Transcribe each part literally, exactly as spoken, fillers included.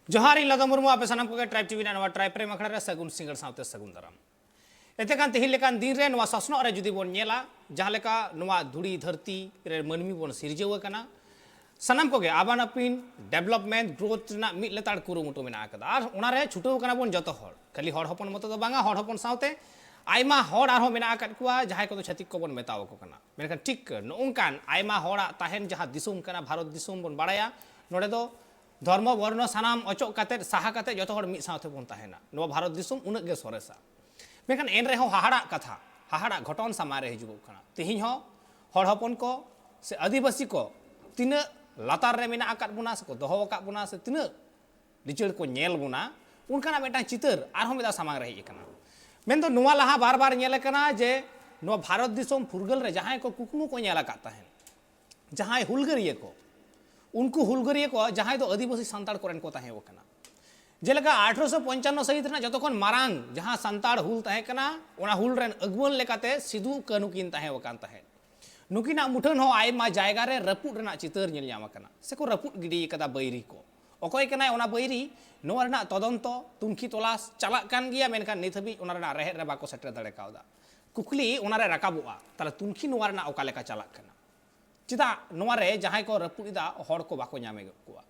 ᱡᱚᱦᱟᱨ, ᱤᱧ ᱞᱟᱫᱟ ᱢᱩᱨᱢᱩ, ᱟᱯᱮ ᱥᱟᱱᱟᱢ ᱠᱚᱜᱮ ᱴᱨᱟᱭᱤᱵᱽ ᱴᱤᱵᱷᱤ ᱨᱮᱱᱟᱜ ᱱᱚᱣᱟ ᱴᱨᱟᱭᱤᱵᱽ ᱯᱨᱮᱢ ᱟᱠᱷᱲᱟ ᱨᱮ ᱥᱟᱹᱜᱩᱱ ᱥᱤᱸᱜᱟᱹᱲ ᱥᱟᱶᱛᱮ ᱥᱟᱹᱜᱩᱱ ᱫᱟᱨᱟᱢ᱾ ᱮᱱᱛᱮ ᱠᱷᱟᱱ ᱛᱮᱦᱮᱧ ᱞᱮᱠᱟᱱ ᱫᱤᱱ ᱨᱮ ᱱᱚᱣᱟ ᱥᱚᱥᱱᱚᱜ ᱨᱮ ᱡᱩᱫᱤ ᱵᱚᱱ ᱧᱮᱞᱟ, ᱡᱟᱦᱟᱸ ᱞᱮᱠᱟ ᱱᱚᱣᱟ ᱫᱷᱩᱲᱤ ᱫᱷᱟᱹᱨᱛᱤ ᱨᱮ ᱢᱟᱹᱱᱢᱤ ᱵᱚᱱ ᱥᱤᱨᱡᱟᱹᱣ ᱟᱠᱟᱱᱟ, ᱥᱟᱱᱟᱢ ᱠᱚᱜᱮ ᱟᱵᱟᱱ ᱟᱹᱯᱤᱱ ᱰᱮᱵᱷᱞᱚᱯᱢᱮᱱᱴ ᱜᱨᱳᱛᱷ ᱨᱮᱱᱟᱜ ᱢᱤᱫ ᱞᱮᱛᱟᱲ ᱠᱩᱨᱩᱢᱩᱴᱩ ᱢᱮᱱᱟᱜ ᱟᱠᱟᱫᱟ᱾ ᱟᱨ ᱚᱱᱟᱨᱮ ᱪᱷᱩᱴᱟᱹᱣ ᱠᱟᱱᱟ ᱵᱚᱱ ᱡᱚᱛᱚ ᱦᱚᱲ, ᱠᱷᱟᱹᱞᱤ ᱦᱚᱲ ᱦᱚᱯᱚᱱ ᱢᱚᱛᱚ ᱫᱚ ᱵᱟᱝᱟ, ᱦᱚᱲ ᱦᱚᱯᱚᱱ ᱥᱟᱶᱛᱮ ᱟᱭᱢᱟ ᱦᱚᱲ ᱟᱨᱦᱚᱸ ᱢᱮᱱᱟᱜ ᱟᱠᱟᱫ ᱠᱚᱣᱟ, ᱡᱟᱦᱟᱸᱭ ᱠᱚᱫᱚ ᱪᱷᱟᱹᱛᱤᱠ ᱠᱚᱵᱚᱱ ᱢᱮᱛᱟᱣ ᱟᱠᱚ ᱠᱟᱱᱟ᱾ ᱢᱮᱱᱠᱷᱟᱱ ᱴᱷᱤᱠ ᱱᱚᱜᱼᱚᱝᱠᱟᱱ ᱟᱭᱢᱟ ᱦᱚᱲᱟᱜ ᱛᱟᱦᱮᱱ ᱡᱟᱦᱟᱸ ᱫᱤᱥᱚᱢ ᱠᱟᱱᱟ, ᱵᱷᱟᱨᱚᱛ ᱫᱤᱥᱚᱢ ᱵᱚᱱ ᱵᱟᱲᱟᱭᱟ, ᱱᱚᱰᱮ ᱫᱚ ᱫᱷᱚᱨᱢᱚ ᱵᱚᱨᱱᱚ ᱥᱟᱱᱟᱢ ᱚᱪᱚᱜ ᱠᱟᱛᱮᱫ, ᱥᱟᱦᱟ ᱠᱟᱛᱮᱫ ᱡᱚᱛᱚ ᱦᱚᱲ ᱢᱤᱫ ᱥᱟᱶ ᱛᱮᱵᱚᱱ ᱛᱟᱦᱮᱱᱟ᱾ ᱱᱚᱣᱟ ᱵᱷᱟᱨᱚᱛ ᱫᱤᱥᱚᱢ ᱩᱱᱟᱹᱜ ᱜᱮ ᱥᱚᱨᱮᱥᱟ᱾ ᱢᱮᱱᱠᱷᱟᱱ ᱮᱱ ᱨᱮᱦᱚᱸ ᱦᱟᱦᱟᱲᱟᱜ ᱠᱟᱛᱷᱟ, ᱦᱟᱦᱟᱲᱟᱜ ᱜᱷᱚᱴᱚᱱ ᱥᱟᱢᱟᱝ ᱨᱮ ᱦᱤᱡᱩᱜᱚᱜ ᱠᱟᱱᱟ᱾ ᱛᱮᱦᱮᱧ ᱦᱚᱸ ᱦᱚᱲ ᱦᱚᱯᱚᱱ ᱠᱚ ᱥᱮ ᱟᱹᱫᱤᱵᱟᱹᱥᱤ ᱠᱚ ᱛᱤᱱᱟᱹᱜ ᱞᱟᱛᱟᱨ ᱨᱮ ᱢᱮᱱᱟᱜ ᱟᱠᱟᱫ ᱵᱚᱱᱟ ᱥᱮᱠᱚ ᱫᱚᱦᱚ ᱟᱠᱟᱫ ᱵᱚᱱᱟ ᱥᱮ ᱛᱤᱱᱟᱹᱜ ᱞᱤᱪᱟᱹᱲ ᱠᱚ ᱧᱮᱞ ᱵᱚᱱᱟ, ᱚᱱᱠᱟᱱᱟᱜ ᱢᱤᱫᱴᱟᱝ ᱪᱤᱛᱟᱹᱨ ᱟᱨᱦᱚᱸ ᱢᱤᱫ ᱫᱷᱟᱣ ᱥᱟᱢᱟᱝ ᱨᱮ ᱦᱮᱡ ᱟᱠᱟᱱᱟ᱾ ᱢᱮᱱᱫᱚ ᱱᱚᱣᱟ ᱞᱟᱦᱟ ᱵᱟᱨ ᱵᱟᱨ ᱧᱮᱞ ᱟᱠᱟᱱᱟ ᱡᱮ ᱱᱚᱣᱟ ᱵᱷᱟᱨᱚᱛ ᱫᱤᱥᱚᱢ ᱯᱷᱩᱨᱜᱟᱹᱞ ᱨᱮ ᱡᱟᱦᱟᱸᱭ ᱠᱚ ᱠᱩᱠᱢᱩ ᱠᱚ ᱧᱮᱞ ᱟᱠᱟᱫ ᱛᱟᱦᱮᱸᱫ, ᱡᱟᱦᱟᱸᱭ ᱦᱩᱞᱜᱟᱹᱨᱤᱭᱟᱹ ᱠᱚ, ᱩᱱᱠᱩ ᱦᱩᱞᱜᱟᱹᱨᱤᱭᱟᱹ ᱠᱚ ᱡᱟᱦᱟᱸᱭ ᱫᱚ ᱟᱹᱫᱤᱵᱟᱹᱥᱤ ᱥᱟᱱᱛᱟᱲ ᱠᱚᱨᱮᱱ ᱠᱚ ᱛᱟᱦᱮᱸ ᱠᱟᱱᱟ᱾ ᱡᱮᱞᱮᱠᱟ ᱟᱴᱷᱨᱚᱥᱚ ᱯᱚᱧᱪᱟᱱᱱᱚ ᱥᱟᱹᱦᱤᱛ ᱨᱮᱱᱟᱜ ᱡᱚᱛᱚ ᱠᱷᱚᱱ ᱢᱟᱨᱟᱝ ᱡᱟᱦᱟᱸ ᱥᱟᱱᱛᱟᱲ ᱦᱩᱞ ᱛᱟᱦᱮᱸ ᱠᱟᱱᱟ, ᱚᱱᱟ ᱦᱩᱞ ᱨᱮᱱ ᱟᱹᱜᱩᱣᱟᱹᱱ ᱞᱮᱠᱟᱛᱮ ᱥᱤᱫᱩ ᱠᱟᱹᱱᱦᱩ ᱠᱤᱱ ᱛᱟᱦᱮᱸ ᱟᱠᱟᱱ ᱛᱟᱦᱮᱸᱫ᱾ ᱱᱩᱠᱤᱱᱟᱜ ᱢᱩᱴᱷᱟᱹᱱ ᱦᱚᱸ ᱟᱭᱢᱟ ᱡᱟᱭᱜᱟ ᱨᱮ ᱨᱟᱹᱯᱩᱫ ᱨᱮᱱᱟᱜ ᱪᱤᱛᱟᱹᱨ ᱧᱮᱞ ᱧᱟᱢ ᱟᱠᱟᱱᱟ, ᱥᱮᱠᱚ ᱨᱟᱹᱯᱩᱫ ᱜᱤᱰᱤ ᱟᱠᱟᱫᱟ ᱵᱟᱹᱭᱨᱤ ᱠᱚ᱾ ᱚᱠᱚᱭ ᱠᱟᱱᱟᱭ ᱚᱱᱟ ᱵᱟᱹᱭᱨᱤ? ᱱᱚᱣᱟ ᱨᱮᱱᱟᱜ ᱛᱚᱫᱚᱱᱛᱚ, ᱛᱩᱱᱠᱷᱤ ᱛᱚᱞᱟᱥ ᱪᱟᱞᱟᱜ ᱠᱟᱱ ᱜᱮᱭᱟ, ᱢᱮᱱᱠᱷᱟᱱ ᱱᱤᱛ ᱦᱟᱹᱵᱤᱡ ᱚᱱᱟ ᱨᱮᱱᱟᱜ ᱨᱮᱦᱮᱫ ᱨᱮ ᱵᱟᱠᱚ ᱥᱮᱴᱮᱨ ᱫᱟᱲᱮ ᱠᱟᱣᱫᱟ᱾ ᱠᱩᱠᱞᱤ ᱚᱱᱟ ᱨᱮ ᱨᱟᱠᱟᱵᱚᱜᱼᱟ, ᱛᱟᱦᱞᱮ ᱛᱩᱱᱠᱷᱤ ᱱᱚᱣᱟ ᱨᱮᱱᱟᱜ ᱚᱠᱟ ᱞᱮᱠᱟ ᱪᱟᱞᱟᱜ ᱠᱟᱱᱟ? ᱪᱮᱫᱟᱜ ᱱᱚᱣᱟ ᱨᱮ ᱡᱟᱦᱟᱸᱭ ᱠᱚ ᱨᱟᱹᱯᱩᱫ ᱮᱫᱟ, ᱦᱚᱲ ᱠᱚ ᱵᱟᱠᱚ ᱧᱟᱢᱮᱫ ᱠᱚᱣᱟ?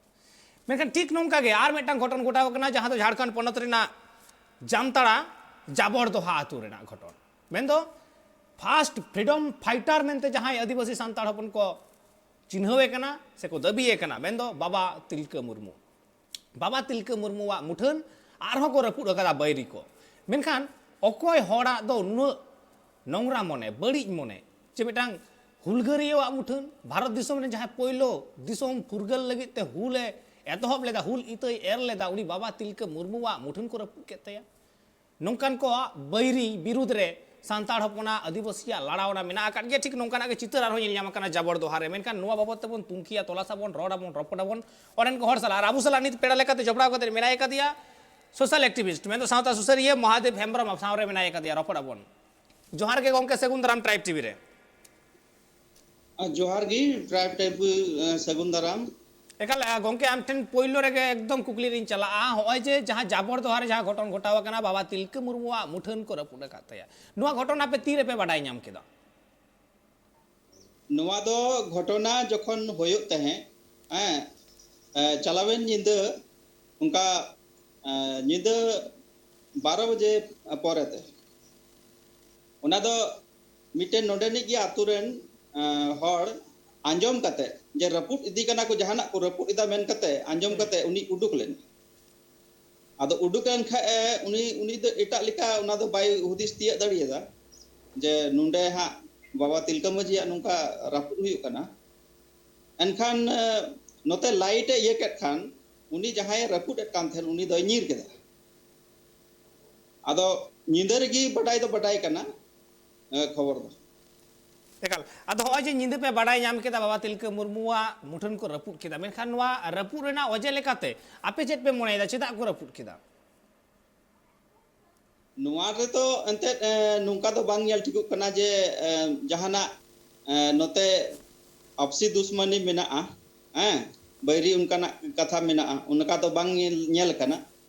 ᱢᱮᱱᱠᱷᱟᱱ ᱴᱷᱤᱠ ᱱᱚᱝᱠᱟ ᱜᱮ ᱟᱨ ᱢᱤᱫᱴᱟᱝ ᱜᱷᱚᱴᱚᱱ ᱜᱷᱚᱴᱟᱣ ᱠᱟᱱᱟ, ᱡᱟᱦᱟᱸ ᱫᱚ ᱡᱷᱟᱲᱠᱷᱚᱸᱰ ᱯᱚᱱᱚᱛ ᱨᱮᱱᱟᱜ ᱡᱟᱢᱛᱟᱲᱟ ᱡᱟᱵᱚᱨ ᱫᱚᱦᱟ ᱟᱹᱛᱩ ᱨᱮᱱᱟᱜ ᱜᱷᱚᱴᱚᱱ᱾ ᱢᱮᱱᱫᱚ ᱯᱷᱟᱥᱴ ᱯᱷᱨᱤᱰᱚᱢ ᱯᱷᱟᱭᱴᱟᱨ ᱢᱮᱱᱛᱮ ᱡᱟᱦᱟᱸᱭ ᱟᱹᱫᱤᱵᱟᱹᱥᱤ ᱥᱟᱱᱛᱟᱲ ᱦᱚᱯᱚᱱ ᱠᱚ ᱪᱤᱱᱦᱟᱹᱣᱮ ᱠᱟᱱᱟ ᱥᱮᱠᱚ ᱫᱟᱹᱵᱤᱭᱮ ᱠᱟᱱᱟ, ᱢᱮᱱᱫᱚ ᱵᱟᱵᱟ ᱛᱤᱞᱠᱟᱹ ᱢᱩᱨᱢᱩ᱾ ᱵᱟᱵᱟ ᱛᱤᱞᱠᱟᱹ ᱢᱩᱨᱢᱩᱣᱟᱜ ᱢᱩᱴᱷᱟᱹᱱ ᱟᱨᱦᱚᱸ ᱠᱚ ᱨᱟᱹᱯᱩᱫ ᱟᱠᱟᱫᱟ ᱵᱟᱹᱭᱨᱤ ᱠᱚ᱾ ᱢᱮᱱᱠᱷᱟᱱ ᱚᱠᱚᱭ ᱦᱚᱲᱟᱜ ᱫᱚ ᱱᱩᱱᱟᱹᱜ ᱱᱚᱝᱨᱟ ᱢᱚᱱᱮ, ᱵᱟᱹᱲᱤᱡ ᱢᱚᱱᱮ, ᱡᱮ ᱢᱤᱫᱴᱟᱝ ᱦᱩᱞᱜᱟᱹᱨᱤᱭᱟᱹᱣᱟᱜ ᱢᱩᱴᱷᱟᱹᱱ, ᱵᱷᱟᱨᱚᱛ ᱫᱤᱥᱚᱢ ᱨᱮᱱ ᱡᱟᱦᱟᱸᱭ ᱯᱳᱭᱞᱳ ᱫᱤᱥᱚᱢ ᱯᱷᱩᱨᱜᱟᱹᱞ ᱞᱟᱹᱜᱤᱫ ᱛᱮ ᱦᱩᱞᱮ ᱮᱛᱚᱦᱚᱵ ᱞᱮᱫᱟ, ᱦᱩᱞ ᱤᱛᱟᱹᱭ ᱮᱨ ᱞᱮᱫᱟ, ᱩᱱᱤ ᱵᱟᱵᱟ ᱛᱤᱞᱠᱟᱹ ᱢᱩᱨᱢᱩᱣᱟᱜ ᱢᱩᱴᱷᱟᱹᱱ ᱠᱚ ᱨᱟᱹᱯᱩᱫ ᱠᱮᱫ ᱛᱟᱭᱟ᱾ ᱱᱚᱝᱠᱟᱱ ᱠᱚᱣᱟᱜ ᱵᱟᱹᱭᱨᱤ ᱵᱤᱨᱩᱫᱽ ᱨᱮ ᱥᱟᱱᱛᱟᱲ ᱦᱚᱯᱚᱱᱟᱜ, ᱟᱹᱫᱤᱵᱟᱹᱥᱤᱭᱟᱜ ᱞᱟᱲᱟᱣᱱᱟ ᱢᱮᱱᱟᱜ ᱟᱠᱟᱫ ᱜᱮᱭᱟ᱾ ᱴᱷᱤᱠ ᱱᱚᱝᱠᱟᱱᱟᱜ ᱜᱮ ᱪᱤᱛᱟᱹᱨ ᱟᱨᱦᱚᱸ ᱧᱮᱞ ᱧᱟᱢ ᱟᱠᱟᱱᱟ ᱡᱟᱵᱚᱨ ᱫᱚᱦᱟ ᱨᱮ᱾ ᱢᱮᱱᱠᱷᱟᱱ ᱱᱚᱣᱟ ᱵᱟᱵᱚᱫ ᱛᱮᱵᱚᱱ ᱛᱩᱱᱠᱷᱤᱭᱟ, ᱛᱚᱞᱟᱥ ᱟᱵᱚᱱ, ᱨᱚᱲ ᱟᱵᱚᱱ, ᱨᱚᱯᱚᱲ ᱟᱵᱚᱱ ᱚᱸᱰᱮᱱ ᱠᱚ ᱦᱚᱲ ᱥᱟᱞᱟᱜ᱾ ᱟᱨ ᱟᱵᱚ ᱥᱟᱞᱟᱜ ᱱᱤᱛ ᱯᱮᱲᱟ ᱞᱮᱠᱟᱛᱮ ᱡᱚᱯᱲᱟᱣ ᱠᱟᱛᱮ ᱢᱮᱱᱟᱭ ᱟᱠᱟᱫᱮᱭᱟ ᱥᱳᱥᱟᱞ ᱮᱠᱴᱤᱵᱷᱤᱥᱴ, ᱢᱮᱱᱫᱚ ᱥᱟᱶᱛᱟ ᱥᱩᱥᱟᱹᱨᱤᱭᱟᱹ ᱢᱚᱦᱟᱫᱮᱵ ᱦᱮᱢᱵᱨᱚᱢ ᱥᱟᱶ ᱨᱮ ᱢᱮᱱᱟᱭ ᱟᱠᱟᱫᱮᱭᱟ, ᱨᱚᱯᱚᱲ ᱟᱵᱚᱱ᱾ ᱡᱚᱦᱟᱨ ᱜᱮ ᱜᱚᱢᱠᱮ, ᱥᱟᱹᱜᱩᱱ ᱫᱟᱨᱟᱢ ᱴᱨᱟᱭᱤᱵᱽ ᱴᱤᱵᱷᱤ ᱨᱮ᱾ ᱟᱨ ᱡᱚᱦᱟᱨ ᱜᱮ ᱴᱨᱟᱭᱤᱵᱽ ᱴᱤᱵᱷᱤ, ᱮ, ᱥᱟᱹᱜᱩᱱ ᱫᱟᱨᱟᱢ᱾ ᱮᱠᱟᱞ, ᱟ, ᱜᱚᱢᱠᱮ, ᱟᱢ ᱴᱷᱮᱱ ᱯᱳᱭᱞᱳ ᱨᱮᱜᱮ ᱮᱠᱫᱚᱢ ᱠᱩᱠᱞᱤ ᱨᱤᱧ ᱪᱟᱞᱟᱜᱼᱟ᱾ ᱦᱚᱸᱜᱼᱚᱭ ᱡᱮ ᱡᱟᱦᱟᱸ ᱡᱟᱵᱚᱨ ᱫᱚᱦᱟ ᱨᱮ ᱡᱟᱦᱟᱸ ᱜᱷᱚᱴᱚᱱ ᱜᱷᱚᱴᱟᱣ ᱟᱠᱟᱱᱟ, ᱵᱟᱵᱟ ᱛᱤᱞᱠᱟᱹ ᱢᱩᱨᱢᱩᱣᱟᱜ ᱢᱩᱴᱷᱟᱹᱱ ᱠᱚ ᱨᱟᱹᱯᱩᱫ ᱟᱠᱟᱫ ᱛᱟᱭᱟ, ᱱᱚᱣᱟ ᱜᱷᱚᱴᱚᱱ ᱟᱯᱮ ᱛᱤ ᱨᱮᱯᱮ ᱵᱟᱰᱟᱭ ᱧᱟᱢ ᱠᱮᱫᱟ? ᱱᱚᱣᱟ ᱫᱚ ᱜᱷᱚᱴᱚᱱᱟ ᱡᱚᱠᱷᱚᱱ ᱦᱩᱭᱩᱜ ᱛᱟᱦᱮᱸᱫ, ᱦᱮᱸ, ᱮ, ᱪᱟᱞᱟᱣᱮᱱ ᱧᱤᱫᱟᱹ, ᱚᱱᱠᱟ, ᱮ, ᱧᱤᱫᱟᱹ ᱵᱟᱨᱚ ᱵᱟᱡᱮ ᱯᱚᱨᱮ ᱛᱮ᱾ ᱚᱱᱟ ᱫᱚ ᱢᱤᱫᱴᱮᱱ ᱱᱚᱰᱮᱱᱤᱡ ᱜᱮ ᱟᱛᱳ ᱨᱮᱱ, ᱮ, ᱦᱚᱲ ᱟᱸᱡᱚᱢ ᱠᱟᱛᱮ ᱡᱮ ᱨᱟᱹᱯᱩᱫ ᱤᱫᱤ ᱠᱟᱱᱟ ᱠᱚ, ᱡᱟᱦᱟᱱᱟᱜ ᱠᱚ ᱨᱟᱹᱯᱩᱫ ᱮᱫᱟ ᱢᱮᱱ ᱠᱟᱛᱮ ᱟᱸᱡᱚᱢ ᱠᱟᱛᱮ ᱩᱱᱤ ᱩᱰᱩᱠ ᱞᱮᱱᱟ᱾ ᱟᱫᱚ ᱩᱰᱩᱠ ᱮᱱ ᱠᱷᱟᱡ ᱮ, ᱩᱱᱤ, ᱩᱱᱤ ᱫᱚ ᱮᱴᱟᱜ ᱞᱮᱠᱟ ᱚᱱᱟ ᱫᱚ ᱵᱟᱭ ᱦᱩᱫᱤᱥ ᱛᱤᱭᱟᱹᱜ ᱫᱟᱲᱮᱭᱟᱫᱟ ᱡᱮ ᱱᱚᱰᱮ ᱦᱟᱸᱜ ᱵᱟᱵᱟ ᱛᱤᱞᱠᱟᱹ ᱢᱟᱹᱡᱷᱤᱭᱟᱜ ᱱᱚᱝᱠᱟ ᱨᱟᱹᱯᱩᱫ ᱦᱩᱭᱩᱜ ᱠᱟᱱᱟ᱾ ᱮᱱᱠᱷᱟᱱ, ᱮ, ᱱᱚᱛᱮ ᱞᱟᱭᱤᱴ ᱮ ᱤᱭᱟᱹ ᱠᱮᱫ ᱠᱷᱟᱱ ᱩᱱᱤ ᱡᱟᱦᱟᱸᱭᱮ ᱨᱟᱹᱯᱩᱫ ᱮᱫ ᱠᱟᱱ ᱛᱟᱦᱮᱸᱱ ᱩᱱᱤ ᱫᱚᱭ ᱧᱤᱨ ᱠᱮᱫᱟ᱾ ᱟᱫᱚ ᱧᱤᱫᱟᱹ ᱨᱮᱜᱮ ᱵᱟᱰᱟᱭ ᱫᱚ ᱵᱟᱰᱟᱭ ᱠᱟᱱᱟ, ᱮ, ᱠᱷᱚᱵᱚᱨ ᱫᱚ᱾ ᱮᱠᱟᱞ᱾ ᱟᱫᱚ ᱦᱚᱸᱜᱼᱚᱭ ᱡᱮ ᱧᱤᱫᱟᱹ ᱯᱮ ᱵᱟᱰᱟᱭ ᱧᱟᱢ ᱠᱮᱫᱟ ᱵᱟᱵᱟ ᱛᱤᱞᱠᱟᱹ ᱢᱩᱨᱢᱩᱣᱟᱜ ᱢᱩᱴᱷᱟᱹᱱ ᱠᱚ ᱨᱟᱹᱯᱩᱫ ᱠᱮᱫᱟ, ᱢᱮᱱᱠᱷᱟᱱ ᱱᱚᱣᱟ ᱨᱟᱹᱯᱩᱫ ᱨᱮᱱᱟᱜ ᱚᱡᱮ ᱞᱮᱠᱟᱛᱮ ᱟᱯᱮ ᱪᱮᱫ ᱯᱮ ᱢᱚᱱᱮᱭᱮᱫᱟ, ᱪᱮᱫᱟᱜ ᱠᱚ ᱨᱟᱹᱯᱩᱫ ᱠᱮᱫᱟ? ᱱᱚᱣᱟ ᱨᱮᱫᱚ ᱮᱱᱛᱮᱫ, ᱮ, ᱱᱚᱝᱠᱟ ᱫᱚ ᱵᱟᱝ ᱧᱮᱞ ᱴᱷᱤᱠᱚᱜ ᱠᱟᱱᱟ ᱡᱮ, ᱮ, ᱡᱟᱦᱟᱱᱟᱜ, ᱮ, ᱱᱚᱛᱮ ᱟᱯᱥᱤ ᱫᱩᱥᱢᱟᱱᱤ ᱢᱮᱱᱟᱜᱼᱟ, ᱦᱮᱸ, ᱵᱟᱹᱭᱨᱤ ᱚᱱᱠᱟᱱᱟᱜ ᱠᱟᱛᱷᱟ ᱢᱮᱱᱟᱜᱼᱟ, ᱚᱱᱠᱟ ᱫᱚ ᱵᱟᱝ ᱧᱮᱞ, ᱧᱮᱞ ᱠᱟᱱᱟ᱾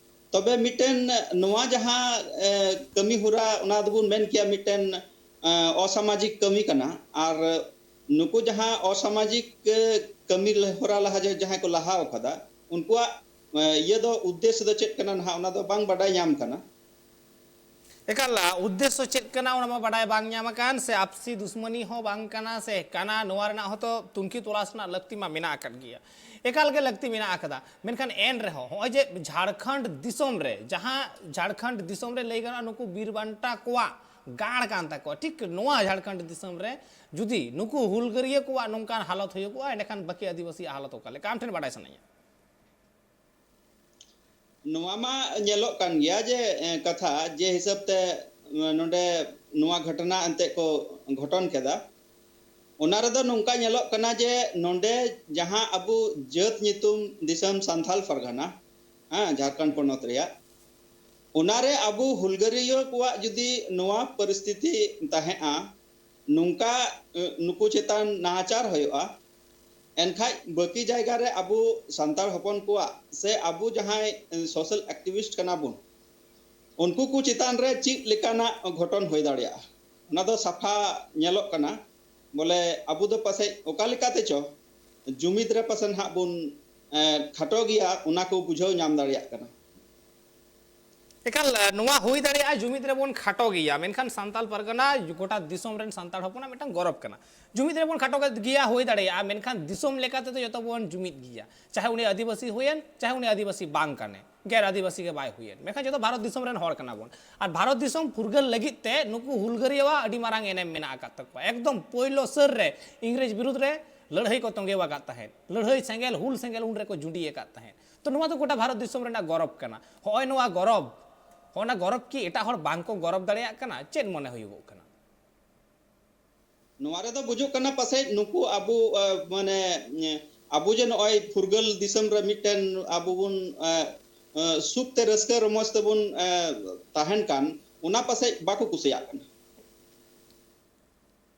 ᱛᱚᱵᱮ ᱢᱤᱫᱴᱮᱱ ᱱᱚᱣᱟ ᱡᱟᱦᱟᱸ, ᱮ, ᱠᱟᱹᱢᱤ ᱦᱚᱨᱟ, ᱚᱱᱟ ᱫᱚᱵᱚᱱ ᱢᱮᱱ ᱠᱮᱭᱟ ᱢᱤᱫᱴᱮᱱ, ᱮ, ᱚᱥᱟᱢᱟᱡᱤᱠ ᱠᱟᱹᱢᱤ ᱠᱟᱱᱟ᱾ ᱟᱨ ᱱᱩᱠᱩ ᱡᱟᱦᱟᱸ ᱚᱥᱟᱢᱟᱡᱤᱠ, ᱮ, ᱠᱟᱹᱢᱤ ᱦᱚᱨᱟ ᱞᱟᱦᱟ ᱡᱟ-, ᱡᱟᱦᱟᱸᱭ ᱠᱚ ᱞᱟᱦᱟ ᱟᱠᱟᱫᱟ, ᱩᱱᱠᱩᱣᱟᱜ, ᱮ, ᱤᱭᱟᱹ ᱫᱚ, ᱩᱫᱽᱫᱮᱥᱥᱚ ᱫᱚ ᱪᱮᱫ ᱠᱟᱱᱟ ᱱᱟᱦᱟᱜ, ᱚᱱᱟ ᱫᱚ ᱵᱟᱝ ᱵᱟᱰᱟᱭ ᱧᱟᱢ ᱠᱟᱱᱟ᱾ ᱮᱠᱟᱞ, ᱟ, ᱩᱫᱽᱫᱮᱥᱥᱚ ᱪᱮᱫ ᱠᱟᱱᱟ ᱚᱱᱟ ᱢᱟ ᱵᱟᱰᱟᱭ ᱵᱟᱝ ᱧᱟᱢ ᱟᱠᱟᱱ, ᱥᱮ ᱟᱯᱥᱤ ᱫᱩᱥᱢᱟᱱᱤ ᱦᱚᱸ ᱵᱟᱝ ᱠᱟᱱᱟ ᱥᱮ ᱠᱟᱱᱟ, ᱱᱚᱣᱟ ᱨᱮᱱᱟᱜ ᱦᱚᱸᱛᱚ ᱛᱩᱱᱠᱷᱤ ᱛᱚᱞᱟᱥ ᱨᱮᱱᱟᱜ ᱞᱟᱹᱠᱛᱤ ᱢᱟ ᱢᱮᱱᱟᱜ ᱟᱠᱟᱫ ᱜᱮᱭᱟ᱾ ᱮᱠᱟᱞ ᱜᱮ ᱞᱟᱹᱠᱛᱤ ᱢᱮᱱᱟᱜ ᱟᱠᱟᱫᱟ᱾ ᱢᱮᱱᱠᱷᱟᱱ ᱮᱱ ᱨᱮᱦᱚᱸ ᱦᱚᱸᱜᱼᱚᱭ ᱡᱮ ᱡᱷᱟᱲᱠᱷᱚᱸᱰ ᱫᱤᱥᱚᱢ ᱨᱮ, ᱡᱟᱦᱟᱸ ᱡᱷᱟᱲᱠᱷᱚᱸᱰ ᱫᱤᱥᱚᱢ ᱨᱮ ᱞᱟᱹᱭ ᱜᱟᱱᱚᱜᱼᱟ ᱱᱩᱠᱩ ᱵᱤᱨ ᱵᱟᱱᱴᱟ ᱠᱚᱣᱟᱜ ᱜᱟᱲ ᱠᱟᱱ ᱛᱟᱠᱚᱣᱟ, ᱴᱷᱤᱠ ᱱᱚᱣᱟ ᱡᱷᱟᱲᱠᱷᱚᱸᱰ ᱫᱤᱥᱚᱢ ᱨᱮ ᱡᱩᱫᱤ ᱱᱩᱠᱩ ᱦᱩᱞᱜᱟᱹᱨᱤᱭᱟᱹ ᱠᱚᱣᱟᱜ ᱱᱚᱝᱠᱟᱱ ᱦᱟᱞᱚᱛ ᱦᱩᱭᱩᱜᱼᱟ, ᱮᱸᱰᱮᱠᱷᱟᱱ ᱵᱟᱹᱠᱤ ᱟᱹᱫᱤᱵᱟᱹᱥᱤᱭᱟᱜ ᱦᱟᱞᱚᱛ ᱚᱠᱟ ᱞᱮᱠᱟ? ᱟᱢ ᱴᱷᱮᱱ ᱵᱟᱰᱟᱭ ᱥᱟᱱᱟᱧᱟ᱾ ᱱᱚᱣᱟ ᱢᱟ ᱧᱮᱞᱚᱜ ᱠᱟᱱ ᱜᱮᱭᱟ ᱡᱮ, ᱮ, ᱠᱟᱛᱷᱟ ᱡᱮ ᱦᱤᱥᱟᱹᱵ ᱛᱮ, ᱮ, ᱱᱚᱰᱮ ᱱᱚᱣᱟ ᱜᱷᱚᱴᱚᱱᱟ ᱮᱱᱛᱮᱫ ᱠᱚ ᱜᱷᱚᱴᱚᱱ ᱠᱮᱫᱟ, ᱚᱱᱟ ᱨᱮᱫᱚ ᱱᱚᱝᱠᱟ ᱧᱮᱞᱚᱜ ᱠᱟᱱᱟ ᱡᱮ ᱱᱚᱰᱮ ᱡᱟᱦᱟᱸ ᱟᱵᱚ ᱡᱟᱹᱛ ᱧᱩᱛᱩᱢ ᱫᱤᱥᱚᱢ ᱥᱟᱱᱛᱷᱟᱞ ᱯᱟᱨᱜᱟᱱᱟ, ᱦᱮᱸ, ᱡᱷᱟᱲᱠᱷᱚᱸᱰ ᱯᱚᱱᱚᱛ ᱨᱮᱭᱟᱜ, ᱚᱱᱟᱨᱮ ᱟᱵᱚ ᱦᱩᱞᱜᱟᱹᱨᱤᱭᱟᱹ ᱠᱚᱣᱟᱜ ᱡᱩᱫᱤ ᱱᱚᱣᱟ ᱯᱚᱨᱤᱥᱛᱷᱤᱛᱤ ᱛᱟᱦᱮᱸᱜᱼᱟ, ᱱᱚᱝᱠᱟ, ᱮ, ᱱᱩᱠᱩ ᱪᱮᱛᱟᱱ ᱱᱟᱦᱟᱪᱟᱨ ᱦᱩᱭᱩᱜᱼᱟ, ᱮᱱᱠᱷᱟᱡ ᱵᱟᱹᱠᱤ ᱡᱟᱭᱜᱟ ᱨᱮ ᱟᱵᱚ ᱥᱟᱱᱛᱟᱲ ᱦᱚᱯᱚᱱ ᱠᱚᱣᱟᱜ ᱥᱮ ᱟᱵᱚ ᱡᱟᱦᱟᱸᱭ social activist ᱠᱟᱱᱟ ᱵᱚᱱ, ᱩᱱᱠᱩ ᱠᱚ ᱪᱮᱛᱟᱱ ᱨᱮ ᱪᱮᱫ ᱞᱮᱠᱟᱱᱟᱜ ᱜᱷᱚᱴᱚᱱ ᱦᱩᱭ ᱫᱟᱲᱮᱭᱟᱜᱼᱟ? ᱚᱱᱟ ᱫᱚ ᱥᱟᱯᱷᱟ ᱧᱮᱞᱚᱜ ᱠᱟᱱᱟ᱾ ᱵᱚᱞᱮ ᱟᱵᱚ ᱫᱚ ᱯᱟᱥᱮᱡ ᱚᱠᱟ ᱞᱮᱠᱟᱛᱮ ᱪᱚ ᱡᱩᱢᱤᱫ ᱨᱮ ᱯᱟᱥᱮ ᱱᱟᱦᱟᱜ ᱵᱚᱱ, ᱮ, ᱠᱷᱟᱴᱚ ᱜᱮᱭᱟ, ᱚᱱᱟ ᱠᱚ ᱵᱩᱡᱷᱟᱹᱣ ᱧᱟᱢ ᱫᱟᱲᱮᱭᱟᱜ ᱠᱟᱱᱟ᱾ ᱮᱠᱟᱞ, ᱮ, ᱱᱚᱣᱟ ᱦᱩᱭ ᱫᱟᱲᱮᱭᱟᱜᱼᱟ, ᱡᱩᱢᱤᱫ ᱨᱮᱵᱚᱱ ᱠᱷᱟᱴᱚ ᱜᱮᱭᱟ, ᱢᱮᱱᱠᱷᱟᱱ ᱥᱟᱱᱛᱟᱲ ᱯᱟᱨᱜᱟᱱᱟ ᱜᱚᱴᱟ ᱫᱤᱥᱚᱢ ᱨᱮᱱ ᱥᱟᱱᱛᱟᱲ ᱦᱚᱯᱚᱱᱟᱜ ᱢᱤᱫᱴᱟᱝ ᱜᱚᱨᱚᱵᱽ ᱠᱟᱱᱟ᱾ ᱡᱩᱢᱤᱫ ᱨᱮᱵᱚᱱ ᱠᱷᱟᱴᱚ ᱜᱮᱭᱟ, ᱦᱩᱭ ᱫᱟᱲᱮᱭᱟᱜᱼᱟ, ᱢᱮᱱᱠᱷᱟᱱ ᱫᱤᱥᱚᱢ ᱞᱮᱠᱟ ᱛᱮᱫᱚ ᱡᱚᱛᱚ ᱵᱚᱱ ᱡᱩᱢᱤᱫ ᱜᱮᱭᱟ, ᱪᱟᱦᱮ ᱩᱱᱤ ᱟᱹᱫᱤᱵᱟᱹᱥᱤ ᱦᱩᱭᱮᱱ, ᱪᱟᱦᱮ ᱩᱱᱤ ᱟᱹᱫᱤᱵᱟᱹᱥᱤ ᱵᱟᱝ ᱠᱟᱱᱮ, ᱜᱮᱨ ᱟᱹᱫᱤᱵᱟᱹᱥᱤ ᱜᱮ ᱵᱟᱭ ᱦᱩᱭᱮᱱ, ᱢᱮᱱᱠᱷᱟᱱ ᱡᱚᱛᱚ ᱵᱷᱟᱨᱚᱛ ᱫᱤᱥᱚᱢ ᱨᱮᱱ ᱦᱚᱲ ᱠᱟᱱᱟ ᱵᱚᱱ᱾ ᱟᱨ ᱵᱷᱟᱨᱚᱛ ᱫᱤᱥᱚᱢ ᱯᱷᱩᱨᱜᱟᱹᱞ ᱞᱟᱹᱜᱤᱫ ᱛᱮ ᱱᱩᱠᱩ ᱦᱩᱞᱜᱟᱹᱨᱤᱭᱟᱹᱣᱟᱜ ᱟᱹᱰᱤ ᱢᱟᱨᱟᱝ ᱮᱱᱮᱢ ᱢᱮᱱᱟᱜ ᱟᱠᱟᱫ ᱛᱟᱠᱚᱣᱟ᱾ ᱮᱠᱫᱚᱢ ᱯᱳᱭᱞᱳ ᱥᱟᱹᱨ ᱨᱮ ᱤᱝᱨᱮᱡᱽ ᱵᱤᱨᱩᱫᱽ ᱨᱮ ᱞᱟᱹᱲᱦᱟᱹᱭ ᱠᱚ ᱛᱚᱸᱜᱮᱣ ᱟᱠᱟᱫ ᱛᱟᱦᱮᱸᱫ, ᱞᱟᱹᱲᱦᱟᱹᱭ ᱥᱮᱸᱜᱮᱞ, ᱦᱩᱞ ᱥᱮᱸᱜᱮᱞ ᱩᱱ ᱨᱮᱠᱚ ᱡᱩᱸᱰᱤ ᱟᱠᱟᱫ ᱛᱟᱦᱮᱸᱫ᱾ ᱛᱚ ᱱᱚᱣᱟ ᱫᱚ ᱜᱚᱴᱟ ᱵᱷᱟᱨᱚᱛ ᱫᱤᱥᱚᱢ ᱨᱮᱱᱟᱜ ᱜᱚᱨᱚᱵᱽ ᱠᱟᱱᱟ᱾ ᱦᱚᱸᱜᱼᱚᱭ ᱱᱚᱣᱟ ᱜᱚᱨᱚᱵᱽ, ᱦᱚᱸᱜᱼᱚ ᱱᱟ ᱜᱚᱨᱚᱵᱽ ᱠᱤ ᱮᱴᱟᱜ ᱦᱚᱲ ᱵᱟᱝ ᱠᱚ ᱜᱚᱨᱚᱵᱽ ᱫᱟᱲᱮᱭᱟᱜ ᱠᱟᱱᱟ? ᱪᱮᱫ ᱢᱚᱱᱮ ᱦᱩᱭᱩᱜᱚᱜ ᱠᱟᱱᱟ? ᱱᱚᱣᱟ ᱨᱮᱫᱚ ᱵᱩᱡᱩᱜ ᱠᱟᱱᱟ ᱯᱟᱥᱮᱡ ᱱᱩᱠᱩ ᱟᱵᱚ, ᱟ, ᱢᱟᱱᱮ, ᱮ, ᱟᱵᱚ ᱡᱮ ᱱᱚᱜᱼᱚᱭ ᱯᱷᱩᱨᱜᱟᱹᱞ ᱫᱤᱥᱚᱢ ᱨᱮ ᱢᱤᱫᱴᱮᱱ ᱟᱵᱚ ᱵᱚᱱ, ᱟ, ᱟ, ᱥᱩᱠ ᱛᱮ ᱨᱟᱹᱥᱠᱟᱹ ᱨᱚᱢᱚᱡᱽ ᱛᱮᱵᱚᱱ, ᱟ, ᱛᱟᱦᱮᱱ ᱠᱟᱱ, ᱚᱱᱟ ᱯᱟᱥᱮᱡ ᱵᱟᱠᱚ ᱠᱩᱥᱤᱭᱟᱜ ᱠᱟᱱᱟ᱾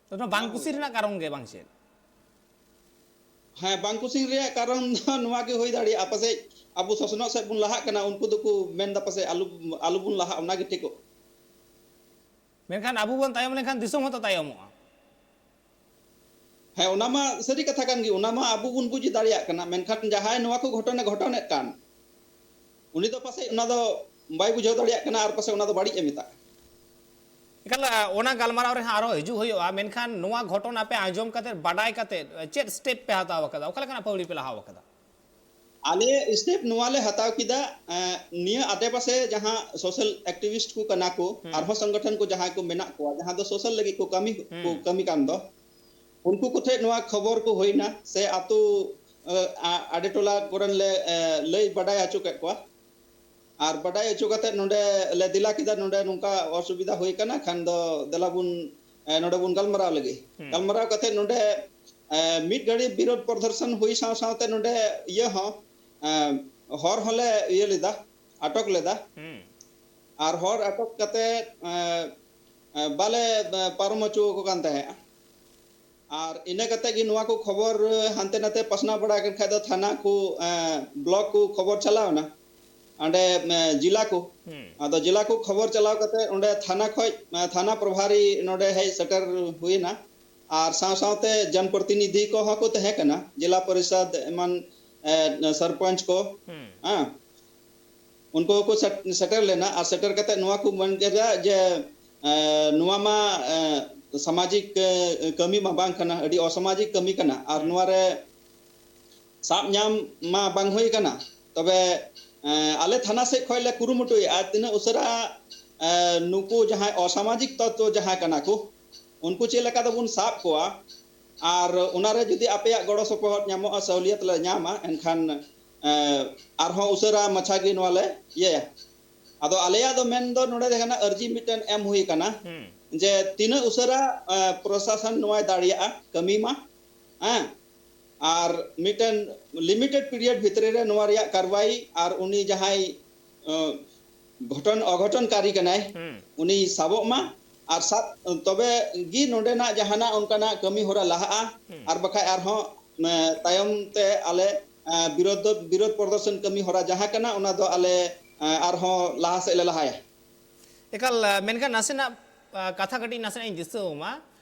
ᱛᱚ ᱱᱚᱣᱟ ᱵᱟᱝ ᱠᱩᱥᱤ ᱨᱮᱱᱟᱜ ᱠᱟᱨᱚᱱ ᱜᱮ ᱵᱟᱝ ᱪᱮᱫ? ᱦᱮᱸ, ᱵᱟᱝ ᱠᱩᱥᱤ ᱨᱮᱭᱟᱜ ᱠᱟᱨᱚᱱ ᱫᱚ ᱱᱚᱣᱟ ᱜᱮ ᱦᱩᱭ ᱫᱟᱲᱮᱭᱟᱜᱼᱟ, ᱯᱟᱥᱮᱡ ᱟᱵᱚ ᱥᱚᱥᱱᱚᱜ ᱥᱮᱫ ᱵᱚᱱ ᱞᱟᱦᱟᱜ ᱠᱟᱱᱟ, ᱩᱱᱠᱩ ᱫᱚᱠᱚ ᱢᱮᱱᱫᱟ ᱯᱟᱥᱮᱡ ᱟᱞᱚ, ᱟᱞᱚ ᱵᱚᱱ ᱞᱟᱦᱟᱜ, ᱚᱱᱟ ᱜᱮ ᱴᱷᱤᱠᱚᱜ᱾ ᱢᱮᱱᱠᱷᱟᱱ ᱟᱵᱚ ᱵᱚᱱ ᱛᱟᱭᱚᱢ ᱞᱮᱱᱠᱷᱟᱱ ᱫᱤᱥᱚᱢ ᱦᱚᱸᱛᱚ ᱛᱟᱭᱚᱢᱚᱜᱼᱟ᱾ ᱦᱮᱸ, ᱚᱱᱟ ᱢᱟ ᱥᱟᱹᱨᱤ ᱠᱟᱛᱷᱟ ᱠᱟᱱ ᱜᱮ, ᱚᱱᱟ ᱢᱟ ᱟᱵᱚ ᱵᱚᱱ ᱵᱩᱡᱽ ᱫᱟᱲᱮᱭᱟᱜ ᱠᱟᱱᱟ, ᱢᱮᱱᱠᱷᱟᱱ ᱡᱟᱦᱟᱸᱭ ᱱᱚᱣᱟ ᱠᱚ ᱜᱷᱚᱴᱚᱱᱮ ᱜᱷᱚᱴᱚᱱᱮᱫ ᱠᱟᱱ, ᱩᱱᱤ ᱫᱚ ᱯᱟᱥᱮᱡ ᱚᱱᱟ ᱫᱚ ᱵᱟᱭ ᱵᱩᱡᱷᱟᱹᱣ ᱫᱟᱲᱮᱭᱟᱜ ᱠᱟᱱᱟ ᱟᱨ ᱯᱟᱥᱮᱡ ᱚᱱᱟ ᱫᱚ ᱵᱟᱹᱲᱤᱡ ᱮ ᱢᱮᱛᱟᱜᱼᱟ᱾ ᱮᱠᱟᱞ, ᱚᱱᱟ ᱜᱟᱞᱢᱟᱨᱟᱣ ᱨᱮᱦᱚᱸ ᱟᱨᱦᱚᱸ ᱦᱤᱡᱩᱜ ᱦᱩᱭᱩᱜᱼᱟ, ᱢᱮᱱᱠᱷᱟᱱ ᱱᱚᱣᱟ ᱜᱷᱚᱴᱚᱱᱟ ᱯᱮ ᱟᱸᱡᱚᱢ ᱠᱟᱛᱮ, ᱵᱟᱰᱟᱭ ᱠᱟᱛᱮ ᱪᱮᱫ step ᱯᱮ ᱦᱟᱛᱟᱣ ᱟᱠᱟᱫᱟ? ᱚᱠᱟ ᱞᱮᱠᱟᱱᱟᱜ ᱯᱟᱹᱣᱲᱤ ᱯᱮ ᱞᱟᱦᱟᱣ ᱟᱠᱟᱫᱟ? ᱟᱞᱮ step ᱱᱚᱣᱟ ᱞᱮ ᱦᱟᱛᱟᱣ ᱠᱮᱫᱟ, ᱮᱸ, ᱱᱤᱭᱟᱹ ᱟᱰᱮᱯᱟᱥᱮ ᱡᱟᱦᱟᱸ social activist ᱠᱚ ᱠᱟᱱᱟ ᱠᱚ, ᱦᱩᱸ᱾ ᱟᱨᱦᱚᱸ ᱥᱚᱝᱜᱚᱴᱷᱚᱱ ᱠᱚ ᱡᱟᱦᱟᱸᱭ ᱠᱚ ᱢᱮᱱᱟᱜ ᱠᱚᱣᱟ, ᱡᱟᱦᱟᱸ ᱫᱚ social ᱞᱟᱹᱜᱤᱫ ᱠᱚ ᱠᱟᱹᱢᱤ, ᱠᱚ ᱦᱩᱸ᱾ ᱠᱟᱹᱢᱤ ᱠᱟᱱ ᱫᱚ, ᱩᱱᱠᱩ ᱠᱚᱴᱷᱮᱱ ᱱᱚᱣᱟ ᱠᱷᱚᱵᱚᱨ ᱠᱚ ᱦᱩᱭᱱᱟ, ᱥᱮ ᱟᱛᱳ, ᱮᱸ, ᱟ-, ᱟᱰᱮ ᱴᱚᱞᱟ ᱠᱚᱨᱮᱱ ᱞᱮ, ᱮᱸ, ᱞᱟᱹᱭ ᱵᱟᱰᱟᱭ ᱦᱚᱪᱚ ᱠᱮᱫ ᱠᱚᱣᱟ᱾ ᱟᱨ ᱵᱟᱰᱟᱭ ᱦᱚᱪᱚ ᱠᱟᱛᱮ ᱱᱚᱰᱮ ᱞᱮ ᱫᱮᱞᱟ ᱠᱮᱫᱟ, ᱱᱚᱰᱮ ᱱᱚᱝᱠᱟ ᱚᱥᱩᱵᱤᱫᱷᱟ ᱦᱩᱭ ᱠᱟᱱᱟ, ᱠᱷᱟᱱ ᱫᱚ ᱫᱮᱞᱟ ᱵᱚᱱ, ᱮ, ᱱᱚᱰᱮ ᱵᱚᱱ ᱜᱟᱞᱢᱟᱨᱟᱣ ᱞᱮᱜᱮ᱾ ᱦᱩᱸ᱾ ᱜᱟᱞᱢᱟᱨᱟᱣ ᱠᱟᱛᱮ ᱱᱚᱰᱮ, ᱮ, ᱢᱤᱫ ᱜᱷᱟᱹᱲᱤ ᱵᱤᱨᱳᱫᱷ ᱯᱨᱚᱫᱚᱨᱥᱚᱱ ᱦᱩᱭ ᱥᱟᱶ ᱥᱟᱶᱛᱮ ᱱᱚᱰᱮ ᱤᱭᱟᱹ ᱦᱚᱸ, ᱮ, ᱦᱚᱨ ᱦᱚᱸᱞᱮ ᱤᱭᱟᱹ ᱞᱮᱫᱟ, ᱟᱴᱚᱠ ᱞᱮᱫᱟ᱾ ᱦᱩᱸ᱾ ᱟᱨ ᱦᱚᱨ ᱟᱴᱚᱠ ᱠᱟᱛᱮ, ᱮ, ᱮ, ᱵᱟᱞᱮ, ᱮ, ᱯᱟᱨᱚᱢ ᱦᱚᱪᱚ ᱟᱠᱚ ᱠᱟᱱ ᱛᱟᱦᱮᱸᱫᱼᱟ᱾ ᱟᱨ ᱤᱱᱟᱹ ᱠᱟᱛᱮ ᱜᱮ ᱱᱚᱣᱟ ᱠᱚ ᱠᱷᱚᱵᱚᱨ ᱦᱟᱱᱛᱮ ᱱᱟᱛᱮ ᱯᱟᱥᱱᱟᱣ ᱵᱟᱲᱟ ᱠᱮᱫ ᱠᱷᱟᱡ ᱫᱚ ᱛᱷᱟᱱᱟ ᱠᱚ, ᱮᱸ, ᱵᱞᱚᱠ ᱠᱚ ᱠᱷᱚᱵᱚᱨ ᱪᱟᱞᱟᱣ ᱮᱱᱟ, ᱚᱸᱰᱮ, ᱮᱸ, ᱡᱮᱞᱟ ᱠᱚ᱾ ᱦᱩᱸ᱾ ᱟᱫᱚ ᱡᱮᱞᱟ ᱠᱚ ᱠᱷᱚᱵᱚᱨ ᱪᱟᱞᱟᱣ ᱠᱟᱛᱮ ᱚᱸᱰᱮ ᱛᱷᱟᱱᱟ ᱠᱷᱚᱡ, ᱮᱸ, ᱛᱷᱟᱱᱟ ᱯᱨᱚᱵᱷᱟᱨᱤ ᱱᱚᱰᱮ ᱦᱮᱡ ᱥᱮᱴᱮᱨ ᱦᱩᱭᱮᱱᱟ᱾ ᱟᱨ ᱥᱟᱶ ᱥᱟᱶᱛᱮ ᱡᱚᱱᱯᱨᱚᱛᱤᱱᱤᱫᱷᱤ ᱠᱚᱦᱚᱸ ᱠᱚ ᱛᱟᱦᱮᱸ ᱠᱟᱱᱟ, ᱡᱮᱞᱟ ᱯᱚᱨᱤᱥᱚᱫ ᱮᱢᱟᱱ, ᱮᱸ, ᱥᱚᱨᱯᱚᱧᱪ ᱠᱚ, ᱦᱩᱸ᱾ ᱦᱮᱸ, ᱩᱱᱠᱩ ᱦᱚᱸᱠᱚ ᱥᱮᱴ-, ᱥᱮᱴᱮᱨ ᱞᱮᱱᱟ᱾ ᱟᱨ ᱥᱮᱴᱮᱨ ᱠᱟᱛᱮ ᱱᱚᱣᱟ ᱠᱚ ᱢᱮᱱ ᱠᱮᱫᱟ ᱡᱮ, ᱮᱸ, ᱱᱚᱣᱟ ᱢᱟ, ᱮᱸ, ᱥᱟᱢᱟᱡᱤᱠ, ᱮᱸ, ᱠᱟᱹᱢᱤ ᱢᱟ ᱵᱟᱝ ᱠᱟᱱᱟ, ᱟᱹᱰᱤ ᱚᱥᱟᱢᱟᱡᱤᱠ ᱠᱟᱹᱢᱤ ᱠᱟᱱᱟ᱾ ᱟᱨ ᱦᱩᱸ᱾ ᱱᱚᱣᱟ ᱨᱮ ᱥᱟᱵ ᱧᱟᱢ ᱢᱟ ᱵᱟᱝ ᱦᱩᱭ ᱠᱟᱱᱟ, ᱛᱚᱵᱮ, ᱮᱸ, ᱟᱞᱮ ᱛᱷᱟᱱᱟ ᱥᱮᱫ ᱠᱷᱚᱱ ᱞᱮ ᱠᱩᱨᱩᱢᱩᱴᱩᱭᱮᱫᱼᱟ, ᱛᱤᱱᱟᱹᱜ ᱩᱥᱟᱹᱨᱟ, ᱮᱸ, ᱱᱩᱠᱩ ᱡᱟᱦᱟᱸᱭ ᱚᱥᱟᱢᱟᱡᱤᱠ ᱛᱚᱛᱛᱣᱚ ᱡᱟᱦᱟᱸᱭ ᱠᱟᱱᱟ ᱠᱚ, ᱩᱱᱠᱩ ᱪᱮᱫ ᱞᱮᱠᱟ ᱛᱮᱵᱚᱱ ᱥᱟᱵ ᱠᱚᱣᱟ, ᱟᱨ ᱚᱱᱟᱨᱮ ᱡᱩᱫᱤ ᱟᱯᱮᱭᱟᱜ ᱜᱚᱲᱚ ᱥᱚᱯᱚᱦᱚᱫ ᱧᱟᱢᱚᱜᱼᱟ, ᱥᱟᱹᱦᱩᱞᱤᱭᱟᱹᱛ ᱞᱮ ᱧᱟᱢᱟ, ᱮᱱᱠᱷᱟᱱ, ᱮᱸ, ᱟᱨᱦᱚᱸ ᱩᱥᱟᱹᱨᱟ ᱢᱟᱪᱷᱟ ᱜᱮ ᱱᱚᱣᱟ ᱞᱮ ᱤᱭᱟᱹᱭᱟ᱾ ᱟᱫᱚ ᱟᱞᱮᱭᱟᱜ ᱫᱚ ᱢᱮᱱ ᱫᱚ ᱱᱚᱰᱮ ᱫᱚ ᱠᱟᱱᱟ, ᱟᱹᱨᱡᱤ ᱢᱤᱫᱴᱮᱱ ᱮᱢ ᱦᱩᱭ ᱠᱟᱱᱟ ᱦᱩᱸ᱾ ᱡᱮ ᱛᱤᱱᱟᱹᱜ ᱩᱥᱟᱹᱨᱟ, ᱮᱸ, ᱯᱨᱚᱥᱟᱥᱚᱱ ᱱᱚᱣᱟᱭ ᱫᱟᱲᱮᱭᱟᱜᱼᱟ, ᱠᱟᱹᱢᱤ ᱢᱟ, ᱦᱮᱸ, ᱟᱨ ᱢᱤᱫᱴᱮᱱ limited period ᱵᱷᱤᱛᱨᱤ ᱨᱮ ᱱᱚᱣᱟ ᱨᱮᱭᱟᱜ ᱠᱟᱨᱣᱟᱭ ᱟᱨ ᱩᱱᱤ ᱡᱟᱦᱟᱸᱭ, ᱮᱸ, ᱜᱷᱚᱴᱚᱱ ᱚᱜᱷᱚᱴᱚᱱᱠᱟᱨᱤ ᱠᱟᱱᱟᱭ, ᱦᱩᱸ᱾ ᱩᱱᱤ ᱥᱟᱵᱚᱜ ᱢᱟ᱾ ᱟᱨ ᱥᱟᱵ, ᱛᱚᱵᱮ ᱜᱮ ᱱᱚᱰᱮᱱᱟᱜ ᱡᱟᱦᱟᱱᱟᱜ ᱚᱱᱠᱟᱱᱟᱜ ᱠᱟᱹᱢᱤ ᱦᱚᱨᱟ ᱞᱟᱦᱟᱜᱼᱟ᱾ ᱦᱩᱸ᱾ ᱟᱨ ᱵᱟᱠᱷᱟᱡ ᱟᱨᱦᱚᱸ, ᱮᱸ, ᱛᱟᱭᱚᱢ ᱛᱮ ᱟᱞᱮ, ᱮᱸ, ᱵᱤᱨᱳᱫᱷ ᱫᱚ, ᱵᱤᱨᱳᱫᱷ ᱯᱨᱚᱫᱚᱨᱥᱚᱱ ᱠᱟᱹᱢᱤ ᱦᱚᱨᱟ ᱡᱟᱦᱟᱸ ᱠᱟᱱᱟ, ᱚᱱᱟ ᱫᱚ ᱟᱞᱮ, ᱮᱸ, ᱟᱨᱦᱚᱸ ᱞᱟᱦᱟ ᱥᱮᱫ ᱞᱮ ᱞᱟᱦᱟᱭᱟ᱾ ᱮᱠᱟᱞ, ᱮᱸ, ᱢᱮᱱᱠᱷᱟᱱ ᱱᱟᱥᱮᱱᱟᱜ, ᱮᱸ, ᱠᱟᱛᱷᱟ ᱠᱟᱹᱴᱤᱡ ᱱᱟᱥᱮᱱᱟᱜ ᱤᱧ ᱫᱤᱥᱟᱹᱣ ᱟᱢᱟ᱾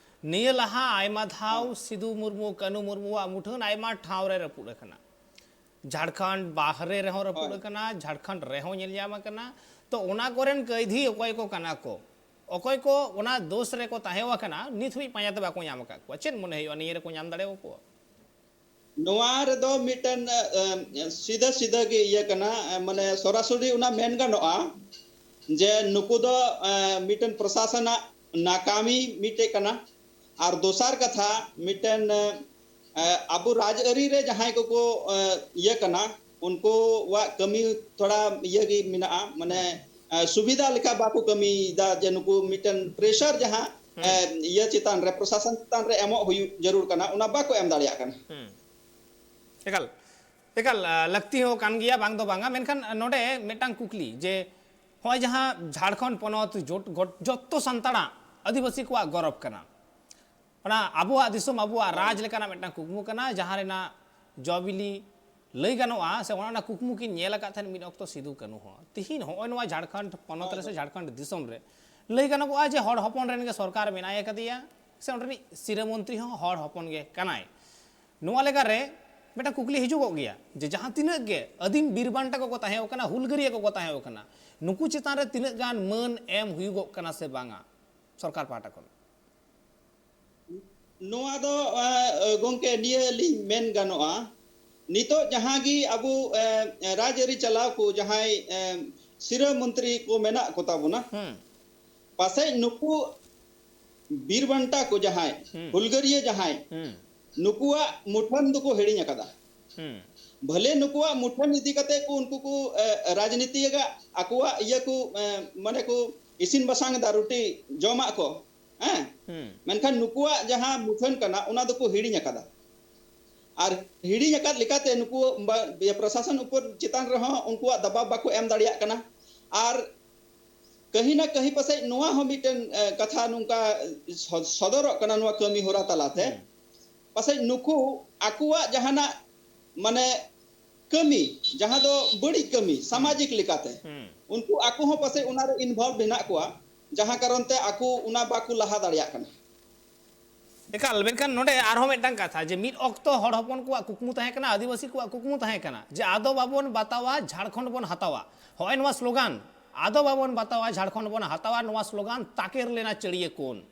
ᱱᱤᱭᱟᱹ ᱞᱟᱦᱟ ᱟᱭᱢᱟ ᱫᱷᱟᱣ ᱦᱮᱸ᱾ ᱥᱤᱫᱩ ᱢᱩᱨᱢᱩ, ᱠᱟᱹᱱᱩ ᱢᱩᱨᱢᱩᱣᱟᱜ ᱢᱩᱴᱷᱟᱹᱱ ᱟᱭᱢᱟ ᱴᱷᱟᱶ ᱨᱮ ᱨᱟᱹᱯᱩᱫ ᱟᱠᱟᱱᱟ᱾ ᱡᱷᱟᱲᱠᱷᱚᱸᱰ ᱵᱟᱦᱨᱮ ᱨᱮᱦᱚᱸ ᱨᱟᱹᱯᱩᱫ ᱦᱳᱭ᱾ ᱟᱠᱟᱱᱟ, ᱡᱷᱟᱲᱠᱷᱚᱸᱰ ᱨᱮᱦᱚᱸ ᱧᱮᱞ ᱧᱟᱢ ᱟᱠᱟᱱᱟ᱾ ᱛᱚ, ᱚᱱᱟ ᱠᱚᱨᱮᱱ ᱠᱟᱹᱭᱫᱷᱤ ᱚᱠᱚᱭ ᱠᱚ ᱠᱟᱱᱟ ᱠᱚ, ᱚᱠᱚᱭ ᱠᱚ ᱚᱱᱟ ᱫᱳᱥ ᱨᱮᱠᱚ ᱛᱟᱦᱮᱸ ᱟᱠᱟᱱᱟ, ᱱᱤᱛ ᱦᱟᱹᱵᱤᱡ ᱯᱟᱸᱡᱟ ᱛᱮ ᱵᱟᱠᱚ ᱧᱟᱢ ᱟᱠᱟᱫ ᱠᱚᱣᱟ᱾ ᱪᱮᱫ ᱢᱚᱱᱮ ᱦᱩᱭᱩᱜᱼᱟ, ᱱᱤᱭᱟᱹ ᱨᱮᱠᱚ ᱧᱟᱢ ᱫᱟᱲᱮᱭᱟᱠᱚᱣᱟ? ᱱᱚᱣᱟ ᱨᱮᱫᱚ ᱢᱤᱫᱴᱮᱱ, ᱮ, ᱥᱤᱫᱷᱟᱹ ᱥᱤᱫᱷᱟᱹ ᱜᱮ ᱤᱭᱟᱹ ᱠᱟᱱᱟ, ᱮ, ᱢᱟᱱᱮ ᱥᱚᱨᱟᱥᱚᱨᱤ ᱚᱱᱟ ᱢᱮᱱ ᱜᱟᱱᱚᱜᱼᱟ ᱡᱮ ᱱᱩᱠᱩ ᱫᱚ, ᱮ, ᱢᱤᱫᱴᱮᱱ ᱯᱨᱚᱥᱟᱥᱚᱱᱟᱜ ᱱᱟᱠᱟᱢᱤ ᱢᱤᱫᱴᱮᱡ ᱠᱟᱱᱟ᱾ ᱟᱨ ᱫᱚᱥᱟᱨ ᱠᱟᱛᱷᱟ, ᱢᱤᱫᱴᱮᱱ, ᱮ, ᱟᱵᱚ ᱨᱟᱡᱽᱟᱹᱨᱤ ᱨᱮ ᱡᱟᱦᱟᱸᱭ ᱠᱚᱠᱚ, ᱮ, ᱤᱭᱟᱹ ᱠᱟᱱᱟ, ᱩᱱᱠᱩᱣᱟᱜ ᱠᱟᱹᱢᱤ ᱛᱷᱚᱲᱟ ᱤᱭᱟᱹ ᱜᱮ ᱢᱮᱱᱟᱜᱼᱟ, ᱢᱟᱱᱮ, ᱮ, ᱥᱩᱵᱤᱫᱷᱟ ᱞᱮᱠᱟ ᱵᱟᱠᱚ ᱠᱟᱹᱢᱤᱭᱮᱫᱟ, ᱡᱮ ᱱᱩᱠᱩ ᱢᱤᱫᱴᱮᱱ pressure ᱡᱟᱦᱟᱸ, ᱦᱩᱸ᱾ ᱮ, ᱤᱭᱟᱹ ᱪᱮᱛᱟᱱ ᱨᱮ, ᱯᱨᱚᱥᱟᱥᱚᱱ ᱪᱮᱛᱟᱱ ᱨᱮ ᱮᱢᱚᱜ ᱦᱩᱭᱩᱜ ᱡᱟᱹᱨᱩᱲ ᱠᱟᱱᱟ, ᱚᱱᱟ ᱵᱟᱠᱚ ᱮᱢ ᱫᱟᱲᱮᱭᱟᱜ ᱠᱟᱱᱟ᱾ ᱦᱩᱸ᱾ ᱮᱠᱟᱞ, ᱮᱠᱟᱞ, ᱟ, ᱞᱟᱹᱠᱛᱤ ᱦᱚᱸ ᱠᱟᱱ ᱜᱮᱭᱟ, ᱵᱟᱝ ᱫᱚ ᱵᱟᱝᱟ᱾ ᱢᱮᱱᱠᱷᱟᱱ ᱱᱚᱰᱮ ᱢᱤᱫᱴᱟᱝ ᱠᱩᱠᱞᱤ ᱡᱮ, ᱦᱚᱸᱜᱼᱚᱭ ᱡᱟᱦᱟᱸ ᱡᱷᱟᱲᱠᱷᱚᱸᱰ ᱯᱚᱱᱚᱛ ᱡᱚᱴ-, ᱜᱚᱴ-, ᱡᱚᱛᱚ ᱥᱟᱱᱛᱟᱲᱟᱜ, ᱟᱹᱫᱤᱵᱟᱹᱥᱤ ᱠᱚᱣᱟᱜ ᱜᱚᱨᱚᱵᱽ ᱠᱟᱱᱟ, ᱚᱱᱟ ᱟᱵᱚᱣᱟᱜ ᱫᱤᱥᱚᱢ, ᱟᱵᱚᱣᱟᱜ ᱨᱟᱡᱽ ᱞᱮᱠᱟᱱᱟᱜ ᱢᱤᱫᱴᱟᱝ ᱠᱩᱠᱢᱩ ᱠᱟᱱᱟ, ᱡᱟᱦᱟᱸ ᱨᱮᱱᱟᱜ ᱡᱚ ᱵᱤᱞᱤ ᱞᱟᱹᱭ ᱜᱟᱱᱚᱜᱼᱟ, ᱥᱮ ᱚᱱᱟ ᱨᱮᱱᱟᱜ ᱠᱩᱠᱢᱩ ᱠᱤᱱ ᱧᱮᱞ ᱟᱠᱟᱫ ᱛᱟᱦᱮᱸᱫ ᱢᱤᱫ ᱚᱠᱛᱚ ᱥᱤᱫᱩ ᱠᱟᱹᱱᱦᱩ ᱦᱚᱸ᱾ ᱛᱤᱦᱤᱧ ᱦᱚᱸᱜᱼᱚᱭ ᱱᱚᱣᱟ ᱡᱷᱟᱲᱠᱷᱚᱸᱰ ᱯᱚᱱᱚᱛ ᱨᱮ ᱥᱮ ᱡᱷᱟᱲᱠᱷᱚᱸᱰ ᱫᱤᱥᱚᱢ ᱨᱮ ᱞᱟᱹᱭ ᱜᱟᱱᱚᱜᱚᱜᱼᱟ ᱡᱮ ᱦᱚᱲ ᱦᱚᱯᱚᱱ ᱨᱮᱱ ᱜᱮ ᱥᱚᱨᱠᱟᱨ ᱢᱮᱱᱟᱭ ᱟᱠᱟᱫᱮᱭᱟ, ᱥᱮ ᱚᱸᱰᱮᱱᱤᱡ ᱥᱤᱨᱟᱹ ᱢᱚᱱᱛᱨᱤ ᱦᱚᱸ ᱦᱚᱲ ᱦᱚᱯᱚᱱ ᱜᱮ ᱠᱟᱱᱟᱭ᱾ ᱱᱚᱣᱟ ᱞᱮᱠᱟᱨᱮ ᱢᱤᱫᱴᱟᱝ ᱠᱩᱠᱞᱤ ᱦᱤᱡᱩᱜᱚᱜ ᱜᱮᱭᱟ ᱡᱮ ᱡᱟᱦᱟᱸ ᱛᱤᱱᱟᱹᱜ ᱜᱮ ᱟᱹᱫᱤᱢ ᱵᱤᱨ ᱵᱟᱱᱴᱟ ᱠᱚᱠᱚ ᱛᱟᱦᱮᱸ ᱠᱟᱱᱟ, ᱦᱩᱞᱜᱟᱹᱨᱤᱭᱟᱹ ᱠᱚᱠᱚ ᱛᱟᱦᱮᱸ ᱠᱟᱱᱟ, ᱱᱩᱠᱩ ᱪᱮᱛᱟᱱ ᱨᱮ ᱛᱤᱱᱟᱹᱜ ᱜᱟᱱ ᱢᱟᱹᱱ ᱮᱢ ᱦᱩᱭᱩᱜᱚᱜ ᱠᱟᱱᱟ ᱥᱮ ᱵᱟᱝᱟ ᱥᱚᱨᱠᱟᱨ ᱯᱟᱦᱴᱟ ᱠᱷᱚᱱ? ᱱᱚᱣᱟ ᱫᱚ, ᱮ, ᱜᱚᱢᱠᱮ, ᱱᱤᱭᱟᱹ ᱞᱤᱧ ᱢᱮᱱ ᱜᱟᱱᱚᱜᱼᱟ, ᱱᱤᱛᱚᱜ ᱡᱟᱦᱟᱸ ᱜᱮ ᱟᱵᱚ, ᱮ, ᱨᱟᱡᱽᱟᱹᱨᱤ ᱪᱟᱞᱟᱣ ᱠᱚ ᱡᱟᱦᱟᱸᱭ, ᱮ, ᱥᱤᱨᱟᱹ ᱢᱚᱱᱛᱨᱤ ᱠᱚ ᱢᱮᱱᱟᱜ ᱠᱚ ᱛᱟᱵᱚᱱᱟ, ᱦᱩᱸ᱾ ᱯᱟᱥᱮᱡ ᱱᱩᱠᱩ ᱵᱤᱨ ᱵᱟᱱᱴᱟ ᱠᱚ ᱡᱟᱦᱟᱸᱭ, ᱦᱩᱸ᱾ ᱦᱩᱞᱜᱟᱹᱨᱤᱭᱟᱹ ᱡᱟᱦᱟᱸᱭ, ᱦᱩᱸ᱾ ᱱᱩᱠᱩᱣᱟᱜ ᱢᱩᱴᱷᱟᱹᱱ ᱫᱚᱠᱚ ᱦᱤᱲᱤᱧ ᱟᱠᱟᱫᱟ᱾ ᱦᱩᱸ᱾ ᱵᱷᱟᱞᱮ ᱱᱩᱠᱩᱣᱟᱜ ᱢᱩᱴᱷᱟᱹᱱ ᱤᱫᱤ ᱠᱟᱛᱮ ᱠᱚ ᱩᱱᱠᱩ ᱠᱚ, ᱮ, ᱨᱟᱡᱽᱱᱤᱛᱤ ᱟᱠᱟᱫ, ᱟᱠᱚᱣᱟᱜ ᱤᱭᱟᱹ ᱠᱚ, ᱮ, ᱢᱟᱱᱮ ᱠᱚ ᱤᱥᱤᱱ ᱵᱟᱥᱟᱝ ᱮᱫᱟ, ᱨᱩᱴᱤ ᱡᱚᱢᱟᱜ ᱠᱚ, ᱦᱮᱸ? ᱦᱩᱸ᱾ ᱢᱮᱱᱠᱷᱟᱱ ᱱᱩᱠᱩᱣᱟᱜ ᱡᱟᱦᱟᱸ ᱢᱩᱴᱷᱟᱹᱱ ᱠᱟᱱᱟ, ᱚᱱᱟ ᱫᱚᱠᱚ ᱦᱤᱲᱤᱧ ᱟᱠᱟᱫᱟ᱾ ᱟᱨ ᱦᱤᱲᱤᱧ ᱟᱠᱟᱫ ᱞᱮᱠᱟᱛᱮ ᱱᱩᱠᱩ ᱵᱟ-, ᱤᱭᱟᱹ, ᱯᱨᱚᱥᱟᱥᱚᱱ ᱩᱯᱚᱨ ᱪᱮᱛᱟᱱ ᱨᱮᱦᱚᱸ ᱩᱱᱠᱩᱣᱟᱜ ᱫᱟᱵᱟᱣ ᱵᱟᱠᱚ ᱮᱢ ᱫᱟᱲᱮᱭᱟᱜ ᱠᱟᱱᱟ᱾ ᱟᱨ ᱠᱟᱹᱦᱤ ᱱᱟ ᱠᱟᱹᱦᱤ ᱯᱟᱥᱮᱡ ᱱᱚᱣᱟ ᱦᱚᱸ ᱢᱤᱫᱴᱮᱱ, ᱮ, ᱠᱟᱛᱷᱟ ᱱᱚᱝᱠᱟ ᱥᱚ-, ᱥᱚᱫᱚᱨᱚᱜ ᱠᱟᱱᱟ ᱱᱚᱣᱟ ᱠᱟᱹᱢᱤ ᱦᱚᱨᱟ ᱛᱟᱞᱟᱛᱮ᱾ ᱦᱩᱸ᱾ ᱯᱟᱥᱮᱡ ᱱᱩᱠᱩ ᱟᱠᱚᱣᱟᱜ ᱡᱟᱦᱟᱱᱟᱜ, ᱢᱟᱱᱮ, ᱠᱟᱹᱢᱤ, ᱡᱟᱦᱟᱸ ᱫᱚ ᱵᱟᱹᱲᱤᱡ ᱠᱟᱹᱢᱤ, ᱦᱩᱸ᱾ ᱥᱟᱢᱟᱡᱤᱠ ᱞᱮᱠᱟᱛᱮ, ᱦᱩᱸ᱾ ᱩᱱᱠᱩ ᱟᱠᱚ ᱦᱚᱸ ᱯᱟᱥᱮᱡ ᱚᱱᱟᱨᱮ involve ᱦᱮᱱᱟᱜ ᱠᱚᱣᱟ, ᱡᱟᱦᱟᱸ ᱠᱟᱨᱚᱱ ᱛᱮ ᱟᱠᱚ ᱚᱱᱟ ᱵᱟᱠᱚ ᱞᱟᱦᱟ ᱫᱟᱲᱮᱭᱟᱜ ᱠᱟᱱᱟ᱾ ᱮᱠᱟᱞ, ᱢᱮᱱᱠᱷᱟᱱ ᱱᱚᱰᱮ ᱟᱨᱦᱚᱸ ᱢᱤᱫᱴᱟᱝ ᱠᱟᱛᱷᱟ, ᱡᱮ ᱢᱤᱫ ᱚᱠᱛᱚ ᱦᱚᱲ ᱦᱚᱯᱚᱱ ᱠᱚᱣᱟᱜ ᱠᱩᱠᱢᱩ ᱛᱟᱦᱮᱸ ᱠᱟᱱᱟ, ᱟᱹᱫᱤᱵᱟᱹᱥᱤ ᱠᱚᱣᱟᱜ ᱠᱩᱠᱢᱩ ᱛᱟᱦᱮᱸ ᱠᱟᱱᱟ, ᱡᱮ ᱟᱫᱚ ᱵᱟᱵᱚᱱ ᱵᱟᱛᱟᱣᱟ, ᱡᱷᱟᱲᱠᱷᱚᱸᱰ ᱵᱚᱱ ᱦᱟᱛᱟᱣᱟ᱾ ᱦᱚᱸᱜᱼᱚᱭ ᱱᱚᱣᱟ ᱥᱞᱳᱜᱟᱱ, "ᱟᱫᱚ ᱵᱟᱵᱚᱱ ᱵᱟᱛᱟᱣᱟ, ᱡᱷᱟᱲᱠᱷᱚᱸᱰ ᱵᱚᱱ ᱦᱟᱛᱟᱣᱟ", ᱱᱚᱣᱟ ᱥᱞᱳᱜᱟᱱ ᱛᱟᱠᱮᱨ ᱞᱮᱱᱟ ᱪᱟᱹᱲᱤᱭᱟᱹ ᱠᱩᱱ᱾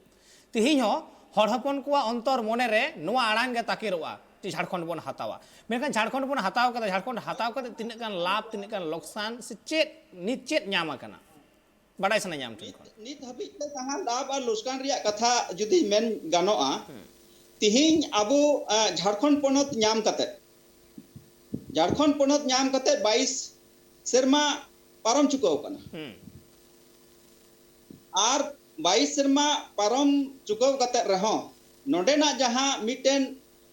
ᱛᱤᱦᱤᱧ ᱦᱚᱸ ᱦᱚᱲ ᱦᱚᱯᱚᱱ ᱠᱚᱣᱟᱜ ᱚᱱᱛᱚᱨ ᱢᱚᱱᱮ ᱨᱮ ᱱᱚᱣᱟ ᱟᱲᱟᱝ ᱜᱮ ᱛᱟᱠᱮᱨᱚᱜᱼᱟ, ᱡᱮ ᱡᱷᱟᱲᱠᱷᱚᱸᱰ ᱵᱚᱱ ᱦᱟᱛᱟᱣᱟ᱾ ᱢᱮᱱᱠᱷᱟᱱ ᱡᱷᱟᱲᱠᱷᱚᱸᱰ ᱵᱚᱱ ᱦᱟᱛᱟᱣ ᱠᱟᱫᱟ, ᱡᱷᱟᱲᱠᱷᱚᱸᱰ ᱦᱟᱛᱟᱣ ᱠᱟᱛᱮ ᱛᱤᱱᱟᱹᱜ ᱜᱟᱱ ᱞᱟᱵᱷ, ᱛᱤᱱᱟᱹᱜ ᱜᱟᱱ ᱞᱚᱠᱥᱟᱱ, ᱥᱮ ᱪᱮᱫ, ᱱᱤᱛ ᱪᱮᱫ ᱧᱟᱢ ᱟᱠᱟᱱᱟ? ᱵᱟᱰᱟᱭ ᱥᱟᱱᱟᱧᱟ ᱟᱢ ᱴᱷᱮᱱ ᱠᱷᱚᱱ᱾ ᱱᱤᱛ ᱦᱟᱹᱵᱤᱡ ᱛᱮ ᱡᱟᱦᱟᱸ ᱞᱟᱵᱷ ᱟᱨ ᱞᱚᱥᱠᱟᱱ ᱨᱮᱭᱟᱜ ᱠᱟᱛᱷᱟ ᱡᱩᱫᱤ ᱢᱮᱱ ᱜᱟᱱᱚᱜᱼᱟ, ᱦᱩᱸ᱾ ᱛᱤᱦᱤᱧ ᱟᱵᱚ, ᱟ, ᱡᱷᱟᱲᱠᱷᱚᱸᱰ ᱯᱚᱱᱚᱛ ᱧᱟᱢ ᱠᱟᱛᱮ, ᱡᱷᱟᱲᱠᱷᱚᱸᱰ ᱯᱚᱱᱚᱛ ᱧᱟᱢ ᱠᱟᱛᱮ ᱵᱟᱭᱤᱥ ᱥᱮᱨᱢᱟ ᱯᱟᱨᱚᱢ ᱪᱩᱠᱟᱹᱣ ᱠᱟᱱᱟ᱾ ᱦᱩᱸ᱾ ᱟᱨ ᱵᱟᱭᱤᱥ ᱥᱮᱨᱢᱟ ᱯᱟᱨᱚᱢ ᱪᱩᱠᱟᱹᱣ ᱠᱟᱛᱮ ᱨᱮᱦᱚᱸ ᱱᱚᱰᱮᱱᱟᱜ ᱡᱟᱦᱟᱸ ᱢᱤᱫᱴᱮᱱ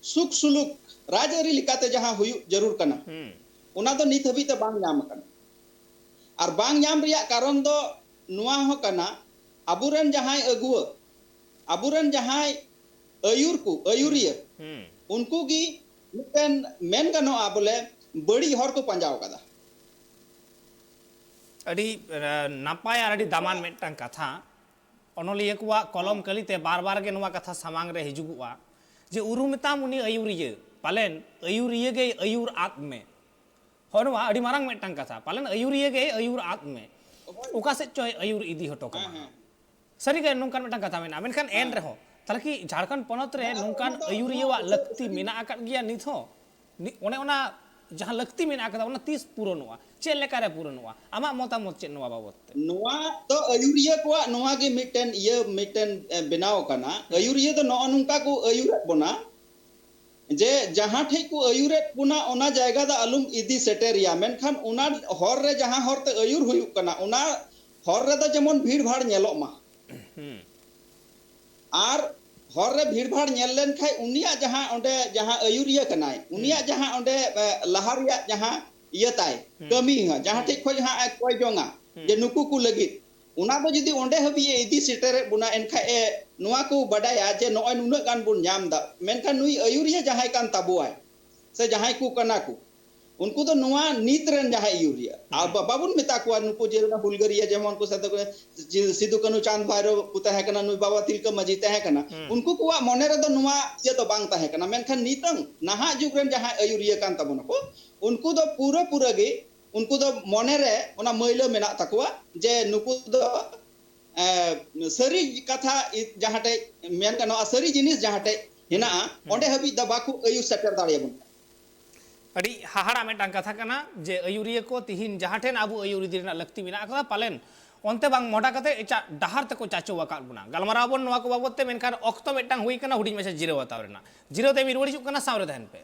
ᱥᱩᱠ ᱥᱩᱞᱩᱠ ᱨᱟᱡᱽᱟᱹᱨᱤ ᱞᱮᱠᱟᱛᱮ ᱡᱟᱦᱟᱸ ᱦᱩᱭᱩᱜ ᱡᱟᱹᱨᱩᱲ ᱠᱟᱱᱟ, ᱦᱩᱸ᱾ ᱚᱱᱟ ᱫᱚ ᱱᱤᱛ ᱦᱟᱹᱵᱤᱡ ᱛᱮ ᱵᱟᱝ ᱧᱟᱢ ᱟᱠᱟᱱᱟ᱾ ᱟᱨ ᱵᱟᱝ ᱧᱟᱢ ᱨᱮᱭᱟᱜ ᱠᱟᱨᱚᱱ ᱫᱚ ᱱᱚᱣᱟ ᱦᱚᱸ ᱠᱟᱱᱟ, ᱟᱵᱚᱨᱮᱱ ᱡᱟᱦᱟᱸᱭ ᱟᱹᱜᱩᱣᱟᱹ, ᱟᱵᱚᱨᱮᱱ ᱡᱟᱦᱟᱸᱭ ᱟᱹᱭᱩᱨ ᱠᱚ, ᱟᱹᱭᱩᱨᱤᱭᱟᱹ, ᱦᱩᱸ᱾ ᱩᱱᱠᱩ ᱜᱮ ᱢᱤᱫᱴᱮᱱ ᱢᱮᱱ ᱜᱟᱱᱚᱜᱼᱟ ᱵᱚᱞᱮ ᱵᱟᱹᱲᱤᱡ ᱦᱚᱨ ᱠᱚ ᱯᱟᱸᱡᱟᱣ ᱠᱟᱫᱟ᱾ ᱟᱹᱰᱤ, ᱮ, ᱱᱟᱯᱟᱭ ᱟᱨ ᱟᱹᱰᱤ ᱫᱟᱢᱟᱱ ᱢᱤᱫᱴᱟᱝ ᱠᱟᱛᱷᱟ᱾ ᱚᱱᱚᱞᱤᱭᱟᱹ ᱠᱚᱣᱟᱜ ᱠᱚᱞᱚᱢ ᱠᱟᱹᱞᱤᱛᱮ ᱵᱟᱨ ᱵᱟᱨ ᱜᱮ ᱱᱚᱣᱟ ᱠᱟᱛᱷᱟ ᱥᱟᱢᱟᱝ ᱨᱮ ᱦᱤᱡᱩᱜᱚᱜᱼᱟ ᱡᱮ ᱩᱨᱩᱢᱮᱛᱟᱢ ᱩᱱᱤ ᱟᱹᱭᱩᱨᱤᱭᱟᱹ, ᱯᱟᱞᱮᱱ ᱟᱹᱭᱩᱨᱤᱭᱟᱹ ᱜᱮᱭ ᱟᱹᱭᱩᱨ ᱟᱫ ᱢᱮ᱾ ᱦᱚᱸᱜᱼᱚ ᱱᱚᱣᱟ ᱟᱹᱰᱤ ᱢᱟᱨᱟᱝ ᱢᱤᱫᱴᱟᱝ ᱠᱟᱛᱷᱟ, ᱯᱟᱞᱮᱱ ᱟᱹᱭᱩᱨᱤᱭᱟᱹ ᱜᱮᱭ ᱟᱹᱭᱩᱨ ᱟᱫ ᱢᱮ᱾ ᱚᱠᱟ ᱥᱮᱫ ᱪᱚᱭ ᱟᱹᱭᱩᱨ ᱤᱫᱤ ᱦᱚᱴᱚ ᱠᱟᱢᱟ᱾ ᱦᱮᱸ, ᱦᱮᱸ᱾ ᱥᱟᱹᱨᱤᱜᱮ ᱱᱚᱝᱠᱟᱱ ᱢᱤᱫᱴᱟᱝ ᱠᱟᱛᱷᱟ ᱢᱮᱱᱟᱜᱼᱟ, ᱢᱮᱱᱠᱷᱟᱱ ᱮᱱ ᱦᱮᱸ᱾ ᱨᱮᱦᱚᱸ ᱛᱟᱦᱚᱞᱮ ᱠᱤ ᱡᱷᱟᱲᱠᱷᱚᱸᱰ ᱯᱚᱱᱚᱛ ᱨᱮ ᱦᱮᱸ, ᱱᱚᱝᱠᱟᱱ ᱚᱱᱟ ᱫᱚ, ᱟᱹᱭᱩᱨᱤᱭᱟᱹᱣᱟᱜ ᱚᱱᱟ ᱫᱚ ᱞᱟᱹᱠᱛᱤ ᱥᱟᱹᱨᱤ ᱢᱮᱱᱟᱜ ᱟᱠᱟᱫ ᱜᱮᱭᱟ ᱱᱤᱛ ᱦᱚᱸ? ᱱᱤ-, ᱚᱱᱮ ᱚᱱᱟ ᱡᱟᱦᱟᱸ ᱞᱟᱹᱠᱛᱤ ᱢᱮᱱᱟᱜ ᱟᱠᱟᱫᱟ, ᱚᱱᱟ ᱛᱤᱥ ᱯᱩᱨᱚᱱᱚᱜᱼᱟ? ᱪᱮᱫ ᱞᱮᱠᱟᱨᱮ ᱯᱩᱨᱚᱱᱚᱜᱼᱟ? ᱟᱢᱟᱜ ᱢᱚᱛᱟᱢᱚᱛ ᱪᱮᱫ ᱱᱚᱣᱟ ᱵᱟᱵᱚᱛ ᱛᱮ? ᱱᱚᱣᱟ ᱫᱚ ᱟᱹᱭᱩᱨᱤᱭᱟᱹ ᱠᱚᱣᱟᱜ ᱱᱚᱣᱟ ᱜᱮ ᱢᱤᱫᱴᱮᱱ ᱤᱭᱟᱹ, ᱢᱤᱫᱴᱮᱱ, ᱮ, ᱵᱮᱱᱟᱣ ᱟᱠᱟᱱᱟ᱾ ᱦᱩᱸ᱾ ᱟᱹᱭᱩᱨᱤᱭᱟᱹ ᱫᱚ ᱱᱚᱜᱼᱚ ᱱᱚᱝᱠᱟ ᱠᱚ ᱟᱹᱭᱩᱨᱮᱫ ᱵᱚᱱᱟ ᱡᱮ ᱡᱟᱦᱟᱸ ᱴᱷᱮᱡ ᱠᱚ ᱟᱹᱭᱩᱨᱮᱫ ᱵᱚᱱᱟ, ᱚᱱᱟ ᱡᱟᱭᱜᱟ ᱫᱚ ᱟᱞᱚᱢ ᱤᱫᱤ ᱥᱮᱴᱮᱨᱮᱭᱟ, ᱢᱮᱱᱠᱷᱟᱱ ᱚᱱᱟ ᱦᱚᱨ ᱨᱮ ᱡᱟᱦᱟᱸ ᱦᱚᱨ ᱛᱮ ᱟᱹᱭᱩᱨ ᱦᱩᱭᱩᱜ ᱠᱟᱱᱟ, ᱚᱱᱟ ᱦᱚᱨ ᱨᱮᱫᱚ ᱡᱮᱢᱚᱱ ᱵᱷᱤᱲ ᱵᱷᱟᱲ ᱧᱮᱞᱚᱜ ᱢᱟ᱾ ᱦᱩᱸ᱾ ᱟᱨ ᱦᱚᱨ ᱨᱮ ᱵᱷᱤᱲ ᱵᱷᱟᱲ ᱧᱮᱞ ᱞᱮᱱ ᱠᱷᱟᱡ, ᱩᱱᱤᱭᱟᱜ ᱡᱟᱦᱟᱸ ᱚᱸᱰᱮ ᱡᱟᱦᱟᱸ ᱟᱹᱭᱩᱨᱤᱭᱟᱹ ᱠᱟᱱᱟᱭ, ᱦᱩᱸ᱾ ᱩᱱᱤᱭᱟᱜ ᱡᱟᱦᱟᱸ ᱚᱸᱰᱮ, ᱮ, ᱞᱟᱦᱟ ᱨᱮᱭᱟᱜ ᱡᱟᱦᱟᱸ ᱤᱭᱟᱹ ᱛᱟᱭ, ᱦᱩᱸ᱾ ᱠᱟᱹᱢᱤ ᱦᱚᱸ, ᱡᱟᱦᱟᱸ ᱦᱩᱸ᱾ ᱴᱷᱮᱡ ᱠᱷᱚᱡ ᱦᱟᱸᱜ ᱮ ᱠᱚᱭ ᱡᱚᱝᱟ, ᱦᱩᱸ᱾ ᱡᱮ ᱱᱩᱠᱩ ᱠᱚ ᱞᱟᱹᱜᱤᱫ, ᱚᱱᱟ ᱫᱚ ᱡᱩᱫᱤ ᱚᱸᱰᱮ ᱦᱟᱹᱵᱤᱡ ᱮ ᱤᱫᱤ ᱥᱮᱴᱮᱨᱮᱫ ᱵᱚᱱᱟ, ᱮᱱᱠᱷᱟᱡ ᱮ ᱱᱚᱣᱟ ᱠᱚ ᱵᱟᱰᱟᱭᱟ ᱡᱮ ᱱᱚᱜᱼᱚᱭ ᱱᱩᱱᱟᱹᱜ ᱜᱟᱱ ᱵᱚᱱ ᱧᱟᱢ ᱮᱫᱟ, ᱢᱮᱱᱠᱷᱟᱱ ᱱᱩᱭ ᱟᱹᱭᱩᱨᱤᱭᱟᱹ ᱡᱟᱦᱟᱸᱭ ᱠᱟᱱ ᱛᱟᱵᱚᱣᱟᱭ, ᱥᱮ ᱡᱟᱦᱟᱸᱭ ᱠᱚ ᱠᱟᱱᱟ ᱠᱚ, ᱩᱱᱠᱩ ᱫᱚ ᱱᱚᱣᱟ ᱱᱤᱛ ᱨᱮᱱ ᱡᱟᱦᱟᱸᱭ ᱟᱹᱭᱩᱨᱤᱭᱟᱹ᱾ ᱟᱨ ᱦᱩᱸ᱾ ᱵᱟ-, ᱵᱟᱵᱚᱱ ᱢᱮᱛᱟ ᱠᱚᱣᱟ ᱱᱩᱠᱩ ᱡᱮ ᱚᱱᱟ ᱦᱩᱞᱜᱟᱹᱨᱤᱭᱟᱹ, ᱡᱮᱢᱚᱱ ᱠᱚ ᱥᱤᱫᱩ, ᱥᱤᱫᱩ ᱠᱟᱹᱱᱦᱩ ᱪᱟᱸᱫᱽ ᱵᱷᱟᱭᱨᱳ ᱠᱚ ᱛᱟᱦᱮᱸ ᱠᱟᱱᱟ, ᱱᱩᱭ ᱵᱟᱵᱟ ᱛᱤᱞᱠᱟᱹ ᱢᱟᱹᱡᱷᱤ ᱛᱟᱦᱮᱸ ᱠᱟᱱᱟ᱾ ᱦᱩᱸ᱾ ᱩᱱᱠᱩ ᱠᱚᱣᱟᱜ ᱢᱚᱱᱮ ᱨᱮᱫᱚ ᱱᱚᱣᱟ ᱤᱭᱟᱹ ᱫᱚ ᱵᱟᱝ ᱛᱟᱦᱮᱸ ᱠᱟᱱᱟ, ᱢᱮᱱᱠᱷᱟᱱ ᱱᱤᱛᱚᱝ ᱱᱟᱦᱟᱜ ᱡᱩᱜᱽ ᱨᱮᱱ ᱡᱟᱦᱟᱸᱭ ᱟᱹᱭᱩᱨᱤᱭᱟᱹ ᱠᱟᱱ ᱛᱟᱵᱚᱱᱟ ᱠᱚ, ᱩᱱᱠᱩ ᱫᱚ ᱯᱩᱨᱟᱹ ᱯᱩᱨᱟᱹ ᱜᱮ, ᱩᱱᱠᱩ ᱫᱚ ᱢᱚᱱᱮ ᱨᱮ ᱚᱱᱟ ᱢᱟᱹᱭᱞᱟᱹ ᱢᱮᱱᱟᱜ ᱛᱟᱠᱚᱣᱟ ᱡᱮ ᱱᱩᱠᱩ ᱫᱚ, ᱮ, ᱥᱟᱹᱨᱤ ᱠᱟᱛᱷᱟ ᱤ-, ᱡᱟᱦᱟᱸ ᱴᱷᱮᱡ ᱢᱮᱱ ᱜᱟᱱᱚᱜᱼᱟ, ᱥᱟᱹᱨᱤ ᱡᱤᱱᱤᱥ ᱡᱟᱦᱟᱸ ᱴᱷᱮᱡ ᱦᱮᱱᱟᱜᱼᱟ, ᱦᱩᱸ᱾ ᱚᱸᱰᱮ ᱦᱟᱹᱵᱤᱡ ᱫᱚ ᱵᱟᱠᱚ ᱟᱹᱭᱩᱨ ᱥᱮᱴᱮᱨ ᱫᱟᱲᱮᱭᱟᱵᱚᱱ ᱠᱟᱱᱟ᱾ ᱟᱹᱰᱤ ᱦᱟᱦᱟᱲᱟ ᱢᱤᱫᱴᱟᱝ ᱠᱟᱛᱷᱟ ᱠᱟᱱᱟ ᱡᱮ ᱟᱹᱭᱩᱨᱤᱭᱟᱹ ᱠᱚ ᱛᱤᱦᱤᱧ ᱡᱟᱦᱟᱸ ᱴᱷᱮᱱ ᱟᱵᱚ ᱟᱹᱭᱩᱨ ᱤᱫᱤ ᱨᱮᱱᱟᱜ ᱞᱟᱹᱠᱛᱤ ᱢᱮᱱᱟᱜ ᱟᱠᱟᱫᱟ, ᱯᱟᱞᱮᱱ ᱚᱱᱛᱮ ᱵᱟᱝ ᱢᱚᱦᱰᱟ ᱠᱟᱛᱮ ᱮᱴᱟᱜ ᱰᱟᱦᱟᱨ ᱛᱮᱠᱚ ᱪᱟᱪᱳ ᱟᱠᱟᱫ ᱵᱚᱱᱟ᱾ ᱜᱟᱞᱢᱟᱨᱟᱣ ᱟᱵᱚᱱ ᱱᱚᱣᱟ ᱠᱚ ᱵᱟᱵᱚᱛ ᱛᱮ, ᱢᱮᱱᱠᱷᱟᱱ ᱚᱠᱛᱚ ᱢᱤᱫᱴᱟᱝ ᱦᱩᱭ ᱠᱟᱱᱟ ᱦᱩᱰᱤᱧ ᱢᱟᱪᱷᱟ ᱡᱤᱨᱟᱹᱣ ᱦᱟᱛᱟᱣ ᱨᱮᱱᱟᱜ᱾ ᱡᱤᱨᱟᱹᱣ ᱛᱟᱭᱚᱢ ᱨᱩᱣᱟᱹᱲ ᱦᱤᱡᱩᱜ ᱠᱟᱱᱟ, ᱥᱟᱶ ᱨᱮ ᱛᱟᱦᱮᱱ ᱯᱮ᱾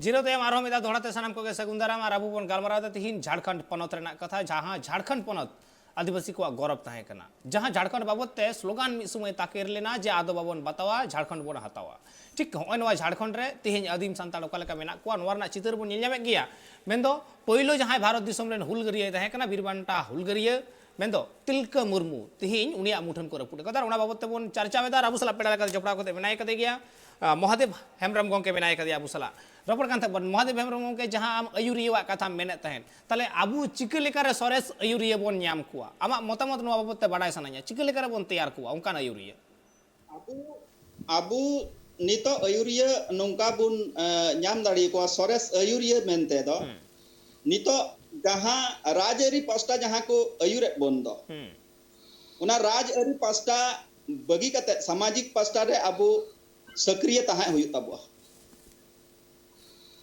ᱡᱤᱨᱟᱹᱣ ᱛᱟᱭᱚᱢ ᱟᱨᱦᱚᱸ ᱢᱤᱫ ᱫᱷᱟᱣ ᱫᱚᱦᱲᱟ ᱛᱮ ᱥᱟᱱᱟᱢ ᱠᱚᱜᱮ ᱥᱟᱹᱜᱩᱱ ᱫᱟᱨᱟᱢ᱾ ᱟᱨ ᱟᱵᱚ ᱵᱚᱱ ᱜᱟᱞᱢᱟᱨᱟᱣ ᱮᱫᱟ ᱛᱤᱦᱤᱧ ᱡᱷᱟᱲᱠᱷᱚᱸᱰ ᱯᱚᱱᱚᱛ ᱨᱮᱱᱟᱜ ᱠᱟᱛᱷᱟ, ᱡᱟᱦᱟᱸ ᱡᱷᱟᱲᱠᱷᱚᱸᱰ ᱯᱚᱱᱚᱛ ᱟᱹᱫᱤᱵᱟᱹᱥᱤ ᱠᱚᱣᱟᱜ ᱜᱚᱨᱚᱵᱽ ᱛᱟᱦᱮᱸ ᱠᱟᱱᱟ, ᱡᱟᱦᱟᱸ ᱡᱷᱟᱲᱠᱷᱚᱸᱰ ᱵᱟᱵᱚᱫ ᱛᱮ ᱥᱞᱳᱜᱟᱱ ᱢᱤᱫ ᱥᱚᱢᱚᱭ ᱛᱟᱠᱮᱨ ᱞᱮᱱᱟ ᱡᱮ ᱟᱫᱚ ᱵᱟᱵᱚᱱ ᱵᱟᱛᱟᱣᱟ, ᱡᱷᱟᱲᱠᱷᱚᱸᱰ ᱵᱚᱱ ᱦᱟᱛᱟᱣᱟ᱾ ᱴᱷᱤᱠ ᱱᱚᱜᱼᱚᱭ ᱱᱚᱣᱟ ᱡᱷᱟᱲᱠᱷᱚᱸᱰ ᱨᱮ ᱛᱮᱦᱮᱧ ᱟᱹᱫᱤᱢ ᱥᱟᱱᱛᱟᱲ ᱚᱠᱟ ᱞᱮᱠᱟ ᱢᱮᱱᱟᱜ ᱠᱚᱣᱟ, ᱱᱚᱣᱟ ᱨᱮᱱᱟᱜ ᱪᱤᱛᱟᱹᱨ ᱵᱚᱱ ᱧᱮᱞ ᱧᱟᱢᱮᱫ ᱜᱮᱭᱟ᱾ ᱢᱮᱱᱫᱚ ᱯᱳᱭᱞᱳ ᱡᱟᱦᱟᱸᱭ ᱵᱷᱟᱨᱚᱛ ᱫᱤᱥᱚᱢ ᱨᱮᱱ ᱦᱩᱞᱜᱟᱹᱨᱤᱭᱟᱹᱭ ᱛᱟᱦᱮᱸ ᱠᱟᱱᱟ, ᱵᱤᱨ ᱵᱟᱱᱴᱟ ᱦᱩᱞᱜᱟᱹᱨᱤᱭᱟᱹ, ᱢᱮᱱᱫᱚ ᱛᱤᱞᱠᱟᱹ ᱢᱩᱨᱢᱩ, ᱛᱮᱦᱮᱧ ᱩᱱᱤᱭᱟᱜ ᱢᱩᱴᱷᱟᱹᱱ ᱠᱚ ᱨᱟᱹᱯᱩᱫ ᱟᱠᱟᱫᱟ᱾ ᱟᱨ ᱚᱱᱟ ᱵᱟᱵᱚᱫ ᱛᱮᱵᱚᱱ ᱪᱟᱨᱪᱟᱣᱮᱫᱟ ᱟᱨ ᱟᱵᱚ ᱥᱟᱞᱟᱜ ᱯᱮᱲᱟ ᱞᱮᱠᱟᱛᱮ ᱡᱚᱯᱲᱟᱣ ᱠᱟᱛᱮ ᱢᱮᱱᱟᱭ ᱠᱟᱫᱮ ᱜᱮᱭᱟ, ᱟᱸ, ᱢᱚᱦᱟᱫᱮᱵ ᱦᱮᱢᱵᱨᱚᱢ ᱜᱚᱢᱠᱮ ᱢᱮᱱᱟᱭ ᱠᱟᱫᱮᱭᱟ ᱟᱵᱚ ᱥᱟᱞᱟᱜ᱾ ᱨᱚᱯᱚᱲ ᱠᱟᱱ ᱛᱟᱵᱚᱱ ᱢᱚᱦᱟᱫᱮᱵ ᱦᱮᱢᱵᱨᱚᱢ ᱜᱚᱢᱠᱮ, ᱡᱟᱦᱟᱸ ᱟᱢ ᱟᱹᱭᱩᱨᱤᱭᱟᱹᱣᱟᱜ ᱠᱟᱛᱷᱟᱢ ᱢᱮᱱᱮᱫ ᱛᱟᱦᱮᱸᱫ, ᱛᱟᱦᱞᱮ ᱟᱵᱚ ᱪᱤᱠᱟᱹ ᱞᱮᱠᱟᱨᱮ ᱥᱚᱨᱮᱥ ᱟᱹᱭᱩᱨᱤᱭᱟᱹ ᱵᱚᱱ ᱧᱟᱢ ᱠᱚᱣᱟ? ᱟᱢᱟᱜ ᱢᱚᱛᱟᱢᱚᱛ ᱱᱚᱣᱟ ᱵᱟᱵᱚᱫ ᱛᱮ ᱵᱟᱰᱟᱭ ᱥᱟᱱᱟᱧᱟ, ᱪᱤᱠᱟᱹ ᱞᱮᱠᱟᱨᱮ ᱵᱚᱱ ᱛᱮᱭᱟᱨ ᱠᱚᱣᱟ ᱚᱱᱠᱟᱱ ᱟᱹᱭᱩᱨᱤᱭᱟᱹ? ᱟᱵᱚ, ᱟᱵᱚ ᱱᱤᱛᱚᱜ ᱟᱹᱭᱩᱨᱤᱭᱟᱹ ᱱᱚᱝᱠᱟ ᱵᱚᱱ, ᱮ, ᱧᱟᱢ ᱫᱟᱲᱮ ᱟᱠᱚᱣᱟ, ᱥᱚᱨᱮᱥ ᱟᱹᱭᱩᱨᱤᱭᱟᱹ ᱢᱮᱱᱛᱮ ᱫᱚ, ᱦᱩᱸ᱾ ᱱᱤᱛᱚᱜ ᱡᱟᱦᱟᱸ ᱨᱟᱡᱽᱟᱹᱨᱤ ᱯᱟᱥᱴᱟ ᱡᱟᱦᱟᱸ ᱠᱚ ᱟᱹᱭᱩᱨᱮᱫ ᱵᱚᱱ ᱫᱚ, ᱦᱩᱸ᱾ ᱚᱱᱟ ᱨᱟᱡᱽᱟᱹᱨᱤ ᱯᱟᱥᱴᱟ ᱵᱟᱹᱜᱤ ᱠᱟᱛᱮ ᱥᱟᱢᱟᱡᱤᱠ ᱯᱟᱥᱴᱟ ᱨᱮ ᱟᱵᱚ ᱥᱟᱹᱠᱨᱤᱭᱟᱹ ᱛᱟᱦᱮᱸ ᱦᱩᱭᱩᱜ ᱛᱟᱵᱚᱱᱟ᱾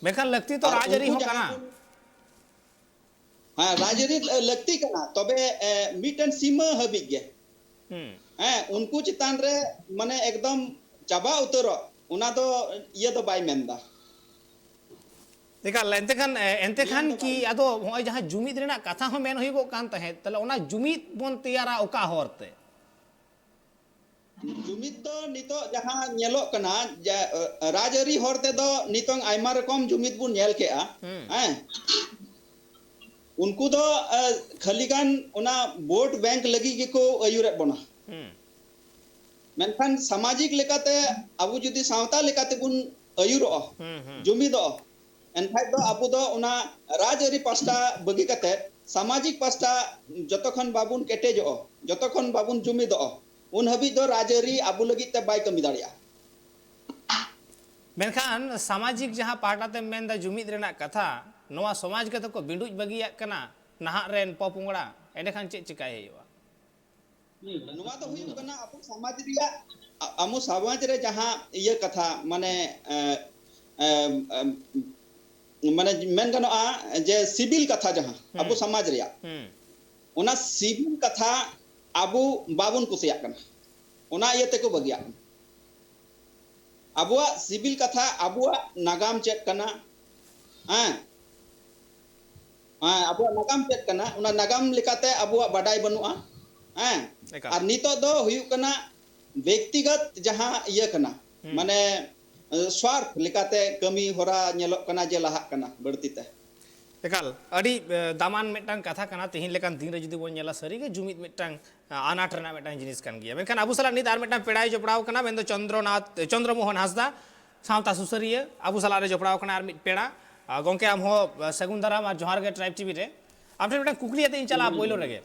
ᱢᱮᱱᱠᱷᱟᱱ ᱞᱟᱹᱠᱛᱤ ᱛᱚ ᱟᱨ ᱨᱟᱡᱽᱟᱹᱨᱤ ᱩᱱᱠᱩ ᱦᱚᱸ ᱡᱟᱦᱟᱸ ᱠᱟᱱᱟ᱾ ᱵᱚᱱ ᱦᱮᱸ, ᱨᱟᱡᱽᱟᱹᱨᱤ ᱞᱟᱹᱠᱛᱤ ᱠᱟᱱᱟ, ᱛᱚᱵᱮ, ᱮ, ᱢᱤᱫᱴᱮᱱ ᱥᱤᱢᱟᱹ ᱦᱟᱹᱵᱤᱡ ᱜᱮ᱾ ᱦᱩᱸ᱾ ᱦᱮᱸ, ᱩᱱᱠᱩ ᱪᱮᱛᱟᱱ ᱨᱮ ᱢᱟᱱᱮ ᱮᱠᱫᱚᱢ ᱪᱟᱵᱟ ᱩᱛᱟᱹᱨᱚᱜ, ᱚᱱᱟ ᱫᱚ ᱤᱭᱟᱹ ᱫᱚ ᱵᱟᱭ ᱢᱮᱱᱫᱟ᱾ ᱮᱠᱟᱞ, ᱮᱱᱛᱮ ᱠᱷᱟᱱ, ᱮ, ᱮᱱᱛᱮ ᱠᱷᱟᱱ ᱢᱮᱱ ᱫᱚ ᱠᱤ ᱵᱟᱭ ᱟᱫᱚ ᱦᱚᱸᱜᱼᱚᱭ ᱡᱟᱦᱟᱸ ᱡᱩᱢᱤᱫ ᱨᱮᱱᱟᱜ ᱠᱟᱛᱷᱟ ᱦᱚᱸ ᱢᱮᱱ ᱦᱩᱭᱩᱜᱚᱜ ᱠᱟᱱ ᱛᱟᱦᱮᱸᱫ, ᱛᱟᱦᱞᱮ ᱚᱱᱟ ᱡᱩᱢᱤᱫ ᱵᱚᱱ ᱛᱮᱭᱟᱨᱟ ᱚᱠᱟ ᱦᱚᱨ ᱛᱮ? ᱡᱩᱢᱤᱫ ᱫᱚ ᱱᱤᱛᱚᱜ ᱡᱟᱦᱟᱸ ᱧᱮᱞᱚᱜ ᱠᱟᱱᱟ, ᱡᱮ, ᱮ, ᱨᱟᱡᱽᱟᱹᱨᱤ ᱦᱚᱨ ᱛᱮᱫᱚ ᱱᱤᱛᱚᱝ ᱟᱭᱢᱟ ᱨᱚᱠᱚᱢ ᱡᱩᱢᱤᱫ ᱵᱚᱱ ᱧᱮᱞ ᱠᱮᱜᱼᱟ, ᱦᱩᱸ᱾ ᱦᱮᱸ᱾ ᱩᱱᱠᱩ ᱫᱚ, ᱮ, ᱠᱷᱟᱹᱞᱤ ᱜᱟᱱ ᱚᱱᱟ ᱵᱷᱳᱴ ᱵᱮᱝᱠ ᱞᱟᱹᱜᱤᱫ ᱜᱮᱠᱚ ᱟᱹᱭᱩᱨᱮᱫ ᱵᱚᱱᱟ᱾ ᱦᱩᱸ᱾ ᱢᱮᱱᱠᱷᱟᱱ ᱥᱟᱢᱟᱡᱤᱠ ᱞᱮᱠᱟᱛᱮ ᱟᱵᱚ ᱡᱩᱫᱤ ᱥᱟᱶᱛᱟ ᱞᱮᱠᱟᱛᱮ ᱵᱚᱱ ᱟᱹᱭᱩᱨᱚᱜᱼᱟ, ᱦᱩᱸ, ᱦᱩᱸ᱾ ᱡᱩᱢᱤᱫᱚᱜᱼᱟ, ᱮᱱᱠᱷᱟᱡ ᱫᱚ ᱟᱵᱚ ᱫᱚ ᱚᱱᱟ ᱨᱟᱡᱽᱟᱹᱨᱤ ᱯᱟᱥᱴᱟ ᱵᱟᱹᱜᱤ ᱠᱟᱛᱮ ᱥᱟᱢᱟᱡᱤᱠ ᱯᱟᱥᱴᱟ ᱡᱚᱛᱚ ᱠᱷᱚᱱ ᱵᱟᱵᱚᱱ ᱠᱮᱴᱮᱡᱚᱜᱼᱟ, ᱡᱚᱛᱚ ᱠᱷᱚᱱ ᱵᱟᱵᱚᱱ ᱡᱩᱢᱤᱫᱚᱜᱼᱟ, ᱩᱱ ᱦᱟᱹᱵᱤᱡ ᱫᱚ ᱨᱟᱡᱽᱟᱹᱨᱤ ᱟᱵᱚ ᱞᱟᱹᱜᱤᱫ ᱛᱮ ᱵᱟᱭ ᱠᱟᱹᱢᱤ ᱫᱟᱲᱮᱭᱟᱜᱼᱟ᱾ ᱢᱮᱱᱠᱷᱟᱱ ᱥᱟᱢᱟᱡᱤᱠ ᱡᱟᱦᱟᱸ ᱯᱟᱦᱴᱟ ᱛᱮᱢ ᱢᱮᱱᱫᱟ ᱡᱩᱢᱤᱫ ᱨᱮᱱᱟᱜ ᱠᱟᱛᱷᱟ, ᱱᱚᱣᱟ ᱥᱚᱢᱟᱡᱽ ᱜᱮᱛᱚ ᱠᱚ ᱵᱤᱸᱰᱩᱡ ᱵᱟᱹᱜᱤᱭᱟᱜ ᱠᱟᱱᱟ ᱱᱟᱦᱟᱜ ᱨᱮᱱ ᱯᱚᱯᱚᱝᱲᱟ, ᱮᱸᱰᱮᱠᱷᱟᱱ ᱪᱮᱫ ᱪᱤᱠᱟᱭ ᱦᱩᱭᱩᱜᱼᱟ? ᱱᱚᱣᱟ ᱫᱚ ᱦᱩᱭᱩᱜ ᱠᱟᱱᱟ ᱟᱵᱚ ᱥᱚᱢᱟᱡᱽ ᱨᱮᱭᱟᱜ, ᱟ-, ᱟᱵᱚ ᱥᱚᱢᱟᱡᱽ ᱨᱮ ᱡᱟᱦᱟᱸ ᱤᱭᱟᱹ ᱠᱟᱛᱷᱟ, ᱢᱟᱱᱮ, ᱮ, ᱮ, ᱮ, ᱢᱟᱱᱮ ᱢᱮᱱ ᱜᱟᱱᱚᱜᱼᱟ ᱡᱮ ᱥᱤᱵᱤᱞ ᱠᱟᱛᱷᱟ ᱡᱟᱦᱟᱸ ᱟᱵᱚ ᱦᱩᱸ᱾ ᱥᱚᱢᱟᱡᱽ ᱨᱮᱭᱟᱜ, ᱦᱩᱸ᱾ ᱚᱱᱟ ᱥᱤᱵᱤᱞ ᱠᱟᱛᱷᱟ ᱟᱵᱚ ᱵᱟᱵᱚᱱ ᱠᱩᱥᱤᱭᱟᱜ ᱠᱟᱱᱟ, ᱚᱱᱟ ᱤᱭᱟᱹ ᱛᱮᱠᱚ ᱵᱟᱹᱜᱤᱭᱟᱜ ᱠᱟᱱᱟ᱾ ᱟᱵᱚᱣᱟᱜ ᱥᱤᱵᱤᱞ ᱠᱟᱛᱷᱟ, ᱟᱵᱚᱣᱟᱜ ᱱᱟᱜᱟᱢ ᱪᱮᱫ ᱠᱟᱱᱟ? ᱦᱮᱸ, ᱦᱮᱸ, ᱟᱵᱚᱣᱟᱜ ᱱᱟᱜᱟᱢ ᱪᱮᱫ ᱠᱟᱱᱟ, ᱚᱱᱟ ᱱᱟᱜᱟᱢ ᱞᱮᱠᱟᱛᱮ ᱟᱵᱚᱣᱟᱜ ᱵᱟᱰᱟᱭ ᱵᱟᱹᱱᱩᱜᱼᱟ᱾ ᱦᱮᱸ᱾ ᱮᱠᱟᱞ᱾ ᱟᱨ ᱱᱤᱛᱚᱜ ᱫᱚ ᱦᱩᱭᱩᱜ ᱠᱟᱱᱟ ᱵᱮᱠᱛᱤᱜᱚᱛ ᱡᱟᱦᱟᱸ ᱤᱭᱟᱹ ᱠᱟᱱᱟ, ᱦᱩᱸ᱾ ᱢᱟᱱᱮ, ᱮ, ᱥᱣᱟᱨᱛᱷ ᱞᱮᱠᱟᱛᱮ ᱠᱟᱹᱢᱤ ᱦᱚᱨᱟ ᱧᱮᱞᱚᱜ ᱠᱟᱱᱟ ᱡᱮ ᱞᱟᱦᱟᱜ ᱠᱟᱱᱟ ᱵᱟᱹᱲᱛᱤ ᱛᱮ᱾ ᱮᱠᱟᱞ, ᱟᱹᱰᱤ ᱮ, ᱫᱟᱢᱟᱱ ᱢᱤᱫᱴᱟᱝ ᱠᱟᱛᱷᱟ ᱠᱟᱱᱟ᱾ ᱛᱮᱦᱮᱧ ᱞᱮᱠᱟᱱ ᱫᱤᱱ ᱨᱮ ᱡᱩᱫᱤ ᱵᱚᱱ ᱧᱮᱞᱟ, ᱥᱟᱹᱨᱤᱜᱮ ᱡᱩᱢᱤᱫ ᱢᱤᱫᱴᱟᱝ ᱮ, ᱟᱱᱟᱴ ᱨᱮᱱᱟᱜ ᱢᱤᱫᱴᱟᱝ ᱡᱤᱱᱤᱥ ᱠᱟᱱ ᱜᱮᱭᱟ᱾ ᱢᱮᱱᱠᱷᱟᱱ ᱟᱵᱚ ᱥᱟᱞᱟᱜ ᱱᱤᱛ ᱟᱨ ᱢᱤᱫᱴᱟᱝ ᱯᱮᱲᱟᱭ ᱡᱚᱯᱲᱟᱣ ᱠᱟᱱᱟ, ᱢᱮᱱᱫᱚ ᱪᱚᱱᱫᱨᱚᱱᱟᱛᱷ, ᱪᱚᱱᱫᱨᱚ ᱢᱳᱦᱚᱱ ᱦᱟᱸᱥᱫᱟ, ᱥᱟᱶᱛᱟ ᱥᱩᱥᱟᱹᱨᱤᱭᱟᱹ, ᱟᱵᱚ ᱥᱟᱞᱟᱜ ᱨᱮ ᱡᱚᱯᱲᱟᱣ ᱠᱟᱱᱟ ᱟᱨ ᱢᱤᱫ ᱯᱮᱲᱟ᱾ ᱟ, ᱜᱚᱝᱠᱮ, ᱟᱢ ᱦᱚᱸ ᱮ, ᱥᱟᱹᱜᱩᱱ ᱫᱟᱨᱟᱢ ᱟᱨ ᱡᱚᱦᱟᱨ ᱜᱮ ᱴᱨᱟᱭᱤᱵᱽ ᱴᱤᱵᱷᱤ ᱨᱮ᱾ ᱟᱢ ᱴᱷᱮᱱ ᱢᱤᱫᱴᱟᱝ ᱠᱩᱠᱞᱤ ᱟᱛᱮ ᱤᱧ ᱪᱟᱞᱟᱜᱼᱟ ᱯᱳᱭᱞᱳ ᱨᱮᱜᱮ᱾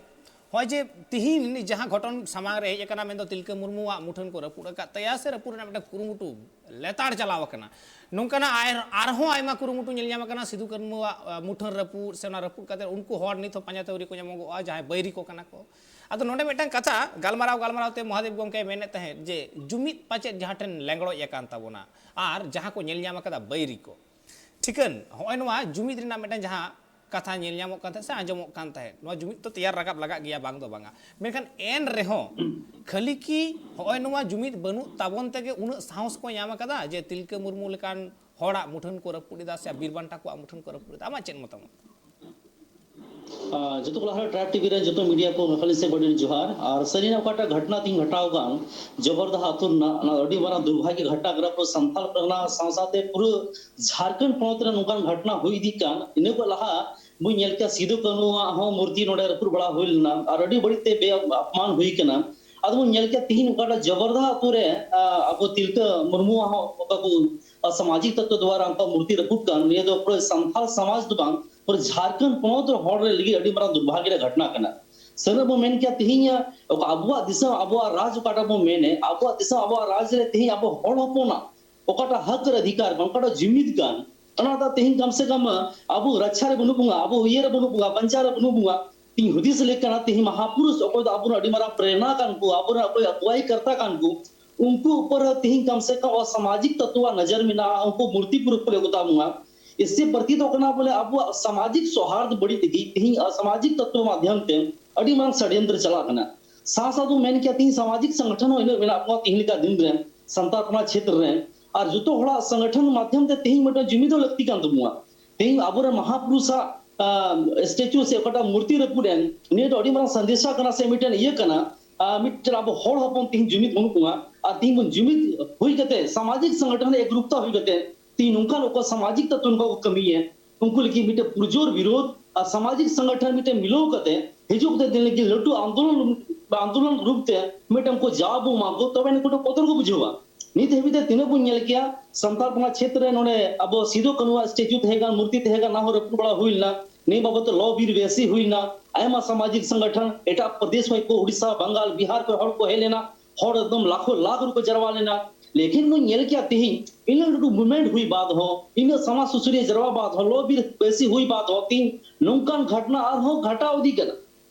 ᱱᱚᱜᱼᱚᱭ ᱡᱮ ᱛᱤᱦᱤᱧ ᱡᱟᱦᱟᱸ ᱜᱷᱚᱴᱚᱱ ᱥᱟᱢᱟᱝ ᱨᱮ ᱦᱮᱡ ᱟᱠᱟᱱᱟ, ᱢᱮᱱᱫᱚ ᱛᱤᱞᱠᱟᱹ ᱢᱩᱨᱢᱩᱣᱟᱜ ᱢᱩᱴᱷᱟᱹᱱ ᱠᱚ ᱨᱟᱹᱯᱩᱫ ᱟᱠᱟᱫ ᱛᱟᱭᱟ ᱥᱮ ᱨᱟᱹᱯᱩᱫ ᱨᱮᱱᱟᱜ ᱢᱤᱫᱴᱟᱝ ᱠᱩᱨᱩᱢᱩᱴᱩ ᱞᱮᱛᱟᱲ ᱪᱟᱞᱟᱣ ᱟᱠᱟᱱᱟ, ᱱᱚᱝᱠᱟᱱᱟᱜ ᱟᱨ-, ᱟᱨᱦᱚᱸ ᱟᱭᱢᱟ ᱠᱩᱨᱩᱢᱩᱴᱩ ᱧᱮᱞ ᱧᱟᱢ ᱟᱠᱟᱱᱟ ᱥᱤᱫᱩ ᱠᱟᱹᱱᱦᱩᱣᱟᱜ, ᱟ, ᱢᱩᱴᱷᱟᱹᱱ ᱨᱟᱹᱯᱩᱫ ᱥᱮ ᱚᱱᱟ ᱨᱟᱹᱯᱩᱫ ᱠᱟᱛᱮ ᱩᱱᱠᱩ ᱦᱚᱲ ᱱᱤᱛ ᱦᱚᱸ ᱯᱟᱸᱡᱟ ᱛᱮ ᱟᱹᱣᱨᱤ ᱠᱚ ᱧᱟᱢᱚᱜᱚᱜᱼᱟ, ᱡᱟᱦᱟᱸᱭ ᱵᱟᱹᱭᱨᱤ ᱠᱚ ᱠᱟᱱᱟ ᱠᱚ᱾ ᱟᱫᱚ ᱱᱚᱰᱮ ᱢᱤᱫᱴᱟᱝ ᱠᱟᱛᱷᱟ ᱜᱟᱞᱢᱟᱨᱟᱣ ᱜᱟᱞᱢᱟᱨᱟᱣ ᱛᱮ ᱢᱚᱦᱟᱫᱮᱵ ᱜᱚᱢᱠᱮ ᱢᱮᱱᱮᱫ ᱛᱟᱦᱮᱸᱫ ᱡᱮ ᱡᱩᱢᱤᱫ ᱯᱟᱪᱮᱫ ᱡᱟᱦᱟᱸ ᱴᱷᱮᱱ ᱞᱮᱸᱜᱽᱲᱚᱡ ᱟᱠᱟᱱ ᱛᱟᱵᱚᱱᱟ ᱟᱨ ᱡᱟᱦᱟᱸ ᱠᱚ ᱧᱮᱞ ᱧᱟᱢ ᱟᱠᱟᱫᱟ ᱵᱟᱹᱭᱨᱤ ᱠᱚ᱾ ᱴᱷᱤᱠᱟᱹᱱ, ᱦᱚᱸᱜᱼᱚᱭ ᱱᱚᱣᱟ ᱡᱩᱢᱤᱫ ᱨᱮᱱᱟᱜ ᱢᱤᱫᱴᱟᱝ ᱡᱟᱦᱟᱸ ᱠᱟᱛᱷᱟ ᱧᱮᱞ ᱧᱟᱢᱚᱜ ᱠᱟᱱ ᱛᱟᱦᱮᱸᱫ ᱥᱮ ᱟᱸᱡᱚᱢᱚᱜ ᱠᱟᱱ ᱛᱟᱦᱮᱸᱫ, ᱱᱚᱣᱟ ᱡᱩᱢᱤᱫ ᱛᱚ ᱛᱮᱭᱟᱨ ᱨᱟᱠᱟᱵ ᱞᱟᱜᱟᱜ ᱜᱮᱭᱟ, ᱵᱟᱝ ᱫᱚ ᱵᱟᱝᱟ᱾ ᱢᱮᱱᱠᱷᱟᱱ ᱮᱱ ᱨᱮᱦᱚᱸ ᱠᱷᱟᱹᱞᱤ ᱠᱤ ᱦᱚᱸᱜᱼᱚᱭ ᱱᱚᱣᱟ ᱡᱩᱢᱤᱫ ᱵᱟᱹᱱᱩᱜ ᱛᱟᱵᱚᱱ ᱛᱮᱜᱮ ᱩᱱᱟᱹᱜ ᱥᱟᱦᱚᱥ ᱠᱚ ᱧᱟᱢ ᱟᱠᱟᱫᱟ ᱡᱮ ᱛᱤᱞᱠᱟᱹ ᱢᱩᱨᱢᱩ ᱞᱮᱠᱟᱱ ᱦᱚᱲᱟᱜ ᱢᱩᱴᱷᱟᱹᱱ ᱠᱚ ᱨᱟᱹᱯᱩᱫ ᱮᱫᱟ ᱥᱮ ᱵᱤᱨ ᱵᱟᱱᱴᱟ ᱠᱚᱣᱟᱜ ᱢᱩᱴᱷᱟᱹᱱ ᱠᱚ ᱨᱟᱹᱯᱩᱫ ᱮᱫᱟ? ᱟᱢᱟᱜ ᱪᱮᱫ ᱢᱚᱛᱟᱢᱚᱛ? ᱟᱨ ᱡᱚᱛᱚ ᱠᱚ ᱞᱟᱦᱟ ᱴᱨᱟᱭᱤᱵᱽ ᱴᱤᱵᱷᱤ ᱨᱮ ᱡᱚᱛᱚ ᱢᱤᱰᱤᱭᱟ ᱠᱚ ᱢᱟᱹᱠᱷᱟᱹᱞᱤ ᱥᱮ ᱵᱟᱹᱰᱤ ᱡᱚᱦᱟᱨ᱾ ᱟᱨ ᱥᱟᱹᱨᱤᱱᱟᱜ ᱚᱠᱟᱴᱟᱜ ᱜᱷᱚᱴᱱᱟ ᱛᱤᱧ ᱜᱷᱚᱴᱟᱣ ᱟᱠᱟᱱ ᱡᱚᱵᱚᱨᱫᱟᱦᱟ ᱟᱹᱛᱩ ᱨᱮᱱᱟᱜ, ᱚᱱᱟ ᱟᱹᱰᱤ ᱢᱟᱨᱟᱝ ᱫᱩᱨᱵᱷᱟᱜᱽᱭᱚ ᱜᱷᱚᱴᱱᱟ ᱠᱟᱱᱟ᱾ ᱯᱩᱨᱟᱹ ᱥᱟᱱᱛᱟᱲ ᱯᱟᱨᱜᱟᱱᱟ ᱥᱟᱶ ᱥᱟᱶᱛᱮ ᱯᱩᱨᱟᱹ ᱡᱷᱟᱲᱠᱷᱚᱸᱰ ᱯᱚᱱᱚᱛ ᱨᱮ ᱱᱚᱝᱠᱟᱱ ᱜᱷᱚᱴᱱᱟ ᱦᱩᱭ ᱤᱫᱤᱜ ᱠᱟᱱ, ᱤᱱᱟᱹ ᱠᱷᱚᱱ ᱞᱟᱦᱟ ᱵᱚᱱ ᱧᱮᱞ ᱠᱮᱭᱟ ᱥᱤᱫᱩ ᱠᱟᱹᱱᱦᱩᱣᱟᱜ ᱦᱚᱸ ᱢᱩᱨᱛᱤ ᱱᱚᱰᱮ ᱨᱟᱹᱯᱩᱫ ᱵᱟᱲᱟ ᱦᱩᱭ ᱞᱮᱱᱟ ᱟᱨ ᱟᱹᱰᱤ ᱵᱟᱹᱲᱤᱡ ᱛᱮ ᱵᱮ-, ᱟᱯᱢᱟᱱ ᱦᱩᱭ ᱠᱟᱱᱟ᱾ ᱟᱫᱚ ᱵᱚᱱ ᱧᱮᱞ ᱠᱮᱭᱟ ᱛᱤᱦᱤᱧ ᱚᱠᱟᱴᱟᱜ ᱡᱚᱵᱚᱨᱫᱟᱦᱟ ᱟᱹᱛᱩ ᱨᱮ, ᱟ, ᱟᱵᱚ ᱛᱤᱞᱠᱟᱹ ᱢᱩᱨᱢᱩᱣᱟᱜ ᱦᱚᱸ ᱚᱠᱟ ᱠᱚ ᱥᱟᱢᱟᱡᱤᱠ ᱛᱚᱛᱛᱚ ᱫᱣᱟᱨᱟ ᱚᱱᱠᱟ ᱢᱩᱨᱛᱤ ᱨᱟᱹᱯᱩᱫ ᱠᱟᱱ, ᱱᱤᱭᱟᱹ ᱫᱚ ᱯᱩᱨᱟᱹ ᱥᱟᱱᱛᱟᱲ ᱥᱚᱢᱟᱡᱽ ᱫᱚ ᱵᱟᱝ, ᱯᱩᱨᱟᱹ ᱡᱷᱟᱲᱠᱷᱚᱸᱰ ᱯᱚᱱᱚᱛ ᱨᱮ ᱦᱚᱲ ᱨᱮ ᱞᱟᱹᱜᱤᱫ ᱟᱹᱰᱤ ᱢᱟᱨᱟᱝ ᱫᱩᱨᱵᱷᱟᱜᱽᱭᱚ ᱨᱮ ᱜᱷᱚᱴᱱᱟ ᱠᱟᱱᱟ᱾ ᱥᱟᱹᱨᱤ ᱵᱚ ᱢᱮᱱ ᱠᱮᱭᱟ ᱛᱤᱦᱤᱧ ᱚᱠᱟ ᱟᱵᱚᱣᱟᱜ ᱫᱤᱥᱚᱢ, ᱟᱵᱚᱣᱟᱜ ᱨᱟᱡᱽ ᱚᱠᱟᱴᱟᱜ ᱵᱚ ᱢᱮᱱᱮ, ᱟᱵᱚᱣᱟᱜ ᱫᱤᱥᱚᱢ, ᱟᱵᱚᱣᱟᱜ ᱨᱟᱡᱽ ᱨᱮ ᱛᱤᱦᱤᱧ ᱟᱵᱚ ᱦᱚᱲ ᱦᱚᱯᱚᱱᱟᱜ ᱚᱠᱟᱴᱟᱜ ᱦᱚᱠ ᱨᱮ ᱚᱫᱷᱤᱠᱟᱨ ᱠᱟᱱᱟ, ᱚᱠᱟᱴᱟᱜ ᱡᱩᱢᱤᱫ ᱠᱟᱱ, ᱚᱱᱟ ᱫᱚ ᱛᱤᱦᱤᱧ ᱠᱟᱢ ᱥᱮ ᱠᱟᱢ ᱟᱵᱚ ᱨᱟᱪᱷᱟ ᱨᱮ ᱵᱟᱹᱱᱩᱜ ᱵᱚᱱᱟ, ᱟᱵᱚ ᱤᱭᱟᱹ ᱨᱮ ᱵᱟᱹᱱᱩᱜ ᱵᱚᱱᱟ, ᱵᱟᱧᱪᱟᱣ ᱨᱮ ᱵᱟᱹᱱᱩᱜ ᱵᱚᱱᱟ᱾ ᱛᱤᱧ ᱦᱩᱫᱤᱥ ᱞᱮᱠ ᱠᱟᱱᱟ, ᱛᱤᱦᱤᱧ ᱢᱟᱦᱟᱯᱩᱨᱩᱥ ᱚᱠᱚᱭ ᱫᱚ ᱟᱵᱚᱨᱮᱱ ᱟᱹᱰᱤ ᱢᱟᱨᱟᱝ ᱯᱨᱮᱨᱱᱟ ᱠᱟᱱ ᱠᱚ, ᱟᱵᱚᱨᱮᱱ ᱚᱠᱚᱭ ᱟᱜᱩᱣᱟᱭ ᱠᱟᱨᱛᱟ ᱠᱟᱱ ᱠᱚ, ᱩᱱᱠᱩ ᱩᱯᱚᱨ ᱨᱮ ᱛᱤᱦᱤᱧ ᱠᱟᱢ ᱥᱮ ᱠᱟᱢ ᱚᱥᱟᱢᱟᱡᱤᱠ ᱛᱚᱛᱛᱚ ᱟᱜ ᱱᱚᱡᱚᱨ ᱢᱮᱱᱟᱜᱼᱟ, ᱩᱱᱠᱩ ᱢᱩᱨᱛᱤ ᱯᱩᱨᱟᱹ ᱠᱚ ᱞᱮ ᱠᱚᱛᱟ ᱵᱚᱱᱟ᱾ ᱤᱥᱥᱮ ᱯᱨᱚᱛᱤᱛ ᱠᱟᱱᱟ ᱵᱚᱞᱮ ᱟᱵᱚᱣᱟᱜ ᱥᱟᱢᱟᱡᱤᱠ ᱥᱚᱦᱟᱨᱫ ᱵᱟᱹᱲᱤᱡ ᱞᱟᱹᱜᱤᱫ ᱛᱤᱦᱤᱧ ᱚᱥᱟᱢᱟᱡᱤᱠ ᱛᱚᱛᱛᱚ ᱢᱟᱫᱷᱭᱚᱢ ᱛᱮ ᱟᱹᱰᱤ ᱢᱟᱨᱟᱝ ᱥᱟᱰᱭᱚᱱᱛᱨᱚ ᱪᱟᱞᱟᱜ ᱠᱟᱱᱟ᱾ ᱥᱟᱶ ᱥᱟᱶ ᱛᱮ ᱢᱮᱱ ᱠᱮᱭᱟ ᱛᱤᱦᱤᱧ ᱥᱟᱢᱟᱡᱤᱠ ᱥᱚᱝᱜᱚᱴᱷᱚᱱ ᱦᱚᱸ ᱤᱱᱟᱹᱜ ᱢᱮᱱᱟᱜ ᱠᱚᱣᱟ ᱛᱤᱦᱤᱧ ᱞᱮᱠᱟ ᱫᱤᱱ ᱨᱮ ᱥᱟᱱᱛᱟᱲ ᱠᱚᱢᱟ ᱪᱷᱮᱛᱨ ᱨᱮ, ᱟᱨ ᱡᱚᱛᱚ ᱦᱚᱲᱟᱜ ᱥᱚᱝᱜᱚᱴᱷᱚᱱ ᱢᱟᱫᱷᱭᱚᱢ ᱛᱮ ᱛᱤᱦᱤᱧ ᱢᱤᱫᱴᱟᱝ ᱡᱩᱢᱤᱫᱚᱜ ᱞᱟᱹᱠᱛᱤ ᱠᱟᱱ ᱛᱟᱵᱚᱱᱟ᱾ ᱛᱮᱦᱮᱧ ᱟᱵᱚᱨᱮᱱ ᱢᱟᱦᱟᱯᱩᱨᱩᱥᱟᱜ ᱥᱴᱮᱪᱩ ᱥᱮ ᱚᱠᱟᱴᱟᱜ ᱢᱩᱨᱛᱤ ᱨᱟᱹᱯᱩᱫ ᱮᱱ, ᱱᱤᱭᱟᱹ ᱫᱚ ᱟᱹᱰᱤ ᱢᱟᱨᱟᱝ ᱥᱟᱸᱫᱮᱥᱟ ᱠᱟᱱᱟ ᱥᱮ ᱢᱤᱫᱴᱮᱱ ᱤᱭᱟᱹ ᱠᱟᱱᱟ᱾ ᱟᱨ ᱢᱤᱫᱴᱮᱱ ᱟᱵᱚ ᱦᱚᱲ ᱦᱚᱯᱚᱱ ᱛᱤᱦᱤᱧ ᱡᱩᱢᱤᱫ ᱵᱟᱹᱱᱩᱜ ᱠᱚᱣᱟ, ᱟᱨ ᱛᱤᱦᱤᱧ ᱵᱚᱱ ᱡᱩᱢᱤᱫ ᱦᱩᱭ ᱠᱟᱛᱮ ᱥᱟᱢᱟᱡᱤᱠ ᱥᱚᱝᱜᱚᱴᱷᱚᱱ ᱮᱠᱨᱩᱯᱛᱟ ᱦᱩᱭ ᱠᱟᱛᱮ ᱛᱤᱦᱤᱧ ᱱᱚᱝᱠᱟᱱ ᱚᱠᱚᱭ ᱥᱟᱢᱟᱡᱤᱠ ᱛᱚᱛᱛᱚ ᱱᱚᱝᱠᱟ ᱠᱚ ᱠᱟᱹᱢᱤᱭᱮᱫ, ᱩᱱᱠᱩ ᱞᱟᱹᱜᱤᱫ ᱢᱤᱫᱴᱮᱱ ᱯᱩᱨᱡᱳᱨ ᱵᱤᱨᱳᱫᱷ ᱟᱨ ᱥᱟᱢᱟᱡᱤᱠ ᱥᱚᱝᱜᱚᱴᱷᱚᱱ ᱢᱤᱫᱴᱮᱱ ᱢᱤᱞᱟᱹᱣ ᱠᱟᱛᱮ ᱦᱤᱡᱩᱜ ᱠᱟᱛᱮ ᱫᱤᱱ ᱞᱟᱹᱜᱤᱫ ᱞᱟᱹᱴᱩ ᱟᱱᱫᱳᱞᱚᱱ, ᱟᱱᱫᱳᱞᱚᱱ ᱨᱩᱯ ᱛᱮ ᱢᱤᱫᱴᱮᱱ ᱠᱚ ᱡᱟᱣ ᱵᱚ ᱮᱢᱟ ᱠᱚ, ᱛᱚᱵᱮ ᱱᱩᱠᱩ ᱫᱚ ᱵᱚᱛᱚᱨ ᱠᱚ ᱵᱩᱡᱷᱟᱹᱣᱟ᱾ ᱱᱤᱛ ᱦᱟᱹᱵᱤᱡ ᱛᱮ ᱛᱤᱱᱟᱹᱜ ᱵᱚᱱ ᱧᱮᱞ ᱠᱮᱭᱟ, ᱥᱟᱱᱛᱟᱲ ᱠᱚᱢᱟ ᱪᱷᱮᱛᱨᱮ ᱱᱚᱰᱮ ᱟᱵᱚ ᱥᱤᱫᱩ ᱠᱟᱹᱱᱩᱣᱟᱜ ᱥᱴᱮᱪᱩ ᱛᱟᱦᱮᱸ ᱠᱟᱱ, ᱢᱩᱨᱛᱤ ᱛᱟᱦᱮᱸ ᱠᱟᱱ, ᱚᱱᱟ ᱦᱚᱸ ᱨᱟᱹᱯᱩᱫ ᱵᱟᱲᱟ ᱦᱩᱭ ᱞᱮᱱᱟ᱾ ᱱᱤᱭᱟᱹ ᱵᱟᱵᱚᱫ ᱛᱮ ᱞᱚ ᱵᱤᱨ ᱵᱮᱥᱤ ᱦᱩᱭ ᱞᱮᱱᱟ᱾ ᱟᱭᱢᱟ ᱥᱟᱢᱟᱡᱤᱠ ᱥᱚᱝᱜᱚᱴᱷᱚᱱ ᱮᱴᱟᱜ ᱯᱨᱚᱫᱮᱥ ᱠᱷᱚᱱ ᱠᱚ, ᱩᱲᱤᱥᱥᱟ, ᱵᱟᱝᱜᱟᱞ, ᱵᱤᱦᱟᱨ ᱠᱷᱚᱱ ᱦᱚᱲ ᱠᱚ ᱦᱮᱡ ᱞᱮᱱᱟ᱾ ᱦᱚᱲ ᱮᱠᱫᱚᱢ ᱞᱟᱠᱷᱚ ᱞᱟᱠᱷ ᱨᱮᱠᱚ ᱡᱟᱨᱣᱟ ᱞᱮᱱᱟ᱾ ᱞᱮᱠᱤᱱ ᱵᱚᱱ ᱧᱮᱞ ᱠᱮᱭᱟ ᱛᱤᱦᱤᱧ, ᱤᱱᱟᱹᱜ ᱞᱟᱹᱴᱩ ᱢᱩᱵᱷᱢᱮᱱᱴ ᱦᱩᱭ ᱵᱟᱫ ᱦᱚᱸ, ᱤᱱᱟᱹᱜ ᱥᱟᱢᱟᱡᱽ ᱥᱩᱥᱟᱹᱨᱤᱭᱟᱹ ᱡᱟᱨᱣᱟ ᱵᱟᱫ ᱦᱚᱸ, ᱞᱚ ᱵᱤᱨ ᱵᱮᱥᱤ ᱦᱩᱭ ᱵᱟᱫ ᱦᱚᱸ ᱛᱤᱦᱤᱧ ᱱᱚᱝᱠᱟᱱ ᱜᱷᱚᱴᱱᱟ ᱟᱨᱦᱚᱸ ᱜᱷᱟᱴᱟᱣ ᱤᱫᱤ ᱠᱟᱱᱟ᱾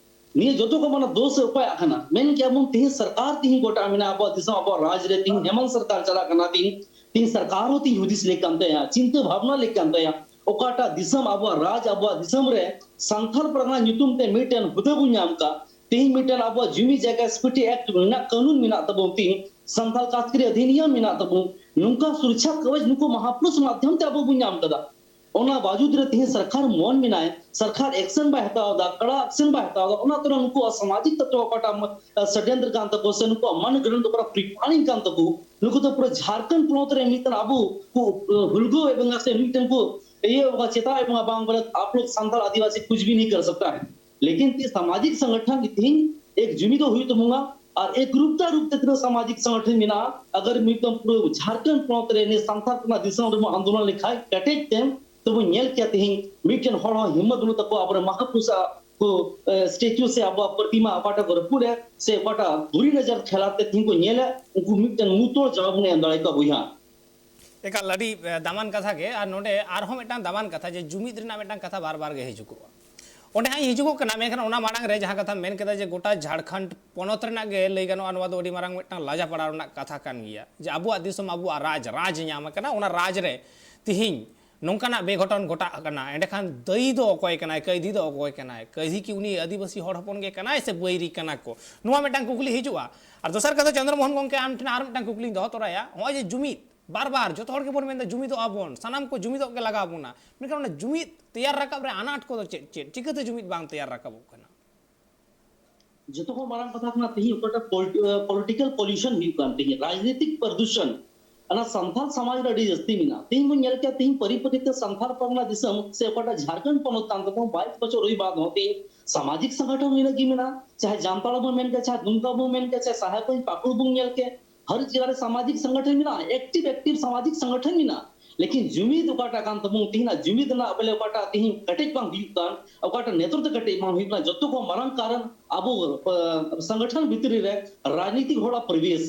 ᱱᱤᱭᱟᱹ ᱡᱚᱛᱚ ᱠᱚ ᱢᱟᱱᱮ ᱫᱳᱥ ᱚᱠᱚᱭᱟᱜ ᱠᱟᱱᱟ? ᱢᱮᱱ ᱜᱮᱭᱟ ᱵᱚᱱ ᱛᱤᱦᱤᱧ ᱥᱚᱨᱠᱟᱨ ᱛᱤᱦᱤᱧ ᱜᱚᱴᱟ ᱢᱮᱱᱟᱜᱼᱟ ᱟᱵᱚᱣᱟᱜ ᱫᱤᱥᱚᱢ, ᱟᱵᱚᱣᱟᱜ ᱨᱟᱡᱽ ᱨᱮ ᱛᱤᱦᱤᱧ ᱦᱮᱢᱟᱱ ᱥᱚᱨᱠᱟᱨ ᱪᱟᱞᱟᱜ ᱠᱟᱱᱟ, ᱛᱤᱦᱤᱧ, ᱛᱤᱦᱤᱧ ᱥᱚᱨᱠᱟᱨ ᱦᱚᱸ ᱛᱤᱦᱤᱧ ᱦᱩᱫᱤᱥ ᱞᱮᱠ ᱠᱟᱱ ᱛᱟᱭᱟ, ᱪᱤᱱᱛᱟᱹ ᱵᱷᱟᱵᱽᱱᱟ ᱞᱮᱠ ᱠᱟᱱ ᱛᱟᱭᱟ᱾ ᱚᱠᱟᱴᱟᱜ ᱫᱤᱥᱚᱢ ᱟᱵᱚᱣᱟᱜ ᱨᱟᱡᱽ, ᱟᱵᱚᱣᱟᱜ ᱫᱤᱥᱚᱢ ᱨᱮ ᱥᱟᱱᱛᱟᱲ ᱯᱟᱨᱜᱟᱱᱟ ᱧᱩᱛᱩᱢ ᱛᱮ ᱢᱤᱫᱴᱮᱱ ᱦᱩᱫᱟᱹ ᱵᱚᱱ ᱧᱟᱢ ᱠᱟᱜ, ᱛᱤᱦᱤᱧ ᱢᱤᱫᱴᱮᱱ ᱟᱵᱚᱣᱟᱜ ᱡᱩᱢᱤ ᱡᱟᱭᱜᱟ ᱥᱯᱷᱤᱴᱤ ᱮᱠᱴ ᱢᱮᱱᱟᱜ, ᱠᱟᱹᱱᱩᱱ ᱢᱮᱱᱟᱜ ᱛᱟᱵᱚᱱ, ᱛᱤᱦᱤᱧ ᱥᱟᱱᱛᱟᱲ ᱠᱟᱥᱛᱠᱟᱨᱤ ᱚᱫᱷᱤᱱᱤᱭᱚᱢ ᱢᱮᱱᱟᱜ ᱛᱟᱵᱚᱱ, ᱱᱚᱝᱠᱟ ᱥᱩᱨᱚᱠᱪᱷᱟ ᱠᱚᱵᱚᱪ ᱱᱩᱠᱩ ᱢᱟᱦᱟᱯᱩᱨᱩᱥ ᱢᱟᱫᱽᱫᱷᱚᱢ ᱛᱮ ᱟᱵᱚ ᱵᱚᱱ ᱧᱟᱢ ᱠᱟᱫᱟ᱾ ᱚᱱᱟ ᱵᱟᱡᱩᱫ ᱨᱮ ᱛᱤᱦᱤᱧ ᱥᱚᱨᱠᱟᱨ ᱢᱚᱱ ᱢᱮᱱᱟᱭ, ᱥᱚᱨᱠᱟᱨ ᱮᱠᱥᱮᱱ ᱵᱟᱭ ᱦᱟᱛᱟᱣ ᱮᱫᱟ, ᱠᱟᱲᱟ ᱮᱠᱥᱮᱱ ᱵᱟᱭ ᱦᱟᱛᱟᱣ ᱮᱫᱟ, ᱚᱱᱟ ᱛᱚᱨᱟ ᱱᱩᱠᱩᱣᱟᱜ ᱥᱟᱢᱟᱡᱤᱠ ᱛᱚᱛᱛᱚ ᱚᱠᱟᱴᱟᱜ ᱢ-, ᱥᱚᱰᱭᱚᱱᱛᱨᱚ ᱠᱟᱱ ᱛᱟᱠᱚ ᱥᱮ ᱱᱩᱠᱩᱣᱟᱜ ᱢᱟᱱ ᱜᱨᱚᱦᱚᱱ ᱫᱚ ᱯᱩᱨᱟᱹ ᱯᱨᱤᱯᱞᱟᱱᱤᱝ ᱠᱟᱱ ᱛᱟᱠᱚ᱾ ᱱᱩᱠᱩ ᱫᱚ ᱯᱩᱨᱟᱹ ᱡᱷᱟᱲᱠᱷᱚᱸᱰ ᱯᱚᱱᱚᱛ ᱨᱮ ᱢᱤᱫᱴᱮᱱ ᱟᱵᱚ ᱠᱚ, ᱦᱩᱞᱜᱟᱹᱣ ᱮᱵᱚᱝ ᱥᱮ ᱢᱤᱫᱴᱮᱱ ᱠᱚ ᱤᱭᱟᱹ ᱮᱵᱚᱝ ᱪᱮᱛᱟᱣ ᱮᱵᱚᱝ ᱵᱟᱝ ᱵᱚᱞᱮ ᱟᱯ ᱞᱳᱜ ᱥᱟᱱᱛᱟᱲ ᱟᱹᱫᱤᱵᱟᱹᱥᱤ ᱠᱩᱪ ᱵᱷᱤ ᱱᱟᱦᱤᱸ ᱠᱟᱨ ᱥᱟᱠᱛᱟ ᱦᱟᱭ᱾ ᱞᱮᱠᱤᱱ ᱛᱤᱦᱤᱧ ᱥᱟᱢᱟᱡᱤᱠ ᱥᱚᱝᱜᱚᱴᱷᱚᱱ ᱛᱤᱦᱤᱧ ᱮᱠ ᱡᱩᱢᱤᱫ ᱦᱩᱭᱩᱜ ᱛᱟᱵᱚᱱᱟ᱾ ᱟᱨ ᱮᱠ ᱨᱩᱯᱛᱟ ᱨᱩᱯ ᱛᱮ ᱛᱤᱱᱟᱹᱜ ᱥᱟᱢᱟᱡᱤᱠ ᱥᱚᱝᱜᱚᱴᱷᱚᱱ ᱢᱮᱱᱟᱜᱼᱟ, ᱟᱜᱟᱨ ᱢᱤᱫᱴᱟᱝ ᱯᱩᱨᱟᱹ ᱡᱷᱟᱲᱠᱷᱚᱸᱰ ᱯᱚᱱᱚᱛ ᱨᱮ ᱱᱤᱭᱟᱹ ᱥᱟᱱᱛᱟᱲ ᱠᱚ ᱨᱮᱱᱟᱜ ᱫᱤᱥᱚᱢ ᱨᱮᱵᱚᱱ ᱟᱱᱫᱳᱞᱚᱱ ᱞᱮᱠᱷᱟᱡ ᱠᱮᱴᱮᱡ ᱛᱮ, ᱛᱚᱵᱚᱱ ᱧᱮᱞ ᱠᱮᱭᱟ ᱛᱤᱦᱤᱧ ᱢᱤᱫᱴᱮᱱ ᱦᱚᱲ ᱦᱚᱸ ᱦᱤᱢᱢᱚᱛ ᱵᱟᱹᱱᱩᱜ ᱛᱟᱠᱚᱣᱟ ᱟᱵᱚᱨᱮᱱ ᱢᱟᱦᱟᱯᱩᱨᱩᱥᱟᱜ ᱠᱚ, ᱮ, ᱥᱴᱮᱪᱩ ᱥᱮ ᱟᱵᱚᱣᱟᱜ ᱯᱨᱚᱛᱤᱢᱟ ᱚᱠᱟᱴᱟᱜ ᱠᱚ ᱨᱟᱹᱯᱩᱫ ᱮᱫ ᱥᱮ ᱚᱠᱟᱴᱟᱜ ᱵᱩᱨᱤ ᱱᱚᱡᱚᱨ ᱠᱷᱮᱞᱟᱯ ᱛᱮ ᱛᱤᱦᱤᱧ ᱠᱚ ᱧᱮᱞᱮᱫ, ᱩᱱᱠᱩ ᱢᱤᱫᱴᱮᱱ ᱢᱩᱸᱦ ᱛᱚᱲ ᱡᱟᱣᱟᱵ ᱵᱚᱱ ᱮᱢ ᱫᱟᱲᱮ ᱠᱚᱣᱟ ᱵᱚᱭᱦᱟ᱾ ᱮᱠᱟᱞ ᱟᱹᱰᱤ, ᱮ, ᱫᱟᱢᱟᱱ ᱠᱟᱛᱷᱟ ᱜᱮ᱾ ᱟᱨ ᱱᱚᱰᱮ ᱟᱨᱦᱚᱸ ᱢᱤᱫᱴᱟᱝ ᱫᱟᱢᱟᱱ ᱠᱟᱛᱷᱟ, ᱡᱮ ᱡᱩᱢᱤᱫ ᱨᱮᱱᱟᱜ ᱢᱤᱫᱴᱟᱝ ᱠᱟᱛᱷᱟ ᱵᱟᱨ ᱵᱟᱨ ᱜᱮ ᱦᱤᱡᱩᱜᱚᱜᱼᱟ᱾ ᱚᱸᱰᱮ ᱦᱟᱸᱜ ᱤᱧ ᱦᱤᱡᱩᱜᱚᱜ ᱠᱟᱱᱟ, ᱢᱮᱱᱠᱷᱟᱱ ᱚᱱᱟ ᱢᱟᱲᱟᱝ ᱨᱮ ᱡᱟᱦᱟᱸ ᱠᱟᱛᱷᱟᱢ ᱢᱮᱱ ᱠᱮᱫᱟ ᱡᱮ ᱜᱚᱴᱟ ᱡᱷᱟᱲᱠᱷᱚᱸᱰ ᱯᱚᱱᱚᱛ ᱨᱮᱱᱟᱜ ᱜᱮ ᱞᱟᱹᱭ ᱜᱟᱱᱚᱜᱼᱟ, ᱱᱚᱣᱟ ᱫᱚ ᱟᱹᱰᱤ ᱢᱟᱨᱟᱝ ᱢᱤᱫᱴᱟᱝ ᱞᱟᱡᱟ ᱯᱟᱲᱟᱣ ᱨᱮᱱᱟᱜ ᱠᱟᱛᱷᱟ ᱠᱟᱱ ᱜᱮᱭᱟ, ᱡᱮ ᱟᱵᱚᱣᱟᱜ ᱫᱤᱥᱚᱢ, ᱟᱵᱚᱣᱟᱜ ᱨᱟᱡᱽ, ᱨᱟᱡᱽ ᱧᱟᱢ ᱟᱠᱟᱱᱟ, ᱚᱱᱟ ᱨᱟᱡᱽ ᱨᱮ ᱛᱤᱦᱤᱧ ᱱᱚᱝᱠᱟᱱᱟᱜ ᱵᱮᱜᱷᱚᱴᱚᱱ ᱜᱷᱚᱴᱟᱜ ᱠᱟᱱᱟ᱾ ᱮᱸᱰᱮᱠᱷᱟᱱ ᱫᱟᱹᱭᱤ ᱫᱚ ᱚᱠᱚᱭ ᱠᱟᱱᱟᱭ, ᱠᱟᱹᱭᱫᱷᱤ ᱫᱚ ᱚᱠᱚᱭ ᱠᱟᱱᱟᱭ? ᱠᱟᱹᱭᱫᱷᱤ ᱠᱤ ᱩᱱᱤ ᱟᱹᱫᱤᱵᱟᱹᱥᱤ ᱦᱚᱲ ᱦᱚᱯᱚᱱ ᱜᱮ ᱠᱟᱱᱟᱭ ᱥᱮ ᱵᱟᱹᱭᱨᱤ ᱠᱟᱱᱟ ᱠᱚ? ᱱᱚᱣᱟ ᱢᱤᱫᱴᱟᱝ ᱠᱩᱠᱞᱤ ᱦᱤᱡᱩᱜᱼᱟ᱾ ᱟᱨ ᱫᱚᱥᱟᱨ ᱠᱟᱛᱷᱟ, ᱪᱚᱱᱫᱨᱚ ᱢᱳᱦᱚᱱ ᱜᱚᱢᱠᱮ, ᱟᱢ ᱴᱷᱮᱱ ᱟᱨ ᱢᱤᱫᱴᱟᱝ ᱠᱩᱠᱞᱤᱧ ᱫᱚᱦᱚ ᱛᱚᱨᱟᱭᱟ᱾ ᱱᱚᱜᱼᱚᱭ ᱡᱮ ᱡᱩᱢᱤᱫ, ᱵᱟᱨ ᱵᱟᱨ ᱡᱚᱛᱚ ᱦᱚᱲ ᱜᱮᱵᱚᱱ ᱢᱮᱱᱫᱟ ᱡᱩᱢᱤᱫᱚᱜ ᱟᱵᱚᱱ, ᱥᱟᱱᱟᱢ ᱠᱚ ᱡᱩᱢᱤᱫᱚᱜ ᱜᱮ ᱞᱟᱜᱟᱣ ᱵᱚᱱᱟ, ᱢᱮᱱᱠᱷᱟᱱ ᱚᱱᱟ ᱡᱩᱢᱤᱫ ᱛᱮᱭᱟᱨ ᱨᱟᱠᱟᱵ ᱨᱮ ᱟᱱᱟᱴ ᱠᱚᱫᱚ ᱪᱮᱫ ᱪᱮᱫ? ᱪᱤᱠᱟᱹᱛᱮ ᱡᱩᱢᱤᱫ ᱵᱟᱝ ᱛᱮᱭᱟᱨ ᱨᱟᱠᱟᱵᱚᱜ ᱠᱟᱱᱟ? ᱡᱚᱛᱚ ᱠᱷᱚᱱ ᱢᱟᱨᱟᱝ ᱠᱟᱛᱷᱟ ᱠᱟᱱᱟ, ᱛᱮᱦᱮᱧ ᱚᱠᱟᱴᱟᱜ ᱯᱚᱞᱤᱴᱤᱠᱟᱞ ᱯᱚᱞᱤᱭᱩᱥᱚᱱ ᱦᱩᱭᱩᱜ ᱠᱟᱱ, ᱛᱮᱦᱮᱧ ᱨᱟᱡᱽᱱᱤᱛᱤᱠ ᱯᱨᱚᱫᱩᱥᱚᱱ ᱚᱱᱟ ᱥᱟᱱᱛᱟᱲ ᱥᱚᱢᱟᱡᱽ ᱨᱮ ᱟᱹᱰᱤ ᱡᱟᱹᱥᱛᱤ ᱢᱮᱱᱟᱜᱼᱟ᱾ ᱛᱮᱦᱮᱧ ᱵᱚᱱ ᱧᱮᱞ ᱠᱮᱭᱟ, ᱛᱮᱦᱮᱧ ᱯᱟᱹᱨᱤ ᱯᱟᱹᱨᱤ ᱛᱮ ᱥᱟᱱᱛᱟᱲ ᱯᱟᱨᱜᱟᱱᱟ ᱫᱤᱥᱚᱢ ᱥᱮ ᱚᱠᱟᱴᱟᱜ ᱡᱷᱟᱲᱠᱷᱚᱸᱰ ᱯᱚᱱᱚᱛ ᱠᱟᱱ ᱛᱟᱵᱚᱱ, ᱵᱟᱭᱤᱥ ᱵᱚᱪᱷᱚᱨ ᱦᱩᱭ ᱵᱟᱫ ᱦᱚᱸ ᱛᱮᱦᱮᱧ ᱥᱟᱢᱟᱡᱤᱠ ᱥᱚᱝᱜᱚᱴᱷᱚᱱ ᱱᱤᱱᱟᱹᱜ ᱜᱮ ᱢᱮᱱᱟᱜᱼᱟ᱾ ᱪᱟᱦᱮ ᱡᱟᱢᱛᱟᱲᱟ ᱵᱚᱱ ᱢᱮᱱ ᱠᱮᱭᱟ, ᱪᱟᱦᱮ ᱫᱩᱢᱠᱟ ᱵᱚᱱ ᱢᱮᱱ ᱠᱮᱭᱟ, ᱪᱟᱦᱮ ᱥᱟᱦᱮᱵᱽᱜᱚᱸᱡᱽ ᱯᱟᱹᱠᱩᱲ ᱵᱚᱱ ᱧᱮᱞ ᱠᱮᱭᱟ, ᱦᱟᱨ ᱡᱮᱞᱟ ᱨᱮ ᱥᱟᱢᱟᱡᱤᱠ ᱥᱚᱝᱜᱚᱴᱷᱚᱱ ᱢᱮᱱᱟᱜᱼᱟ, ᱮᱠᱴᱤᱵᱷ ᱮᱠᱴᱤᱵᱷ ᱥᱟᱢᱟᱡᱤᱠ ᱥᱚᱝᱜᱚᱴᱷᱚᱱ ᱢᱮᱱᱟᱜᱼᱟ᱾ ᱞᱮᱠᱤᱱ ᱡᱩᱢᱤᱫ ᱚᱠᱟᱴᱟᱜ ᱠᱟᱱ ᱛᱟᱵᱚᱱ, ᱛᱮᱦᱮᱧᱟᱜ ᱡᱩᱢᱤᱫ ᱨᱮᱱᱟᱜ ᱵᱚᱞᱮ ᱚᱠᱟᱴᱟᱜ ᱛᱮᱦᱮᱧ ᱠᱮᱴᱮᱡ ᱵᱟᱝ ᱦᱩᱭᱩᱜ ᱠᱟᱱ, ᱚᱠᱟᱴᱟᱜ ᱱᱮᱛᱚᱨ ᱛᱮ ᱠᱮᱴᱮᱡ ᱵᱟᱝ ᱦᱩᱭᱩᱜ ᱠᱟᱱᱟ, ᱡᱚᱛᱚ ᱠᱷᱚᱱ ᱢᱟᱨᱟᱝ ᱠᱟᱨᱚᱱ ᱟᱵᱚ, ᱟ, ᱥᱚᱝᱜᱚᱴᱷᱚᱱ ᱵᱷᱤᱛᱨᱤ ᱨᱮ ᱨᱟᱡᱽᱱᱤᱛᱤᱠ ᱦᱚᱲᱟᱜ ᱯᱚᱨᱤᱵᱮᱥ᱾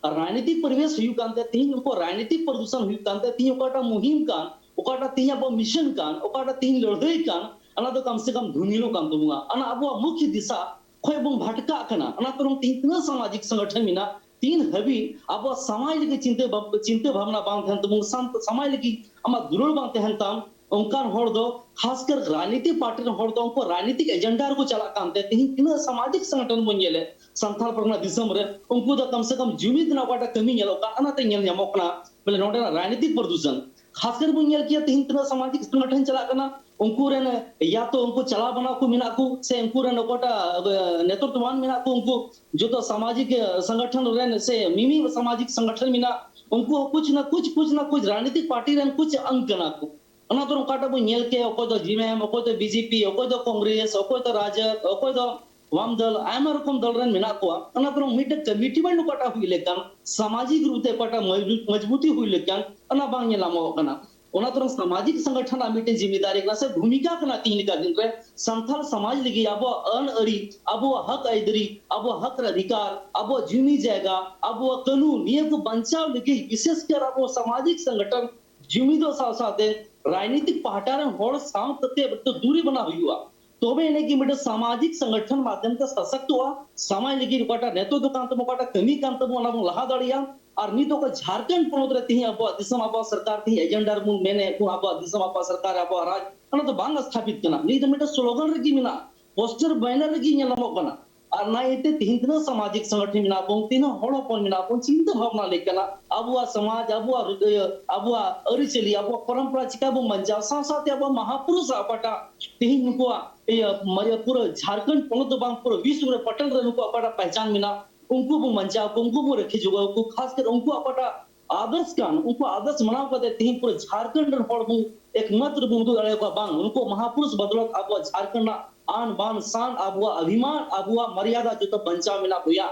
ᱟᱨ ᱨᱟᱡᱽᱱᱤᱛᱤᱠ ᱯᱚᱨᱤᱵᱮᱥ ᱦᱩᱭᱩᱜ ᱠᱟᱱᱛᱮ ᱛᱮᱦᱮᱧ ᱩᱱᱠᱩ ᱨᱟᱡᱽᱱᱤᱛᱤᱠ ᱯᱨᱚᱫᱩᱥᱚᱱ ᱦᱩᱭᱩᱜ ᱠᱟᱱᱛᱮ ᱛᱮᱦᱮᱧ ᱚᱠᱟᱴᱟᱜ ᱢᱩᱦᱤᱢ ᱠᱟᱱ, ᱚᱠᱟᱴᱟᱜ ᱛᱮᱦᱮᱧ ᱟᱵᱚ ᱢᱤᱥᱚᱱ ᱠᱟᱱ, ᱚᱠᱟᱴᱟᱜ ᱛᱮᱦᱮᱧ ᱞᱟᱹᱲᱦᱟᱹᱭ ᱠᱟᱱ, ᱚᱱᱟ ᱫᱚ ᱠᱟᱢ ᱥᱮ ᱠᱟᱢ ᱫᱷᱩᱢᱤᱞᱚᱜ ᱠᱟᱱ ᱛᱟᱵᱚᱱᱟ᱾ ᱚᱱᱟ ᱟᱵᱚᱣᱟᱜ ᱢᱩᱠᱷᱭᱚ ᱫᱤᱥᱟ ᱠᱷᱚᱱ ᱵᱚᱱ ᱵᱷᱟᱴᱠᱟᱜ ᱠᱟᱱᱟ᱾ ᱚᱱᱟ ᱛᱮᱦᱚᱸ ᱛᱮᱦᱮᱧ ᱛᱤᱱᱟᱹᱜ ᱥᱟᱢᱟᱡᱤᱠ ᱥᱚᱝᱜᱚᱴᱷᱚᱱ ᱢᱮᱱᱟᱜ, ᱛᱤᱱ ᱦᱟᱹᱵᱤᱡ ᱟᱵᱚᱣᱟᱜ ᱥᱚᱢᱟᱡᱽ ᱞᱟᱹᱜᱤᱫ ᱪᱤᱱᱛᱟᱹ ᱵᱷᱟᱵ-, ᱪᱤᱱᱛᱟᱹ ᱵᱷᱟᱵᱱᱟ ᱵᱟᱝ ᱛᱟᱦᱮᱱ ᱛᱟᱵᱚᱱ, ᱥᱟᱱ-, ᱥᱚᱢᱟᱡᱽ ᱞᱟᱹᱜᱤᱫ ᱟᱢᱟᱜ ᱫᱩᱞᱟᱹᱲ ᱵᱟᱝ ᱛᱟᱦᱮᱱ ᱛᱟᱢ, ᱚᱱᱠᱟᱱ ᱦᱚᱲ ᱫᱚ, ᱠᱷᱟᱥ ᱠᱟᱨ ᱨᱟᱡᱽᱱᱤᱛᱤᱠ ᱯᱟᱨᱴᱤ ᱨᱮᱱ ᱦᱚᱲ ᱫᱚ ᱩᱱᱠᱩ ᱨᱟᱡᱽᱱᱤᱛᱤᱠ ᱮᱡᱮᱱᱰᱟ ᱨᱮᱠᱚ ᱪᱟᱞᱟᱜ ᱠᱟᱱᱛᱮ ᱛᱮᱦᱮᱧ ᱛᱤᱱᱟᱹᱜ ᱥᱟᱢᱟᱡᱤᱠ ᱥᱚᱝᱜᱚᱴᱷᱚᱱ ᱵᱚᱱ ᱧᱮᱞᱮᱫ ᱥᱟᱱᱛᱟᱲ ᱯᱟᱨᱜᱟᱱᱟ ᱫᱤᱥᱚᱢ ᱨᱮ, ᱩᱱᱠᱩ ᱫᱚ ᱠᱟᱢ ᱥᱮ ᱠᱟᱢ ᱡᱩᱢᱤᱫ ᱨᱮᱱᱟᱜ ᱚᱠᱟᱴᱟᱜ ᱠᱟᱹᱢᱤ ᱧᱮᱞᱚᱜ ᱠᱟᱱ, ᱚᱱᱟᱛᱮ ᱧᱮᱞ ᱧᱟᱢᱚᱜ ᱠᱟᱱᱟ ᱵᱚᱞᱮ ᱱᱚᱰᱮᱱᱟᱜ ᱨᱟᱡᱽᱱᱤᱛᱤᱠ ᱯᱨᱚᱫᱩᱥᱚᱱ᱾ ᱠᱷᱟᱥ ᱠᱟᱨ ᱵᱚᱱ ᱧᱮᱞ ᱠᱮᱭᱟ ᱛᱮᱦᱮᱧ ᱛᱤᱱᱟᱹᱜ ᱥᱟᱢᱟᱡᱤᱠ ᱥᱚᱝᱜᱚᱴᱷᱚᱱ ᱪᱟᱞᱟᱜ ᱠᱟᱱᱟ, ᱩᱱᱠᱩ ᱨᱮᱱ ᱭᱟ ᱛᱚ ᱩᱱᱠᱩ ᱪᱟᱞᱟᱣ ᱵᱟᱱᱟᱣ ᱠᱚ ᱢᱮᱱᱟᱜ ᱠᱚ, ᱥᱮ ᱩᱱᱠᱩ ᱨᱮᱱ ᱚᱠᱚᱭᱴᱟᱜ, ᱮ, ᱱᱮᱛᱨᱚᱛᱵᱟᱱ ᱢᱮᱱᱟᱜ ᱠᱚ, ᱩᱱᱠᱩ ᱡᱚᱛᱚ ᱥᱟᱢᱟᱡᱤᱠ, ᱮ, ᱥᱚᱝᱜᱚᱴᱷᱚᱱ ᱨᱮᱱ ᱥᱮ ᱢᱤᱢᱤ ᱥᱟᱢᱟᱡᱤᱠ ᱥᱚᱝᱜᱚᱴᱷᱚᱱ ᱢᱮᱱᱟᱜ, ᱩᱱᱠᱩ ᱦᱚᱸ ᱠᱩᱪ ᱱᱟ ᱠᱩᱪ, ᱠᱩᱪ ᱱᱟ ᱠᱩᱪ ᱨᱟᱡᱽᱱᱤᱛᱤᱠ ᱯᱟᱨᱴᱤ ᱨᱮᱱ ᱠᱩᱪ ᱚᱝᱜ ᱠᱟᱱᱟ ᱠᱚ᱾ ᱚᱱᱟ ᱫᱚ ᱚᱠᱟᱴᱟᱜ ᱵᱚᱱ ᱧᱮᱞ ᱠᱮᱭᱟ, ᱚᱠᱚᱭ ᱫᱚ ᱡᱤᱢᱮᱢ, ᱚᱠᱚᱭ ᱫᱚ ᱵᱤᱡᱮᱯᱤ, ᱚᱠᱚᱭ ᱫᱚ ᱠᱚᱝᱜᱨᱮᱥ, ᱚᱠᱚᱭ ᱫᱚ ᱨᱟᱡᱚᱫ, ᱚᱠᱚᱭ ᱫᱚ ᱵᱟᱢ ᱫᱚᱞ, ᱟᱭᱢᱟ ᱨᱚᱠᱚᱢ ᱫᱚᱞ ᱨᱮᱱ ᱢᱮᱱᱟᱜ ᱠᱚᱣᱟ᱾ ᱚᱱᱟ ᱛᱚᱨᱚᱝ ᱢᱤᱫᱴᱮᱱ ᱠᱚᱢᱤᱴᱤᱢᱮᱱᱴ ᱚᱠᱟᱴᱟᱜ ᱦᱩᱭ ᱞᱮᱠᱟᱱ, ᱥᱟᱢᱟᱡᱤᱠ ᱨᱩᱯ ᱛᱮ ᱚᱠᱟᱴᱟᱜ ᱢᱚᱡᱽᱵᱩᱛ, ᱢᱚᱡᱽᱵᱩᱛᱤ ᱦᱩᱭ ᱞᱮᱠᱟᱱ, ᱚᱱᱟ ᱵᱟᱝ ᱧᱮᱞ ᱧᱟᱢᱚᱜ ᱠᱟᱱᱟ᱾ ᱚᱱᱟ ᱛᱚᱨᱚᱝ ᱥᱟᱢᱟᱡᱤᱠ ᱥᱚᱝᱜᱚᱴᱷᱚᱱ ᱨᱮᱱᱟᱜ ᱢᱤᱫᱴᱮᱱ ᱡᱤᱢᱤᱫᱟᱨᱤ ᱠᱟᱱᱟ ᱥᱮ ᱵᱷᱩᱢᱤᱠᱟ ᱠᱟᱱᱟ ᱛᱤᱦᱤᱧ ᱞᱮᱠᱟ ᱫᱤᱱ ᱨᱮ ᱥᱟᱱᱛᱟᱲ ᱥᱚᱢᱟᱡᱽ ᱞᱟᱹᱜᱤᱫ ᱟᱵᱚᱣᱟᱜ ᱟᱹᱱ ᱟᱹᱨᱤ, ᱟᱵᱚᱣᱟᱜ ᱦᱚᱠ ᱟᱹᱭᱫᱟᱹᱨᱤ, ᱟᱵᱚᱣᱟᱜ ᱦᱚᱠ ᱚᱫᱷᱤᱠᱟᱨ, ᱟᱵᱚᱣᱟᱜ ᱡᱩᱢᱤ ᱡᱟᱭᱜᱟ, ᱟᱵᱚᱣᱟᱜ ᱠᱟᱹᱱᱩᱱ, ᱱᱤᱭᱟᱹ ᱠᱚ ᱵᱟᱧᱪᱟᱣ ᱞᱟᱹᱜᱤᱫ, ᱵᱤᱥᱮᱥ ᱠᱟᱨ ᱟᱵᱚ ᱥᱟᱢᱟᱡᱤᱠ ᱥᱚᱝᱜᱚᱴᱷᱚᱱ ᱡᱩᱢᱤᱫᱚᱜ ᱥᱟᱶ ᱥᱟᱶᱛᱮ ᱨᱟᱡᱽᱱᱤᱛᱤᱠ ᱯᱟᱦᱴᱟ ᱨᱮᱱ ᱦᱚᱲ ᱥᱟᱶ ᱠᱟᱛᱮ ᱮᱠᱴᱩ ᱫᱩᱨᱤ ᱵᱮᱱᱟᱣ ᱦᱩᱭᱩᱜᱼᱟ᱾ ᱛᱚᱵᱮ ᱮᱱᱮ ᱜᱮ ᱢᱤᱫᱴᱮᱱ ᱥᱟᱢᱟᱡᱤᱠ ᱥᱚᱝᱜᱚᱴᱷᱚᱱ ᱢᱟᱫᱷᱭᱚᱢ ᱛᱮ ᱥᱚᱥᱚᱠᱛᱚᱜᱼᱟ, ᱥᱚᱢᱟᱡᱽ ᱞᱟᱹᱜᱤᱫ ᱚᱠᱟᱴᱟᱜ ᱱᱮᱛᱚ ᱫᱚ ᱠᱟᱱ ᱛᱟᱵᱚᱱ, ᱚᱠᱟᱴᱟᱜ ᱠᱟᱹᱢᱤ ᱠᱟᱱ ᱛᱟᱵᱚᱱ, ᱚᱱᱟ ᱵᱚᱱ ᱞᱟᱦᱟ ᱫᱟᱲᱮᱭᱟᱜᱼᱟ᱾ ᱟᱨ ᱱᱤᱛ ᱚᱠᱟ ᱡᱷᱟᱲᱠᱷᱚᱸᱰ ᱯᱚᱱᱚᱛ ᱨᱮ ᱛᱮᱦᱮᱧ ᱟᱵᱚᱣᱟᱜ ᱫᱤᱥᱚᱢ, ᱟᱵᱚᱣᱟᱜ ᱥᱚᱨᱠᱟᱨ ᱛᱮᱦᱮᱧ ᱮᱡᱮᱱᱰᱟ ᱨᱮᱵᱚᱱ ᱢᱮᱱᱮᱫ ᱵᱚᱱ, ᱟᱵᱚᱣᱟᱜ ᱫᱤᱥᱚᱢ, ᱟᱵᱚᱣᱟᱜ ᱥᱚᱨᱠᱟᱨ, ᱟᱵᱚᱣᱟᱜ ᱨᱟᱡᱽ, ᱚᱱᱟ ᱫᱚ ᱵᱟᱝ ᱥᱛᱷᱟᱯᱤᱛ ᱠᱟᱱᱟ᱾ ᱱᱤᱛ ᱫᱚ ᱢᱤᱫᱴᱮᱱ ᱥᱞᱳᱜᱟᱱ ᱨᱮᱜᱮ ᱢᱮᱱᱟᱜᱼᱟ, ᱯᱳᱥᱴᱟᱨ ᱵᱮᱱᱟᱨ ᱨᱮᱜᱮ ᱧᱮᱞ ᱧᱟᱢᱚᱜ ᱠᱟᱱᱟ᱾ ᱟᱨ ᱚᱱᱟ ᱤᱭᱟᱹᱛᱮ ᱛᱤᱦᱤᱧ ᱛᱤᱱᱟᱹᱜ ᱥᱟᱢᱟᱡᱤᱠ ᱥᱚᱝᱜᱚᱴᱷᱚᱱ ᱢᱮᱱᱟᱜ ᱵᱚᱱ, ᱛᱤᱱᱟᱹᱜ ᱦᱚᱲ ᱦᱚᱯᱚᱱ ᱢᱮᱱᱟᱜ ᱵᱚᱱ, ᱪᱤᱱᱛᱟᱹ ᱵᱷᱟᱵᱽᱱᱟ ᱞᱮᱠ ᱠᱟᱱᱟ, ᱟᱵᱚᱣᱟᱜ ᱥᱚᱢᱟᱡᱽ, ᱟᱵᱚᱣᱟᱜ ᱨᱤ-, ᱤᱭᱟᱹ, ᱟᱵᱚᱣᱟᱜ ᱟᱹᱨᱤᱪᱟᱹᱞᱤ, ᱟᱵᱚᱣᱟᱜ ᱯᱚᱨᱚᱢᱯᱚᱨᱟ ᱪᱤᱠᱟ ᱵᱚᱱ ᱵᱟᱧᱪᱟᱣᱟ, ᱥᱟᱶ ᱥᱟᱶᱛᱮ ᱟᱵᱚᱣᱟᱜ ᱢᱟᱦᱟᱯᱩᱨᱩᱥ ᱚᱠᱟᱴᱟᱜ ᱛᱤᱦᱤᱧ ᱱᱩᱠᱩᱣᱟᱜ ᱤᱭᱟᱹ, ᱢᱟᱨᱮ ᱯᱩᱨᱟᱹ ᱡᱷᱟᱲᱠᱷᱚᱸᱰ ᱯᱚᱱᱚᱛ ᱫᱚ ᱵᱟᱝ, ᱯᱩᱨᱟᱹ ᱵᱤᱥᱣ ᱨᱮ ᱯᱟᱴᱟᱞ ᱨᱮ ᱱᱩᱠᱩᱣᱟᱜ ᱚᱠᱟᱴᱟᱜ ᱯᱮᱦᱪᱟᱱ ᱢᱮᱱᱟᱜ, ᱩᱱᱠᱩ ᱵᱚᱱ ᱵᱟᱧᱪᱟᱣ ᱠᱚ, ᱩᱱᱠᱩ ᱵᱚᱱ ᱨᱟᱹᱠᱷᱤ ᱡᱚᱜᱟᱣ ᱠᱚ, ᱠᱷᱟᱥ ᱠᱟᱨ ᱩᱱᱠᱩᱣᱟᱜ ᱚᱠᱟᱴᱟᱜ ᱟᱫᱚᱨᱥ ᱠᱟᱱ, ᱩᱱᱠᱩ ᱟᱫᱚᱨᱥ ᱢᱟᱱᱟᱣ ᱠᱟᱛᱮ ᱛᱤᱦᱤᱧ ᱯᱩᱨᱟᱹ ᱡᱷᱟᱲᱠᱷᱚᱸᱰ ᱨᱮᱱ ᱦᱚᱲ ᱵᱚᱱ ᱮᱠᱢᱟᱛᱨᱚ ᱵᱚᱱ ᱩᱫᱩᱜ ᱫᱟᱲᱮᱭᱟᱠᱚᱣᱟ, ᱵᱟᱝ, ᱩᱱᱠᱩ ᱢᱟᱦᱟᱯᱩᱨᱩᱥ ᱵᱚᱫᱚᱞᱟᱛ ᱟᱵᱚᱣᱟᱜ ᱡᱷᱟᱲᱠᱷᱚᱸᱰ ᱨᱮᱱᱟᱜ ᱟᱱ ᱵᱟᱱ ᱥᱟᱱ, ᱟᱵᱚᱣᱟᱜ ᱚᱵᱷᱤᱢᱟᱱ, ᱟᱵᱚᱣᱟᱜ ᱢᱟᱨᱭᱟᱫᱟ ᱡᱚᱛᱚ ᱵᱟᱧᱪᱟᱣ ᱢᱮᱱᱟᱜ ᱵᱚᱭᱟ᱾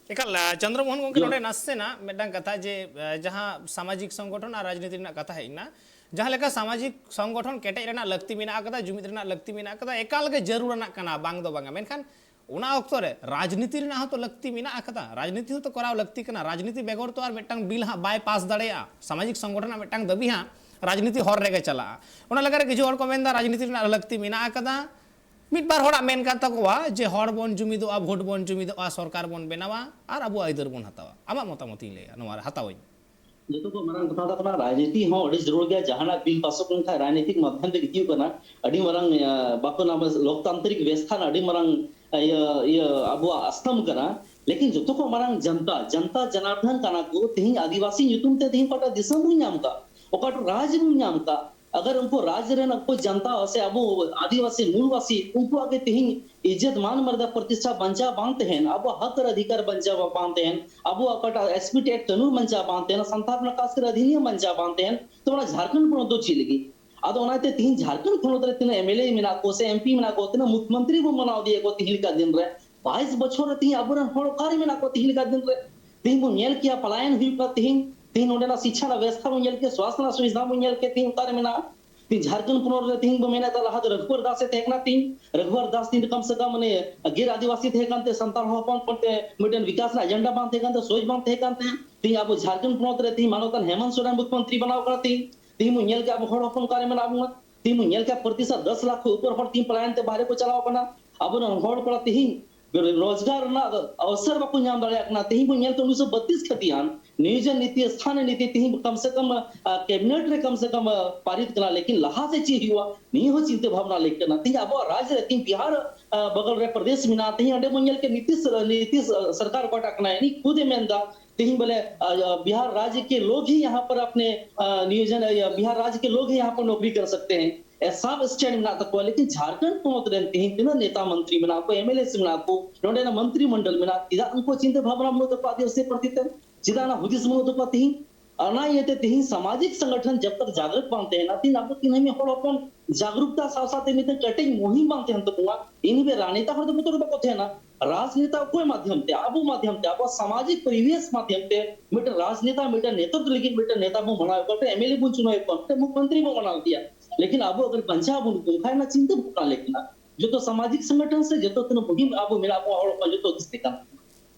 ᱮᱠᱟᱞ, ᱟᱸ, ᱪᱚᱱᱫᱨᱚ ᱢᱳᱦᱚᱱ ᱜᱚᱢᱠᱮ, ᱡᱚ- ᱱᱚᱰᱮ ᱱᱟᱥᱮᱱᱟᱜ ᱢᱤᱫᱴᱟᱝ ᱠᱟᱛᱷᱟ ᱡᱮ, ᱟᱸ, ᱡᱟᱦᱟᱸ ᱥᱟᱢᱟᱡᱤᱠ ᱥᱚᱝᱜᱚᱴᱷᱚᱱ ᱟᱨ ᱨᱟᱡᱽᱱᱤᱛᱤ ᱨᱮᱱᱟᱜ ᱠᱟᱛᱷᱟ ᱦᱮᱡ ᱮᱱᱟ, ᱡᱟᱦᱟᱸ ᱞᱮᱠᱟ ᱥᱟᱢᱟᱡᱤᱠ ᱥᱚᱝᱜᱚᱴᱷᱚᱱ ᱠᱮᱴᱮᱡ ᱨᱮᱱᱟᱜ ᱞᱟᱹᱠᱛᱤ ᱢᱮᱱᱟᱜ ᱟᱠᱟᱫᱟ, ᱡᱩᱢᱤᱫ ᱨᱮᱱᱟᱜ ᱞᱟᱹᱠᱛᱤ ᱢᱮᱱᱟᱜ ᱟᱠᱟᱫᱟ, ᱮᱠᱟᱞ ᱜᱮ ᱡᱟᱹᱨᱩᱲ ᱟᱱᱟᱜ ᱠᱟᱱᱟ, ᱵᱟᱝ ᱫᱚ ᱵᱟᱝᱟ, ᱢᱮᱱᱠᱷᱟᱱ ᱚᱱᱟ ᱚᱠᱛᱚ ᱨᱮ ᱨᱟᱡᱽᱱᱤᱛᱤ ᱨᱮᱱᱟᱜ ᱦᱚᱸᱛᱚ ᱞᱟᱹᱠᱛᱤ ᱢᱮᱱᱟᱜ ᱟᱠᱟᱫᱟ, ᱨᱟᱡᱽᱱᱤᱛᱤ ᱦᱚᱸᱛᱚ ᱠᱚᱨᱟᱣ ᱞᱟᱹᱠᱛᱤ ᱠᱟᱱᱟ᱾ ᱨᱟᱡᱽᱱᱤᱛᱤ ᱵᱮᱜᱚᱨ ᱛᱚ ᱟᱨ ᱢᱤᱫᱴᱟᱝ ᱵᱤᱞ ᱦᱟᱸᱜ ᱵᱟᱭ ᱯᱟᱥ ᱫᱟᱲᱮᱭᱟᱜᱼᱟ᱾ ᱥᱟᱢᱟᱡᱤᱠ ᱥᱚᱝᱜᱚᱴᱷᱚᱱ ᱨᱮᱱᱟᱜ ᱢᱤᱫᱴᱟᱝ ᱫᱟᱹᱵᱤ ᱦᱟᱸᱜ ᱨᱟᱡᱽᱱᱤᱛᱤ ᱦᱚᱨ ᱨᱮᱜᱮ ᱪᱟᱞᱟᱜᱼᱟ᱾ ᱚᱱᱟ ᱞᱮᱠᱟᱨᱮ ᱠᱤᱪᱷᱩ ᱦᱚᱲ ᱠᱚ ᱢᱮᱱᱫᱟ ᱨᱟᱡᱽᱱᱤᱛᱤ ᱨᱮᱱᱟᱜ ᱞᱟᱹᱠᱛᱤ ᱢᱮᱱᱟᱜ ᱟᱠᱟᱫᱟ᱾ ᱢᱤᱫ ᱵᱟᱨ ᱦᱚᱲᱟᱜ ᱢᱮᱱ ᱠᱟᱱ ᱛᱟᱠᱚᱣᱟ ᱡᱮ ᱦᱚᱲ ᱵᱚᱱ ᱡᱩᱢᱤᱫᱚᱜᱼᱟ, ᱵᱷᱳᱴ ᱵᱚᱱ ᱡᱩᱢᱤᱫᱚᱜᱼᱟ, ᱥᱚᱨᱠᱟᱨ ᱵᱚᱱ ᱵᱮᱱᱟᱣᱟ ᱟᱨ ᱟᱵᱚᱣᱟᱜ ᱟᱹᱭᱫᱟᱹᱨ ᱵᱚᱱ ᱦᱟᱛᱟᱣᱟ᱾ ᱟᱢᱟᱜ ᱢᱚᱛᱟᱢᱚᱛ ᱤᱧ ᱞᱟᱹᱭᱟ, ᱱᱚᱣᱟ ᱨᱮ ᱦᱟᱛᱟᱣᱟᱹᱧ᱾ ᱡᱚᱛᱚ ᱠᱷᱚᱱ ᱢᱟᱨᱟᱝ ᱠᱟᱛᱷᱟ ᱫᱚ ᱠᱟᱱᱟ, ᱨᱟᱡᱽᱱᱤᱛᱤ ᱦᱚᱸ ᱟᱹᱰᱤ ᱡᱟᱹᱨᱩᱲ ᱜᱮᱭᱟ᱾ ᱡᱟᱦᱟᱱᱟᱜ ᱵᱤᱞ ᱯᱟᱥᱚᱜ ᱞᱮᱱᱠᱷᱟᱱ ᱨᱟᱡᱽᱱᱤᱛᱤᱠ ᱢᱟᱫᱽᱫᱷᱚᱢ ᱛᱮ ᱦᱤᱡᱩᱜ ᱠᱟᱱᱟ, ᱟᱹᱰᱤ ᱢᱟᱨᱟᱝ, ᱟᱸ, ᱵᱟᱠᱚ ᱱᱟᱢ ᱞᱳᱠᱛᱟᱱᱛᱨᱤᱠ ᱵᱮᱵᱚᱥᱛᱷᱟ ᱨᱮᱱᱟᱜ ᱟᱹᱰᱤ ᱢᱟᱨᱟᱝ, ᱤᱭᱟᱹ, ᱤᱭᱟᱹ, ᱟᱵᱚᱣᱟᱜ ᱟᱥᱛᱟᱢ ᱠᱟᱱᱟ᱾ ᱞᱮᱠᱤᱱ ᱡᱚᱛᱚ ᱠᱷᱚᱱ ᱢᱟᱨᱟᱝ ᱡᱚᱱᱛᱟ, ᱡᱚᱱᱛᱟ ᱡᱚᱱᱟᱨᱫᱚᱱ ᱠᱟᱱᱟ ᱠᱚ᱾ ᱛᱮᱦᱮᱧ ᱟᱹᱫᱤᱵᱟᱹᱥᱤ ᱧᱩᱛᱩᱢ ᱛᱮ ᱛᱮᱦᱮᱧ ᱚᱠᱟᱴᱟᱜ ᱫᱤᱥᱚᱢ ᱵᱚᱱ ᱧᱟᱢ ᱠᱟᱜ, ᱚᱠᱟᱴᱟᱜ ᱨᱟᱡᱽ ᱵᱚᱱ ᱧᱟᱢ ᱠᱟᱜ, ᱟᱜᱟᱨ ᱩᱱᱠᱩ ᱨᱟᱡᱽ ᱨᱮᱱ ᱟᱵᱚ ᱡᱚᱱᱛᱟ ᱥᱮ ᱟᱵᱚ ᱟᱹᱫᱤᱵᱟᱹᱥᱤ ᱢᱩᱞᱵᱟᱥᱤ ᱩᱱᱠᱩᱣᱟᱜ ᱜᱮ ᱛᱮᱦᱮᱧ ᱤᱡᱽᱡᱚᱛ ᱢᱟᱱ ᱢᱚᱨᱡᱟᱫᱟ ᱯᱨᱚᱛᱤᱥᱴᱷᱟ ᱵᱟᱧᱪᱟᱣ ᱵᱟᱝ ᱛᱟᱦᱮᱱ, ᱟᱵᱚᱣᱟᱜ ᱦᱚᱠ ᱟᱨ ᱚᱫᱷᱤᱠᱟᱨ ᱵᱟᱧᱪᱟᱣ ᱵᱟᱝ ᱛᱟᱦᱮᱱ, ᱟᱵᱚᱣᱟᱜ ᱚᱠᱟᱴᱟᱜ ᱮᱥᱯᱤᱴ ᱮᱠᱴ ᱠᱟᱹᱱᱩᱱ ᱵᱟᱧᱪᱟᱣ ᱵᱟᱝ ᱛᱟᱦᱮᱱᱟ, ᱥᱟᱱᱛᱟᱲ ᱨᱮᱱᱟᱜ ᱠᱷᱟᱥ ᱠᱟᱨ ᱚᱫᱷᱤᱱᱤᱭᱚᱢ ᱵᱟᱧᱪᱟᱣ ᱵᱟᱝ ᱛᱟᱦᱮᱱ, ᱛᱚ ᱚᱱᱟ ᱡᱷᱟᱲᱠᱷᱚᱸᱰ ᱯᱚᱱᱚᱛ ᱫᱚ ᱪᱮᱫ ᱞᱟᱹᱜᱤᱫ? ᱟᱫᱚ ᱚᱱᱟᱛᱮ ᱛᱤᱦᱤᱧ ᱡᱷᱟᱲᱠᱷᱚᱸᱰ ᱯᱚᱱᱚᱛ ᱨᱮ ᱛᱤᱱᱟᱹᱜ ᱮᱢ ᱮᱞ ᱮ ᱢᱮᱱᱟᱜ ᱠᱚ ᱥᱮ ᱮᱢ ᱯᱤ ᱢᱮᱱᱟᱜ ᱠᱚ, ᱛᱤᱱᱟᱹᱜ ᱢᱩᱠᱷᱭᱚᱢᱚᱱᱛᱨᱤ ᱵᱚᱱ ᱢᱟᱱᱟᱣ ᱤᱫᱤᱭᱮᱫ ᱠᱚ ᱛᱤᱦᱤᱧ ᱞᱮᱠᱟ ᱫᱤᱱ ᱨᱮ, ᱵᱟᱭᱤᱥ ᱵᱚᱪᱷᱚᱨ ᱨᱮ ᱛᱤᱦᱤᱧ ᱟᱵᱚᱨᱮᱱ ᱦᱚᱲ ᱚᱠᱟᱨᱮ ᱢᱮᱱᱟᱜ ᱠᱚᱣᱟ ᱛᱤᱦᱤᱧ ᱞᱮᱠᱟ ᱫᱤᱱ ᱨᱮ? ᱛᱤᱦᱤᱧ ᱵᱚᱱ ᱧᱮᱞ ᱠᱮᱭᱟ, ᱯᱟᱞᱟᱭᱚᱱ ᱦᱩᱭᱩᱜ ᱠᱟᱱᱟ ᱛᱤᱦᱤᱧ, ᱛᱤᱦᱤᱧ ᱱᱚᱰᱮᱱᱟᱜ ᱥᱤᱪᱪᱷᱟ ᱨᱮᱱᱟᱜ ᱵᱮᱵᱚᱥᱛᱷᱟ ᱵᱚᱱ ᱧᱮᱞ ᱠᱮᱭᱟ, ᱥᱣᱟᱥᱛᱷ ᱨᱮᱱᱟᱜ ᱥᱩᱵᱤᱫᱷᱟ ᱵᱚᱱ ᱧᱮᱞ ᱠᱮᱭᱟ, ᱛᱤᱦᱤᱧ ᱚᱠᱟᱨᱮ ᱢᱮᱱᱟᱜᱼᱟ? ᱛᱤᱦᱤᱧ ᱡᱷᱟᱲᱠᱷᱚᱸᱰ ᱯᱚᱱᱚᱛ ᱨᱮ ᱛᱤᱦᱤᱧ ᱵᱚᱱ ᱢᱮᱱᱮᱫ ᱛᱟᱦᱮᱸ ᱞᱟᱦᱟ ᱫᱚ ᱨᱟᱹᱜᱷᱩᱵᱚᱨ ᱫᱟᱥ ᱮ ᱛᱟᱦᱮᱸ ᱠᱟᱱᱟ, ᱛᱤᱦᱤᱧ ᱨᱟᱹᱜᱷᱩᱵᱚᱨ ᱫᱟᱥ ᱛᱤᱦᱤᱧ ᱠᱚᱢ ᱥᱮ ᱠᱚᱢ ᱢᱟᱱᱮ ᱜᱮᱨ ᱟᱹᱫᱤᱵᱟᱹᱥᱤ ᱛᱟᱦᱮᱸ ᱠᱟᱱ ᱛᱮ ᱥᱟᱱᱛᱟᱲ ᱦᱚᱯᱚᱱ ᱦᱚᱯᱚᱱ ᱛᱮ ᱢᱤᱫᱴᱮᱱ ᱵᱤᱠᱟᱥ ᱨᱮᱱᱟᱜ ᱮᱡᱮᱱᱰᱟ ᱵᱟᱝ ᱛᱟᱦᱮᱸ ᱠᱟᱱ ᱛᱮ ᱥᱳᱪ ᱵᱟᱝ ᱛᱟᱦᱮᱸ ᱠᱟᱱ ᱛᱮ ᱛᱤᱦᱤᱧ ᱟᱵᱚ ᱡᱷᱟᱲᱠᱷᱚᱸᱰ ᱯᱚᱱᱚᱛ ᱨᱮ ᱛᱤᱦᱤᱧ ᱢᱟᱱᱚᱛᱟᱱ ᱦᱮᱢᱚᱱᱛ ᱥᱚᱨᱮᱱ ᱢᱩᱠᱷᱭᱚᱢᱚᱱᱛᱨᱤ ᱵᱮᱱᱟᱣ ᱠᱟᱱᱟ᱾ ᱛᱤᱦᱤᱧ, ᱛᱤᱦᱤᱧ ᱵᱚᱱ ᱧᱮᱞ ᱠᱮᱫ ᱟᱵᱚ ᱦᱚᱲ ᱦᱚᱯᱚᱱ ᱚᱠᱟᱨᱮ ᱢᱮᱱᱟᱜ ᱵᱚᱱᱟ, ᱛᱤᱦᱤᱧ ᱵᱚᱱ ᱧᱮᱞ ᱠᱮᱫ ᱯᱨᱚᱛᱤᱥᱚᱛ ᱫᱚᱥ ᱞᱟᱠᱷ ᱠᱷᱚᱱ ᱩᱯᱚᱨ ᱦᱚᱲ ᱛᱤᱦᱤᱧ ᱯᱟᱞᱟᱭᱚᱱ ᱛᱮ ᱵᱟᱦᱨᱮ ᱠᱚ ᱪᱟᱞᱟᱣ ᱠᱟᱱᱟ᱾ ᱟᱵᱚᱨᱮᱱ ᱦᱚᱲ ᱠᱚᱲᱟ ᱛᱤᱦᱤᱧ ᱨᱳᱡᱽᱜᱟᱨ ᱨᱮᱱᱟᱜ ᱚᱵᱚᱥᱚᱨ ᱵᱟᱠᱚ ᱧᱟᱢ ᱫᱟᱲᱮᱭᱟᱜ ᱠᱟᱱᱟ᱾ ᱛᱤᱦᱤᱧ ᱵᱚᱱ ᱧᱮᱞ ᱠᱮᱫ ᱩᱱᱤᱥᱥᱚ ᱵᱟᱛᱤᱥ ᱠᱷᱟᱹᱛᱤᱭᱟᱱ ᱱᱤᱭᱳᱡᱚᱱ ᱱᱤᱛᱤ, ᱥᱛᱷᱟᱱ ᱱᱤᱛᱤ ᱛᱮᱦᱮᱧ ᱠᱚᱢ ᱥᱮ ᱠᱚᱢ ᱠᱮᱵᱤᱱᱮᱴ ᱨᱮ ᱠᱚᱢ ᱥᱮ ᱠᱚᱢ ᱯᱟᱨᱤᱛ ᱠᱟᱱᱟ, ᱞᱮᱠᱤᱱ ᱞᱟᱦᱟ ᱥᱮᱫ ᱪᱮᱫ ᱦᱩᱭᱩᱜᱼᱟ, ᱱᱤᱭᱟᱹ ᱦᱚᱸ ᱪᱤᱱᱛᱟᱹ ᱵᱷᱟᱵᱽᱱᱟ ᱞᱟᱹᱠᱛᱤ ᱠᱟᱱᱟ᱾ ᱛᱮᱦᱮᱧ ᱟᱵᱚᱣᱟᱜ ᱨᱟᱡᱽ ᱨᱮ, ᱛᱮᱦᱮᱧ ᱵᱤᱦᱟᱨ ᱵᱚᱜᱚᱞ ᱨᱮ ᱯᱨᱚᱫᱮᱥ ᱢᱮᱱᱟᱜᱼᱟ, ᱛᱮᱦᱮᱧ ᱚᱸᱰᱮ ᱵᱚᱱ ᱧᱮᱞ ᱠᱮᱫ ᱱᱤᱛᱤᱥ ᱱᱤᱛᱤᱥ ᱥᱚᱨᱠᱟᱨ ᱚᱠᱟᱴᱟᱜ ᱠᱟᱱᱟ, ᱤᱱᱤ ᱠᱷᱩᱫ ᱮ ᱢᱮᱱ ᱮᱫᱟ ᱛᱮᱦᱮᱧ ᱵᱚᱞᱮ ᱵᱤᱦᱟᱨ ᱨᱟᱡᱽ ᱠᱮ ᱞᱳᱜ ᱦᱤ ᱭᱟᱦᱟᱸ ᱯᱟᱨ ᱟᱯᱱᱮ ᱱᱤᱭᱳᱡᱚᱱ, ᱵᱤᱦᱟᱨ ᱨᱟᱡᱽ ᱠᱮ ᱞᱳᱜ ᱦᱤ ᱭᱟᱦᱟᱸ ᱯᱟᱨ ᱱᱚᱠᱨᱤ ᱠᱟᱨ ᱥᱟᱠᱛᱮ ᱦᱮᱸ, ᱥᱟᱵ ᱥᱴᱮᱱᱰ ᱢᱮᱱᱟᱜ ᱛᱟᱠᱚᱣᱟ, ᱞᱮᱠᱤᱱ ᱡᱷᱟᱨᱠᱷᱚᱸᱰ ᱯᱚᱱᱚᱛ ᱨᱮᱱ ᱛᱮᱦᱮᱧ ᱛᱤᱱᱟᱹᱜ ᱱᱮᱛᱟ ᱢᱚᱱᱛᱨᱤ ᱢᱮᱱᱟᱜ ᱠᱚ, ᱮᱢ ᱮᱞ ᱮ ᱢᱮᱱᱟᱜ ᱠᱚ, ᱱᱚᱰᱮᱱᱟᱜ ᱢᱚᱱᱛᱨᱤ ᱢᱚᱱᱰᱚᱞ ᱢᱮᱱᱟᱜ, ᱪᱮᱫᱟᱜ ᱩᱱᱠᱩ ᱪᱤᱱᱛᱟᱹ ᱵᱷᱟᱵᱽᱱᱟ ᱵᱟᱹᱱᱩᱜ ᱛᱟᱠᱚᱣᱟ ᱟᱹᱫᱤᱵᱟᱹᱥᱤ ᱯᱨᱚᱛᱤ ᱛᱮ? ᱪᱮᱫᱟᱜ ᱚᱱᱟ ᱦᱩᱫᱤᱥ ᱵᱟᱹᱱᱩᱜ ᱛᱟᱠᱚᱣᱟ ᱛᱤᱦᱤᱧ? ᱚᱱᱟ ᱤᱭᱟᱹᱛᱮ ᱛᱤᱦᱤᱧ ᱥᱟᱢᱟᱡᱤᱠ ᱥᱚᱝᱜᱚᱴᱷᱚᱱ ᱡᱟᱵ ᱛᱟᱠ ᱡᱟᱜᱨᱩᱠ ᱵᱟᱝ ᱛᱟᱦᱮᱱᱟ, ᱛᱤᱦᱤᱧ ᱟᱵᱚ ᱛᱤᱱᱟᱹᱜ ᱦᱚᱲ ᱦᱚᱯᱚᱱ ᱡᱟᱜᱨᱩᱠᱛᱟ ᱥᱟᱶ ᱥᱟᱶᱛᱮ ᱢᱤᱫᱴᱮᱱ ᱠᱮᱴᱮᱡ ᱢᱩᱦᱤᱢ ᱵᱟᱝ ᱛᱟᱦᱮᱱ ᱛᱟᱵᱚᱱᱟ, ᱤᱱᱟᱹ ᱨᱟᱡᱽᱱᱮᱛᱟ ᱦᱚᱲ ᱫᱚ ᱵᱚᱛᱚᱨ ᱵᱟᱠᱚ ᱛᱟᱦᱮᱱᱟ᱾ ᱨᱟᱡᱽᱱᱮᱛᱟ ᱚᱠᱚᱭ ᱢᱟᱫᱷᱭᱚᱢ ᱛᱮ? ᱟᱵᱚ ᱢᱟᱫᱷᱭᱚᱢ ᱛᱮ, ᱟᱵᱚ ᱥᱟᱢᱟᱡᱤᱠ ᱯᱚᱨᱤᱵᱮᱥ ᱢᱟᱫᱷᱭᱚᱢ ᱛᱮ ᱢᱤᱫᱴᱮᱱ ᱨᱟᱡᱽᱱᱮᱛᱟ, ᱢᱤᱫᱴᱮᱱ ᱱᱮᱛᱨᱚᱛᱵ ᱞᱟᱹᱜᱤᱫ ᱢᱤᱫᱴᱮᱱ ᱱᱮᱛᱟ ᱵᱚᱱ ᱵᱮᱱᱟᱣᱮᱫ ᱠᱚᱣᱟ, ᱢᱤᱫᱴᱮᱱ ᱮᱢ ᱮᱞ ᱮ ᱵᱚᱱ ᱪᱩᱱᱟᱣᱮᱫ ᱠᱚᱣᱟ, ᱢᱤᱫᱴᱮᱱ ᱢᱩᱠᱷᱭᱚᱢᱚᱱᱛᱨᱤ ᱵᱚᱱ ᱵᱮᱱᱟᱣ ᱠᱮᱭᱟ᱾ ᱞᱮᱠᱤᱱ ᱟᱵᱚ ᱟᱜᱟᱨ ᱵᱟᱧᱪᱟᱣ ᱵᱚᱱ ᱠᱚ ᱠᱷᱟᱱ ᱚᱱᱟ ᱪᱤᱱᱛᱟᱹ ᱵᱷᱟᱵᱽᱱᱟ ᱞᱮᱠᱟᱱᱟᱜ ᱡᱚᱛᱚ ᱥᱟᱢᱟᱡᱤᱠ ᱥᱚᱝᱜᱚᱴᱷᱚᱱ ᱥᱮ ᱡᱚᱛᱚ ᱛᱤᱱᱟᱹᱜ ᱢᱩᱦᱤᱢ ᱟᱵᱚ ᱢᱮᱱᱟᱜ ᱵᱚᱱᱟ ᱦᱚᱲ ᱦᱚᱯᱚᱱ ᱡᱚᱛᱚ ᱫᱤᱥᱛᱤ ᱠᱟᱱ ᱛᱟᱵᱚᱱᱟ᱾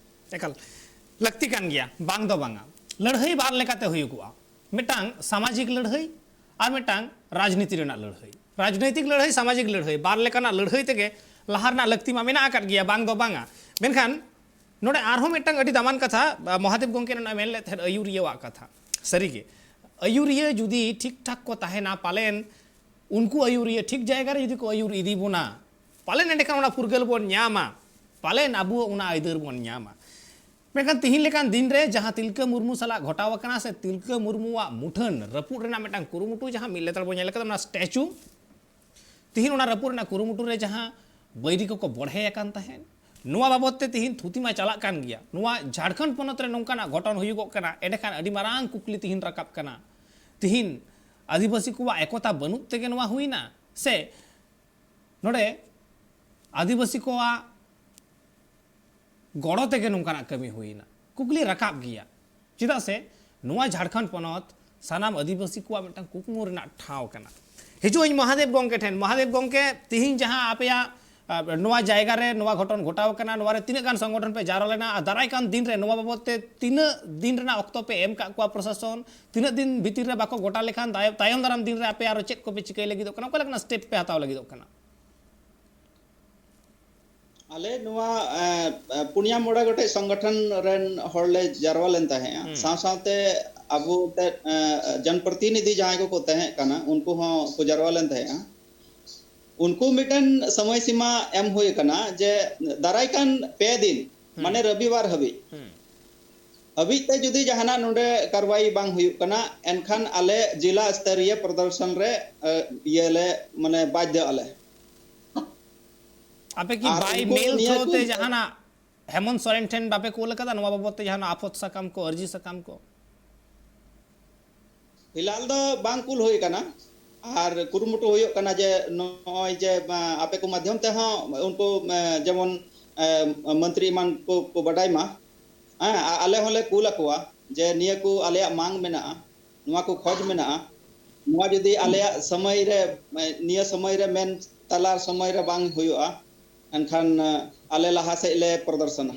ᱮᱠᱟᱞ ᱞᱟᱹᱠᱛᱤ ᱠᱟᱱ ᱜᱮᱭᱟ, ᱵᱟᱝ ᱫᱚ ᱵᱟᱝᱟ᱾ ᱞᱟᱹᱲᱦᱟᱹᱭ ᱵᱟᱨ ᱞᱮᱠᱟᱛᱮ ᱦᱩᱭᱩᱜᱚᱜᱼᱟ, ᱢᱤᱫᱴᱟᱝ ᱥᱟᱢᱟᱡᱤᱠ ᱞᱟᱹᱲᱦᱟᱹᱭ ᱟᱨ ᱢᱤᱫᱴᱟᱝ ᱨᱟᱡᱽᱱᱤᱛᱤ ᱨᱮᱱᱟᱜ ᱞᱟᱹᱲᱦᱟᱹᱭ᱾ ᱨᱟᱡᱽᱱᱳᱭᱛᱤᱠ ᱞᱟᱹᱲᱦᱟᱹᱭ, ᱥᱟᱢᱟᱡᱤᱠ ᱞᱟᱹᱲᱦᱟᱹᱭ, ᱵᱟᱨ ᱞᱮᱠᱟᱱᱟᱜ ᱞᱟᱹᱲᱦᱟᱹᱭ ᱛᱮᱜᱮ ᱞᱟᱦᱟ ᱨᱮᱱᱟᱜ ᱞᱟᱹᱠᱛᱤ ᱢᱟ ᱢᱮᱱᱟᱜ ᱟᱠᱟᱫ ᱜᱮᱭᱟ, ᱵᱟᱝ ᱫᱚ ᱵᱟᱝᱟ᱾ ᱢᱮᱱᱠᱷᱟᱱ ᱱᱚᱰᱮ ᱟᱨᱦᱚᱸ ᱢᱤᱫᱴᱟᱝ ᱟᱹᱰᱤ ᱫᱟᱢᱟᱱ ᱠᱟᱛᱷᱟ, ᱟ, ᱢᱚᱦᱟᱫᱮᱵ ᱜᱚᱢᱠᱮ ᱱᱚᱰᱮ ᱢᱮᱱ ᱞᱮᱫ ᱛᱟᱦᱮᱸᱫ ᱟᱹᱭᱩᱨᱤᱭᱟᱹᱣᱟᱜ ᱠᱟᱛᱷᱟ᱾ ᱥᱟᱹᱨᱤᱜᱮ, ᱟᱹᱭᱩᱨᱤᱭᱟᱹ ᱡᱩᱫᱤ ᱴᱷᱤᱠ ᱴᱷᱟᱠ ᱠᱚ ᱛᱟᱦᱮᱱᱟ, ᱯᱟᱞᱮᱱ ᱩᱱᱠᱩ ᱟᱹᱭᱩᱨᱤᱭᱟᱹ ᱴᱷᱤᱠ ᱡᱟᱭᱜᱟ ᱨᱮ ᱡᱩᱫᱤ ᱠᱚ ᱟᱹᱭᱩᱨ ᱤᱫᱤ ᱵᱚᱱᱟ, ᱯᱟᱞᱮᱱ ᱮᱸᱰᱮᱠᱷᱟᱱ ᱚᱱᱟ ᱯᱷᱩᱨᱜᱟᱹᱞ ᱵᱚᱱ ᱧᱟᱢᱟ, ᱯᱟᱞᱮᱱ ᱟᱵᱚ ᱚᱱᱟ ᱟᱹᱭᱫᱟᱹᱨ ᱵᱚᱱ ᱧᱟᱢᱟ᱾ ᱢᱮᱱᱠᱷᱟᱱ ᱛᱤᱦᱤᱧ ᱞᱮᱠᱟᱱ ᱫᱤᱱ ᱨᱮ ᱡᱟᱦᱟᱸ ᱛᱤᱞᱠᱟᱹ ᱢᱩᱨᱢᱩ ᱥᱟᱞᱟᱜ ᱜᱷᱚᱴᱟᱣ ᱟᱠᱟᱱᱟ, ᱥᱮ ᱛᱤᱞᱠᱟᱹ ᱢᱩᱨᱢᱩᱣᱟᱜ ᱢᱩᱴᱷᱟᱹᱱ ᱨᱟᱹᱯᱩᱫ ᱨᱮᱱᱟᱜ ᱢᱤᱫᱴᱟᱝ ᱠᱩᱨᱩᱢᱩᱴᱩ ᱡᱟᱦᱟᱸ ᱢᱤᱫ ᱞᱮᱛᱟᱲ ᱵᱚᱱ ᱧᱮᱞ ᱟᱠᱟᱫᱟ, ᱚᱱᱟ ᱥᱴᱮᱪᱩ, ᱛᱤᱦᱤᱧ ᱚᱱᱟ ᱨᱟᱹᱯᱩᱫ ᱨᱮᱱᱟᱜ ᱠᱩᱨᱩᱢᱩᱴᱩ ᱨᱮ ᱡᱟᱦᱟᱸ ᱵᱟᱹᱭᱨᱤ ᱠᱚᱠᱚ ᱵᱚᱲᱦᱮ ᱟᱠᱟᱱ ᱛᱟᱦᱮᱸᱫ, ᱱᱚᱣᱟ ᱵᱟᱵᱚᱫ ᱛᱮ ᱛᱤᱦᱤᱧ ᱛᱷᱩᱛᱤ ᱢᱟ ᱪᱟᱞᱟᱜ ᱠᱟᱱ ᱜᱮᱭᱟ᱾ ᱱᱚᱣᱟ ᱡᱷᱟᱲᱠᱷᱚᱸᱰ ᱯᱚᱱᱚᱛ ᱨᱮ ᱱᱚᱝᱠᱟᱱᱟᱜ ᱜᱷᱚᱴᱚᱱ ᱦᱩᱭᱩᱜᱚᱜ ᱠᱟᱱᱟ, ᱮᱸᱰᱮᱠᱷᱟᱱ ᱟᱹᱰᱤ ᱢᱟᱨᱟᱝ ᱠᱩᱠᱞᱤ ᱛᱤᱦᱤᱧ ᱨᱟᱠᱟᱵ ᱠᱟᱱᱟ, ᱛᱤᱦᱤᱧ ᱟᱹᱫᱤᱵᱟᱹᱥᱤ ᱠᱚᱣᱟᱜ ᱮᱠᱚᱛᱟ ᱵᱟᱹᱱᱩᱜ ᱛᱮᱜᱮ ᱱᱚᱣᱟ ᱦᱩᱭᱱᱟ, ᱥᱮ ᱱᱚᱰᱮ ᱟᱹᱫᱤᱵᱟᱹᱥᱤ ᱠᱚᱣᱟᱜ ᱜᱚᱲᱚ ᱛᱮᱜᱮ ᱱᱚᱝᱠᱟᱱᱟᱜ ᱠᱟᱹᱢᱤ ᱦᱩᱭᱱᱟ? ᱠᱩᱠᱞᱤ ᱨᱟᱠᱟᱵ ᱜᱮᱭᱟ᱾ ᱪᱮᱫᱟᱜ ᱥᱮ ᱱᱚᱣᱟ ᱡᱷᱟᱲᱠᱷᱚᱸᱰ ᱯᱚᱱᱚᱛ ᱥᱟᱱᱟᱢ ᱟᱹᱫᱤᱵᱟᱹᱥᱤ ᱠᱚᱣᱟᱜ ᱢᱤᱫᱴᱟᱝ ᱠᱩᱠᱢᱩ ᱨᱮᱱᱟᱜ ᱴᱷᱟᱶ ᱠᱟᱱᱟ᱾ ᱦᱤᱡᱩᱜ ᱟᱹᱧ ᱢᱚᱦᱟᱫᱮᱵ ᱜᱚᱢᱠᱮ ᱴᱷᱮᱱ᱾ ᱢᱚᱦᱟᱫᱮᱵ ᱜᱚᱢᱠᱮ, ᱛᱤᱦᱤᱧ ᱡᱟᱦᱟᱸ ᱟᱯᱮᱭᱟᱜ, ᱟ, ᱱᱚᱣᱟ ᱡᱟᱭᱜᱟ ᱨᱮ ᱱᱚᱣᱟ ᱜᱷᱚᱴᱚᱱ ᱜᱷᱚᱴᱟᱣ ᱟᱠᱟᱱᱟ, ᱱᱚᱣᱟ ᱨᱮ ᱛᱤᱱᱟᱹᱜ ᱜᱟᱱ ᱥᱚᱝᱜᱚᱴᱷᱚᱱ ᱯᱮ ᱡᱟᱣᱨᱟ ᱞᱮᱱᱟ ᱟᱨ ᱫᱟᱨᱟᱭ ᱠᱟᱱ ᱫᱤᱱ ᱨᱮ ᱱᱚᱣᱟ ᱵᱟᱵᱚᱫ ᱛᱮ ᱛᱤᱱᱟᱹᱜ ᱫᱤᱱ ᱨᱮᱱᱟᱜ ᱚᱠᱛᱚ ᱯᱮ ᱮᱢ ᱠᱟᱜ ᱠᱚᱣᱟ ᱯᱨᱚᱥᱟᱥᱚᱱ? ᱛᱤᱱᱟᱹᱜ ᱫᱤᱱ ᱵᱷᱤᱛᱤᱨ ᱨᱮ ᱵᱟᱠᱚ ᱜᱚᱴᱟ ᱞᱮᱠᱷᱟᱱ ᱫᱟᱭ-, ᱛᱟᱭᱚᱢ ᱫᱟᱨᱟᱢ ᱫᱤᱱ ᱨᱮ ᱟᱯᱮ ᱟᱨᱚ ᱪᱮᱫ ᱠᱚᱯᱮ ᱪᱤᱠᱟᱹᱭ ᱞᱟᱹᱜᱤᱫᱚᱜ ᱠᱟᱱᱟ, ᱚᱠᱟ ᱞᱮᱠᱟᱱᱟᱜ ᱥᱴᱮᱯ ᱯᱮ ᱦᱟᱛᱟᱣ ᱞᱟᱹᱜᱤᱫᱚᱜ ᱠᱟᱱᱟ? ᱟᱞᱮ ᱱᱚᱣᱟ ᱮ, ᱮ, ᱯᱩᱱᱭᱟ ᱢᱚᱬᱮ ᱜᱚᱴᱮᱡ ᱥᱚᱝᱜᱚᱴᱷᱚᱱ ᱨᱮᱱ ᱦᱚᱲ ᱞᱮ ᱡᱟᱨᱣᱟ ᱞᱮᱱ ᱛᱟᱦᱮᱸᱜᱼᱟ᱾ ᱦᱩᱸ᱾ ᱥᱟᱶ ᱥᱟᱶᱛᱮ ᱟᱵᱚ ᱛᱮ, ᱮ, ᱡᱚᱱᱯᱨᱚᱛᱤᱱᱤᱫᱷᱤ ᱡᱟᱦᱟᱸᱭ ᱠᱚᱠᱚ ᱛᱟᱦᱮᱸ ᱠᱟᱱᱟ, ᱩᱱᱠᱩ ᱦᱚᱸ ᱠᱚ ᱡᱟᱨᱣᱟ ᱞᱮᱱ ᱛᱟᱦᱮᱸᱜᱼᱟ᱾ ᱩᱱᱠᱩ ᱢᱤᱫᱴᱮᱱ ᱥᱚᱢᱚᱭ ᱥᱤᱢᱟ ᱮᱢ ᱦᱩᱭ ᱟᱠᱟᱱᱟ ᱡᱮ ᱫᱟᱨᱟᱭ ᱠᱟᱱ ᱯᱮ ᱫᱤᱱ, ᱦᱩᱸ᱾ ᱢᱟᱱᱮ ᱨᱚᱵᱤᱵᱟᱨ ᱦᱟᱹᱵᱤᱡ, ᱦᱩᱸ᱾ ᱦᱟᱹᱵᱤᱡ ᱛᱮ ᱡᱩᱫᱤ ᱡᱟᱦᱟᱱᱟᱜ ᱱᱚᱰᱮ ᱠᱟᱨᱣᱟᱭ ᱵᱟᱝ ᱦᱩᱭᱩᱜ ᱠᱟᱱᱟ, ᱮᱱᱠᱷᱟᱱ ᱟᱞᱮ ᱡᱤᱞᱟ ᱥᱛᱚᱨᱤᱭᱚ ᱯᱨᱚᱫᱚᱨᱥᱚᱱ ᱨᱮ, ᱮ, ᱤᱭᱟᱹ ᱞᱮ, ᱢᱟᱱᱮ, ᱵᱟᱫᱽᱫᱷᱚᱜ ᱟᱞᱮ᱾ ᱟᱯᱮ ᱠᱤ ᱟᱨ by ᱩᱱᱠᱩ mail ᱱᱤᱭᱟᱹ through ᱠᱚ ᱛᱮ ᱡᱟᱦᱟᱱᱟᱜ ᱦᱮᱢᱚᱱᱛ ᱥᱚᱨᱮᱱ ᱴᱷᱮᱱ ᱵᱟᱯᱮ ᱠᱩᱞ ᱟᱠᱟᱫᱟ ᱱᱚᱣᱟ ᱵᱟᱵᱚᱫ ᱛᱮ ᱡᱟᱦᱟᱱᱟᱜ ᱟᱯᱷᱚᱛ ᱥᱟᱠᱟᱢ ᱠᱚ, ᱟᱹᱨᱡᱤ ᱥᱟᱠᱟᱢ ᱠᱚ? ᱯᱷᱤᱞᱦᱟᱞ ᱫᱚ ᱵᱟᱝ ᱠᱩᱞ ᱦᱩᱭ ᱟᱠᱟᱱᱟ᱾ ᱟᱨ ᱠᱩᱨᱩᱢᱩᱴᱩ ᱦᱩᱭᱩᱜ ᱠᱟᱱᱟ ᱡᱮ ᱱᱚᱜᱼᱚᱭ ᱡᱮ, ᱟ, ᱟᱯᱮ ᱠᱚ ᱢᱟᱫᱽᱫᱷᱚᱢ ᱛᱮᱦᱚᱸ ᱩᱱᱠᱩ, ᱟ, ᱡᱮᱢᱚᱱ, ᱟ, ᱢᱚᱱᱛᱨᱤ ᱮᱢᱟᱱ ᱠᱚ, ᱠᱚ ᱵᱟᱰᱟᱭ ᱢᱟ᱾ ᱦᱮᱸ, ᱟ-, ᱟᱞᱮ ᱦᱚᱸᱞᱮ ᱠᱩᱞ ᱟᱠᱚᱣᱟ ᱡᱮ ᱱᱤᱭᱟᱹ ᱠᱚ ᱟᱞᱮᱭᱟᱜ ᱢᱟᱝ ᱢᱮᱱᱟᱜᱼᱟ, ᱱᱚᱣᱟ ᱠᱚ ᱠᱷᱚᱡᱽ ᱢᱮᱱᱟᱜᱼᱟ, ᱱᱚᱣᱟ ᱡᱩᱫᱤ ᱟᱞᱮᱭᱟᱜ ᱥᱚᱢᱚᱭ ᱨᱮ, ᱱᱤᱭᱟᱹ ᱥᱚᱢᱚᱭ ᱨᱮ ᱢᱮᱱ ᱛᱟᱞᱟ ᱥᱚᱢᱚᱭ ᱨᱮ ᱵᱟᱝ ᱦᱩᱭᱩᱜᱼᱟ, ᱮᱱᱠᱷᱟᱱ, ᱟ, ᱟᱞᱮ ᱞᱟᱦᱟ ᱥᱮᱫ ᱞᱮ ᱯᱨᱚᱫᱚᱨᱥᱚᱱᱟ᱾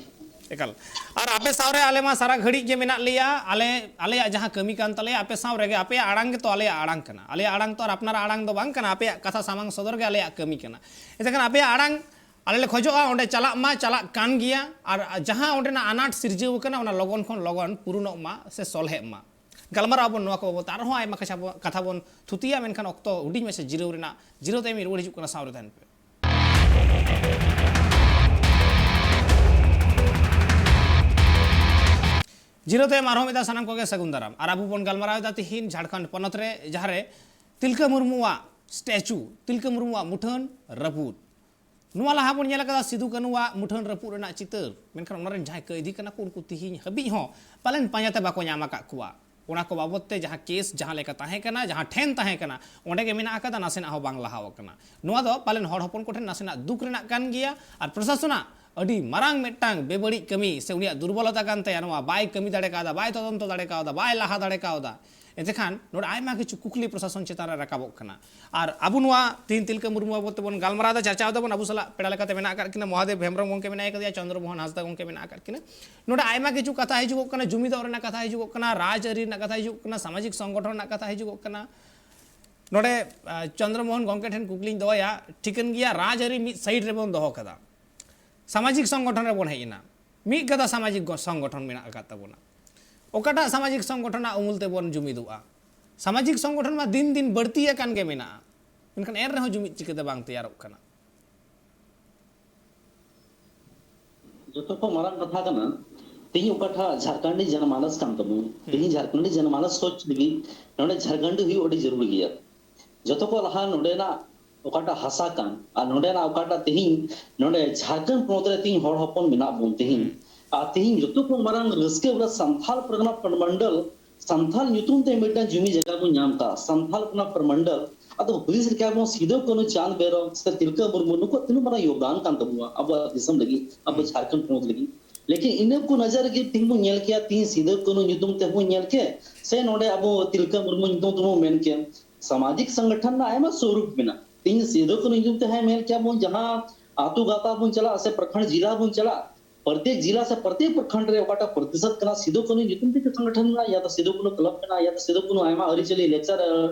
ᱮᱠᱟᱞ᱾ ᱟᱨ ᱟᱯᱮ ᱥᱟᱶ ᱨᱮ ᱟᱞᱮ ᱢᱟ ᱥᱟᱨᱟ ᱜᱷᱟᱹᱲᱤᱡ ᱜᱮ ᱢᱮᱱᱟᱜ ᱞᱮᱭᱟ᱾ ᱟᱞᱮ, ᱟᱞᱮᱭᱟᱜ ᱡᱟᱦᱟᱸ ᱠᱟᱹᱢᱤ ᱠᱟᱱ ᱛᱟᱞᱮᱭᱟ, ᱟᱯᱮ ᱥᱟᱶ ᱨᱮᱜᱮ, ᱟᱯᱮᱭᱟᱜ ᱟᱲᱟᱝ ᱜᱮᱛᱚ ᱟᱞᱮᱭᱟᱜ ᱟᱲᱟᱝ ᱠᱟᱱᱟ᱾ ᱟᱞᱮᱭᱟᱜ ᱟᱲᱟᱝ ᱛᱚ ᱟᱨ ᱟᱯᱱᱟᱨᱟᱜ ᱟᱲᱟᱝ ᱫᱚ ᱵᱟᱝ ᱠᱟᱱᱟ, ᱟᱯᱮᱭᱟᱜ ᱠᱟᱛᱷᱟ ᱥᱟᱢᱟᱝ ᱥᱚᱫᱚᱨ ᱜᱮ ᱟᱞᱮᱭᱟᱜ ᱠᱟᱹᱢᱤ ᱠᱟᱱᱟ᱾ ᱮᱱᱛᱮ ᱠᱷᱟᱱ ᱟᱯᱮᱭᱟᱜ ᱟᱲᱟᱝ ᱟᱞᱮ ᱞᱮ ᱠᱷᱚᱡᱚᱜᱼᱟ, ᱚᱸᱰᱮ ᱪᱟᱞᱟᱜ ᱢᱟ, ᱪᱟᱞᱟᱜ ᱠᱟᱱ ᱜᱮᱭᱟ, ᱟᱨ ᱡᱟᱦᱟᱸ ᱚᱸᱰᱮᱱᱟᱜ ᱟᱱᱟᱴ ᱥᱤᱨᱡᱟᱹᱣ ᱟᱠᱟᱱᱟ, ᱚᱱᱟ ᱞᱚᱜᱚᱱ ᱠᱷᱚᱱ ᱞᱚᱜᱚᱱ ᱯᱩᱨᱩᱱᱚᱜ ᱢᱟ ᱥᱮ ᱥᱚᱞᱦᱮᱜ ᱢᱟ᱾ ᱜᱟᱞᱢᱟᱨᱟᱣ ᱟᱵᱚᱱ ᱱᱚᱣᱟ ᱠᱚ ᱵᱟᱵᱚᱫ ᱟᱨᱦᱚᱸ ᱟᱭᱢᱟ ᱠᱟᱪᱷᱟ ᱵᱚ-, ᱠᱟᱛᱷᱟ ᱵᱚᱱ ᱛᱷᱩᱛᱤᱭᱟ, ᱢᱮᱱᱠᱷᱟᱱ ᱚᱠᱛᱚ ᱦᱩᱰᱤᱧ ᱢᱟᱪᱷᱟ ᱡᱤᱨᱟᱹᱣ ᱨᱮᱱᱟᱜ, ᱡᱤᱨᱟᱹᱣ ᱛᱟᱭᱚᱢ ᱤᱧ ᱨᱩᱣᱟᱹᱲ ᱦᱤᱡᱩᱜ ᱠᱟᱱᱟ, ᱥᱟᱶ ᱨᱮ ᱛᱟᱦᱮᱱ ᱯᱮ᱾ ᱡᱤᱨᱟᱹᱣ ᱛᱟᱭᱚᱢ ᱟᱨᱦᱚᱸ ᱢᱤᱫ ᱫᱷᱟᱣ ᱥᱟᱱᱟᱢ ᱠᱚᱜᱮ ᱥᱟᱹᱜᱩᱱ ᱫᱟᱨᱟᱢ᱾ ᱟᱨ ᱟᱵᱚ ᱵᱚᱱ ᱜᱟᱞᱢᱟᱨᱟᱣ ᱮᱫᱟ ᱛᱤᱦᱤᱧ ᱡᱷᱟᱲᱠᱷᱚᱸᱰ ᱯᱚᱱᱚᱛ ᱨᱮ, ᱡᱟᱦᱟᱸ ᱨᱮ ᱛᱤᱞᱠᱟᱹ ᱢᱩᱨᱢᱩᱣᱟᱜ statue, ᱛᱤᱞᱠᱟᱹ ᱢᱩᱨᱢᱩᱣᱟᱜ ᱢᱩᱴᱷᱟᱹᱱ ᱨᱟᱹᱯᱩᱫ᱾ ᱱᱚᱣᱟ ᱞᱟᱦᱟ ᱵᱚᱱ ᱧᱮᱞ ᱟᱠᱟᱫᱟ ᱥᱤᱫᱩ ᱠᱟᱹᱱᱩᱣᱟᱜ ᱢᱩᱴᱷᱟᱹᱱ ᱨᱟᱹᱯᱩᱫ ᱨᱮᱱᱟᱜ ᱪᱤᱛᱟᱹᱨ, ᱢᱮᱱᱠᱷᱟᱱ ᱚᱱᱟ ᱨᱮᱱ ᱡᱟᱦᱟᱸᱭ ᱠᱟᱹᱭᱫᱤ ᱠᱟᱱᱟ ᱠᱚ, ᱩᱱᱠᱩ ᱛᱤᱦᱤᱧ ᱦᱟᱹᱵᱤᱡ ᱦᱚᱸ ᱯᱟᱞᱮᱱ ᱯᱟᱸᱡᱟ ᱛᱮ ᱵᱟᱠᱚ ᱧᱟᱢ ᱟᱠᱟᱫ ᱠᱚᱣᱟ᱾ ᱚᱱᱟ ᱠᱚ ᱵᱟᱵᱚᱫ ᱛᱮ ᱡᱟᱦᱟᱸ case ᱡᱟᱦᱟᱸ ᱞᱮᱠᱟ ᱛᱟᱦᱮᱸ ᱠᱟᱱᱟ, ᱡᱟᱦᱟᱸ ᱴᱷᱮᱱ ᱛᱟᱦᱮᱸ ᱠᱟᱱᱟ, ᱚᱸᱰᱮ ᱜᱮ ᱢᱮᱱᱟᱜ ᱟᱠᱟᱫᱟ, ᱱᱟᱥᱮᱱᱟᱜ ᱦᱚᱸ ᱵᱟᱝ ᱞᱟᱦᱟᱣ ᱟᱠᱟᱱᱟ᱾ ᱱᱚᱣᱟ ᱫᱚ ᱯᱟᱞᱮᱱ ᱦᱚᱲ ᱦᱚᱯᱚᱱ ᱠᱚᱴᱷᱮᱱ ᱱᱟᱥᱮᱱᱟᱜ ᱫᱩᱠ ᱨᱮᱱᱟᱜ ᱠᱟᱱ ᱜᱮᱭᱟ᱾ ᱟᱨ ᱯᱨᱚᱥᱟᱥᱚᱱᱟᱜ ᱟᱹᱰᱤ ᱢᱟᱨᱟᱝ ᱢᱤᱫᱴᱟᱝ ᱵᱮᱵᱟᱹᱲᱤᱡ ᱠᱟᱹᱢᱤ ᱥᱮ ᱩᱱᱤᱭᱟᱜ ᱫᱩᱨᱵᱚᱞᱚᱛᱟ ᱠᱟᱱ ᱛᱟᱭᱟ, ᱱᱚᱣᱟ ᱵᱟᱭ ᱠᱟᱹᱢᱤ ᱫᱟᱲᱮ ᱠᱟᱣᱫᱟ, ᱵᱟᱭ ᱛᱚᱫᱚᱱᱛᱚ ᱫᱟᱲᱮ ᱠᱟᱣᱫᱟ, ᱵᱟᱭ ᱞᱟᱦᱟ ᱫᱟᱲᱮ ᱠᱟᱣᱫᱟ᱾ ᱮᱱᱛᱮᱠᱷᱟᱱ ᱱᱚᱰᱮ ᱟᱭᱢᱟ ᱠᱤᱪᱷᱩ ᱠᱩᱠᱞᱤ ᱯᱨᱚᱥᱟᱥᱚᱱ ᱪᱮᱛᱟᱱ ᱨᱮ ᱨᱟᱠᱟᱵᱚᱜ ᱠᱟᱱᱟ᱾ ᱟᱨ ᱟᱵᱚ ᱱᱚᱣᱟ ᱛᱤᱦᱤᱧ ᱛᱤᱞᱠᱟᱹ ᱢᱩᱨᱢᱩ ᱵᱟᱵᱚᱫ ᱛᱮᱵᱚᱱ ᱜᱟᱞᱢᱟᱨᱟᱣ ᱮᱫᱟ, ᱪᱟᱨᱪᱟᱣ ᱮᱫᱟᱵᱚᱱ᱾ ᱟᱵᱚ ᱥᱟᱞᱟᱜ ᱯᱮᱲᱟ ᱞᱮᱠᱟᱛᱮ ᱢᱮᱱᱟᱜ ᱟᱠᱟᱫ ᱠᱤᱱᱟ ᱢᱚᱦᱟᱫᱮᱵ ᱦᱮᱢᱵᱨᱚᱢ ᱜᱚᱢᱠᱮ ᱢᱮᱱᱟᱭ ᱟᱠᱟᱫᱮᱭᱟ, ᱪᱚᱱᱫᱨᱚ ᱢᱳᱦᱚᱱ ᱦᱟᱸᱥᱫᱟ ᱜᱚᱢᱠᱮ ᱢᱮᱱᱟᱜ ᱟᱠᱟᱫ ᱠᱤᱱᱟ᱾ ᱱᱚᱰᱮ ᱟᱭᱢᱟ ᱠᱤᱪᱷᱩ ᱠᱟᱛᱷᱟ ᱦᱤᱡᱩᱜᱚᱜ ᱠᱟᱱᱟ, ᱡᱩᱢᱤᱫᱚᱜ ᱨᱮᱱᱟᱜ ᱠᱟᱛᱷᱟ ᱦᱤᱡᱩᱜᱚᱜ ᱠᱟᱱᱟ, ᱨᱟᱡᱽᱟᱹᱨᱤ ᱨᱮᱱᱟᱜ ᱠᱟᱛᱷᱟ ᱦᱤᱡᱩᱜᱚᱜ ᱠᱟᱱᱟ, ᱥᱟᱢᱟᱡᱤᱠ ᱥᱚᱝᱜᱚᱴᱷᱚᱱ ᱨᱮᱱᱟᱜ ᱠᱟᱛᱷᱟ ᱦᱤᱡᱩᱜᱚᱜ ᱠᱟᱱᱟ᱾ ᱱᱚᱰᱮ, ᱟ, ᱪᱚᱱᱫᱨᱚ ᱢᱳᱦᱚᱱ ᱜᱚᱢᱠᱮ ᱴᱷᱮᱱ ᱠᱩᱠᱞᱤᱧ ᱫᱚᱦᱚᱭᱟ, ᱴᱷᱤᱠᱟᱹᱱ ᱜᱮᱭᱟ, ᱨᱟᱡᱽᱟᱹᱨᱤ ᱢᱤᱫ side ᱨᱮᱵᱚᱱ ᱫᱚᱦᱚ ᱠᱟᱫᱟ᱾ ᱥᱟᱢᱟᱡᱤᱠ ᱥᱚᱝᱜᱚᱴᱷᱚᱱ ᱨᱮᱵᱚᱱ ᱦᱮᱡ ᱮᱱᱟ, ᱢᱤᱫ ᱜᱟᱫᱟ ᱥᱟᱢᱟᱡᱤᱠ ᱜᱚ- ᱥᱚᱝᱜᱚᱴᱷᱚᱱ ᱢᱮᱱᱟᱜ ᱟᱠᱟᱫ ᱛᱟᱵᱚᱱᱟ᱾ ᱚᱠᱟᱴᱟᱜ ᱥᱟᱢᱟᱡᱤᱠ ᱥᱚᱝᱜᱚᱴᱷᱚᱱᱟᱜ ᱩᱢᱩᱞ ᱛᱮᱵᱚᱱ ᱡᱩᱢᱤᱫᱚᱜᱼᱟ? ᱥᱟᱢᱟᱡᱤᱠ ᱥᱚᱝᱜᱚᱴᱷᱚᱱ ᱢᱟ ᱫᱤᱱ ᱫᱤᱱ ᱵᱟᱹᱲᱛᱤ ᱟᱠᱟᱱ ᱜᱮ ᱢᱮᱱᱟᱜᱼᱟ, ᱢᱮᱱᱠᱷᱟᱱ ᱮᱱ ᱨᱮᱦᱚᱸ ᱡᱩᱢᱤᱫ ᱪᱤᱠᱟᱹᱛᱮ ᱵᱟᱝ ᱛᱮᱭᱟᱨᱚᱜ ᱠᱟᱱᱟ? ᱡᱚᱛᱚ ᱠᱷᱚᱱ ᱢᱟᱨᱟᱝ ᱠᱟᱛᱷᱟ ᱠᱟᱱᱟ, ᱛᱮᱦᱮᱧ ᱚᱠᱟᱴᱟᱜ ᱡᱷᱟᱲᱠᱷᱚᱸᱰᱤ ᱡᱚᱱᱚᱢᱟᱱᱚᱥ ᱠᱟᱱ ᱛᱟᱵᱚᱱ, ᱛᱮᱦᱮᱧ ᱡᱷᱟᱲᱠᱷᱚᱸᱰᱤ ᱡᱚᱱᱚᱢᱟᱱᱚᱥ ᱥᱚᱪ ᱞᱟᱹᱜᱤᱫ ᱱᱚᱰᱮ ᱡᱷᱟᱲᱠᱷᱚᱸᱰᱤ ᱦᱩᱭᱩᱜ ᱟᱹᱰᱤ ᱡᱟᱹᱨᱩᱲ ᱜᱮᱭᱟ᱾ ᱡᱚᱛᱚ ᱠᱷᱚᱱ ᱞᱟᱦᱟ ᱱᱚᱰᱮᱱᱟᱜ ᱚᱠᱟᱴᱟᱜ ᱦᱟᱥᱟ ᱠᱟᱱ ᱟᱨ ᱱᱚᱰᱮᱱᱟᱜ ᱚᱠᱟᱴᱟᱜ ᱛᱮᱦᱮᱧ ᱱᱚᱰᱮ ᱡᱷᱟᱲᱠᱷᱚᱸᱰ ᱯᱚᱱᱚᱛ ᱨᱮ ᱛᱮᱦᱮᱧ ᱦᱚᱲ ᱦᱚᱯᱚᱱ ᱢᱮᱱᱟᱜ ᱵᱚᱱ ᱛᱮᱦᱮᱧ, ᱟᱨ ᱛᱮᱦᱮᱧ ᱡᱚᱛᱚ ᱠᱷᱚᱱ ᱢᱟᱨᱟᱝ ᱨᱟᱹᱥᱠᱟᱹ ᱵᱚᱞᱮ ᱥᱟᱱᱛᱷᱟᱞ ᱯᱟᱨᱜᱟᱱᱟ ᱯᱨᱚᱢᱚᱱᱰᱚᱞ, ᱥᱟᱱᱛᱷᱟᱞ ᱧᱩᱛᱩᱢ ᱛᱮ ᱢᱤᱫᱴᱟᱝ ᱡᱩᱢᱤ ᱡᱟᱭᱜᱟ ᱵᱚᱱ ᱧᱟᱢ ᱠᱟᱜᱼᱟ, ᱥᱟᱱᱛᱷᱟᱞ ᱯᱟᱨᱜᱟᱱᱟ ᱯᱨᱚᱢᱚᱱᱰᱚᱞ᱾ ᱟᱫᱚ ᱦᱩᱫᱤᱥ ᱞᱮᱠᱟ ᱵᱚᱱ ᱥᱤᱫᱩ ᱠᱟᱹᱱᱦᱩ ᱪᱟᱸᱫᱽ ᱵᱷᱟᱭᱨᱚ ᱥᱮ ᱛᱤᱞᱠᱟᱹ ᱢᱩᱨᱢᱩ ᱱᱩᱠᱩᱣᱟᱜ ᱛᱤᱱᱟᱹᱜ ᱢᱟᱨᱟᱝ ᱭᱳᱜᱽᱫᱟᱱ ᱠᱟᱱ ᱛᱟᱵᱚᱱᱟ ᱟᱵᱚᱣᱟᱜ ᱫᱤᱥᱚᱢ ᱞᱟᱹᱜᱤᱫ, ᱟᱵᱚ ᱡᱷᱟᱲᱠᱷᱚᱸᱰ ᱯᱚᱱᱚᱛ ᱞᱟᱹᱜᱤᱫ᱾ ᱞᱮᱠᱤᱱ ᱤᱱᱟᱹ ᱠᱚ ᱱᱚᱡᱚᱨ ᱨᱮᱜᱮ ᱛᱮᱦᱮᱧ ᱵᱚᱱ ᱧᱮᱞ ᱠᱮᱭᱟ, ᱛᱮᱦᱮᱧ ᱥᱤᱫᱩ ᱠᱟᱹᱱᱦᱩ ᱧᱩᱛᱩᱢ ᱛᱮᱦᱚᱸ ᱵᱚᱱ ᱧᱮᱞ ᱠᱮᱭᱟ, ᱥᱮ ᱱᱚᱰᱮ ᱟᱵᱚ ᱛᱤᱞᱠᱟᱹ ᱢᱩᱨᱢᱩ ᱧᱩᱛᱩᱢ ᱛᱮᱵᱚᱱ ᱢᱮᱱ ᱠᱮᱭᱟ᱾ ᱥᱟᱢᱟᱡᱤᱠ ᱥᱚᱝᱜᱚᱴᱷᱚᱱ ᱨᱮᱱᱟᱜ ᱟᱭᱢᱟ ᱥᱚᱨᱩᱯ ᱢᱮᱱᱟᱜᱼᱟ᱾ ᱛᱮᱦᱮᱧ ᱥᱤᱫᱩ ᱠᱟᱹᱱᱦᱩ ᱧᱩᱛᱩᱢ ᱛᱮ ᱦᱮᱸ ᱢᱮᱱ ᱠᱮᱭᱟ ᱵᱚᱱ, ᱡᱟᱦᱟᱸ ᱟᱹᱛᱩ ᱜᱟᱶᱛᱟ ᱵᱚᱱ ᱪᱟᱞᱟᱜᱼᱟ ᱥᱮ ᱯᱨᱚᱠᱷᱚᱸᱰ ᱡᱤᱞᱟ ᱵᱚᱱ ᱪᱟᱞᱟᱜᱼᱟ, ᱯᱨᱚᱛᱮᱠ ᱡᱤᱞᱟ ᱥᱮ ᱯᱨᱚᱛᱮᱠ ᱯᱨᱚᱠᱷᱚᱸᱰ ᱨᱮ ᱚᱠᱟᱴᱟᱜ ᱯᱨᱚᱛᱤᱥᱚᱫ ᱠᱟᱱᱟ ᱥᱤᱫᱩ ᱠᱟᱹᱱᱦᱩ ᱧᱩᱛᱩᱢ ᱛᱮᱜᱮ ᱥᱚᱝᱜᱚᱴᱷᱚᱱ ᱢᱮᱱᱟᱜᱼᱟ, ᱭᱟ ᱛᱚ ᱥᱤᱫᱩ ᱠᱟᱹᱱᱦᱩ ᱠᱞᱟᱵᱽ ᱢᱮᱱᱟᱜᱼᱟ, ᱭᱟ ᱛᱚ ᱥᱤᱫᱩ ᱠᱟᱹᱱᱦᱩ ᱟᱭᱢᱟ ᱟᱹᱨᱤᱪᱟᱹᱞᱤ ᱞᱮᱠᱪᱟᱨ,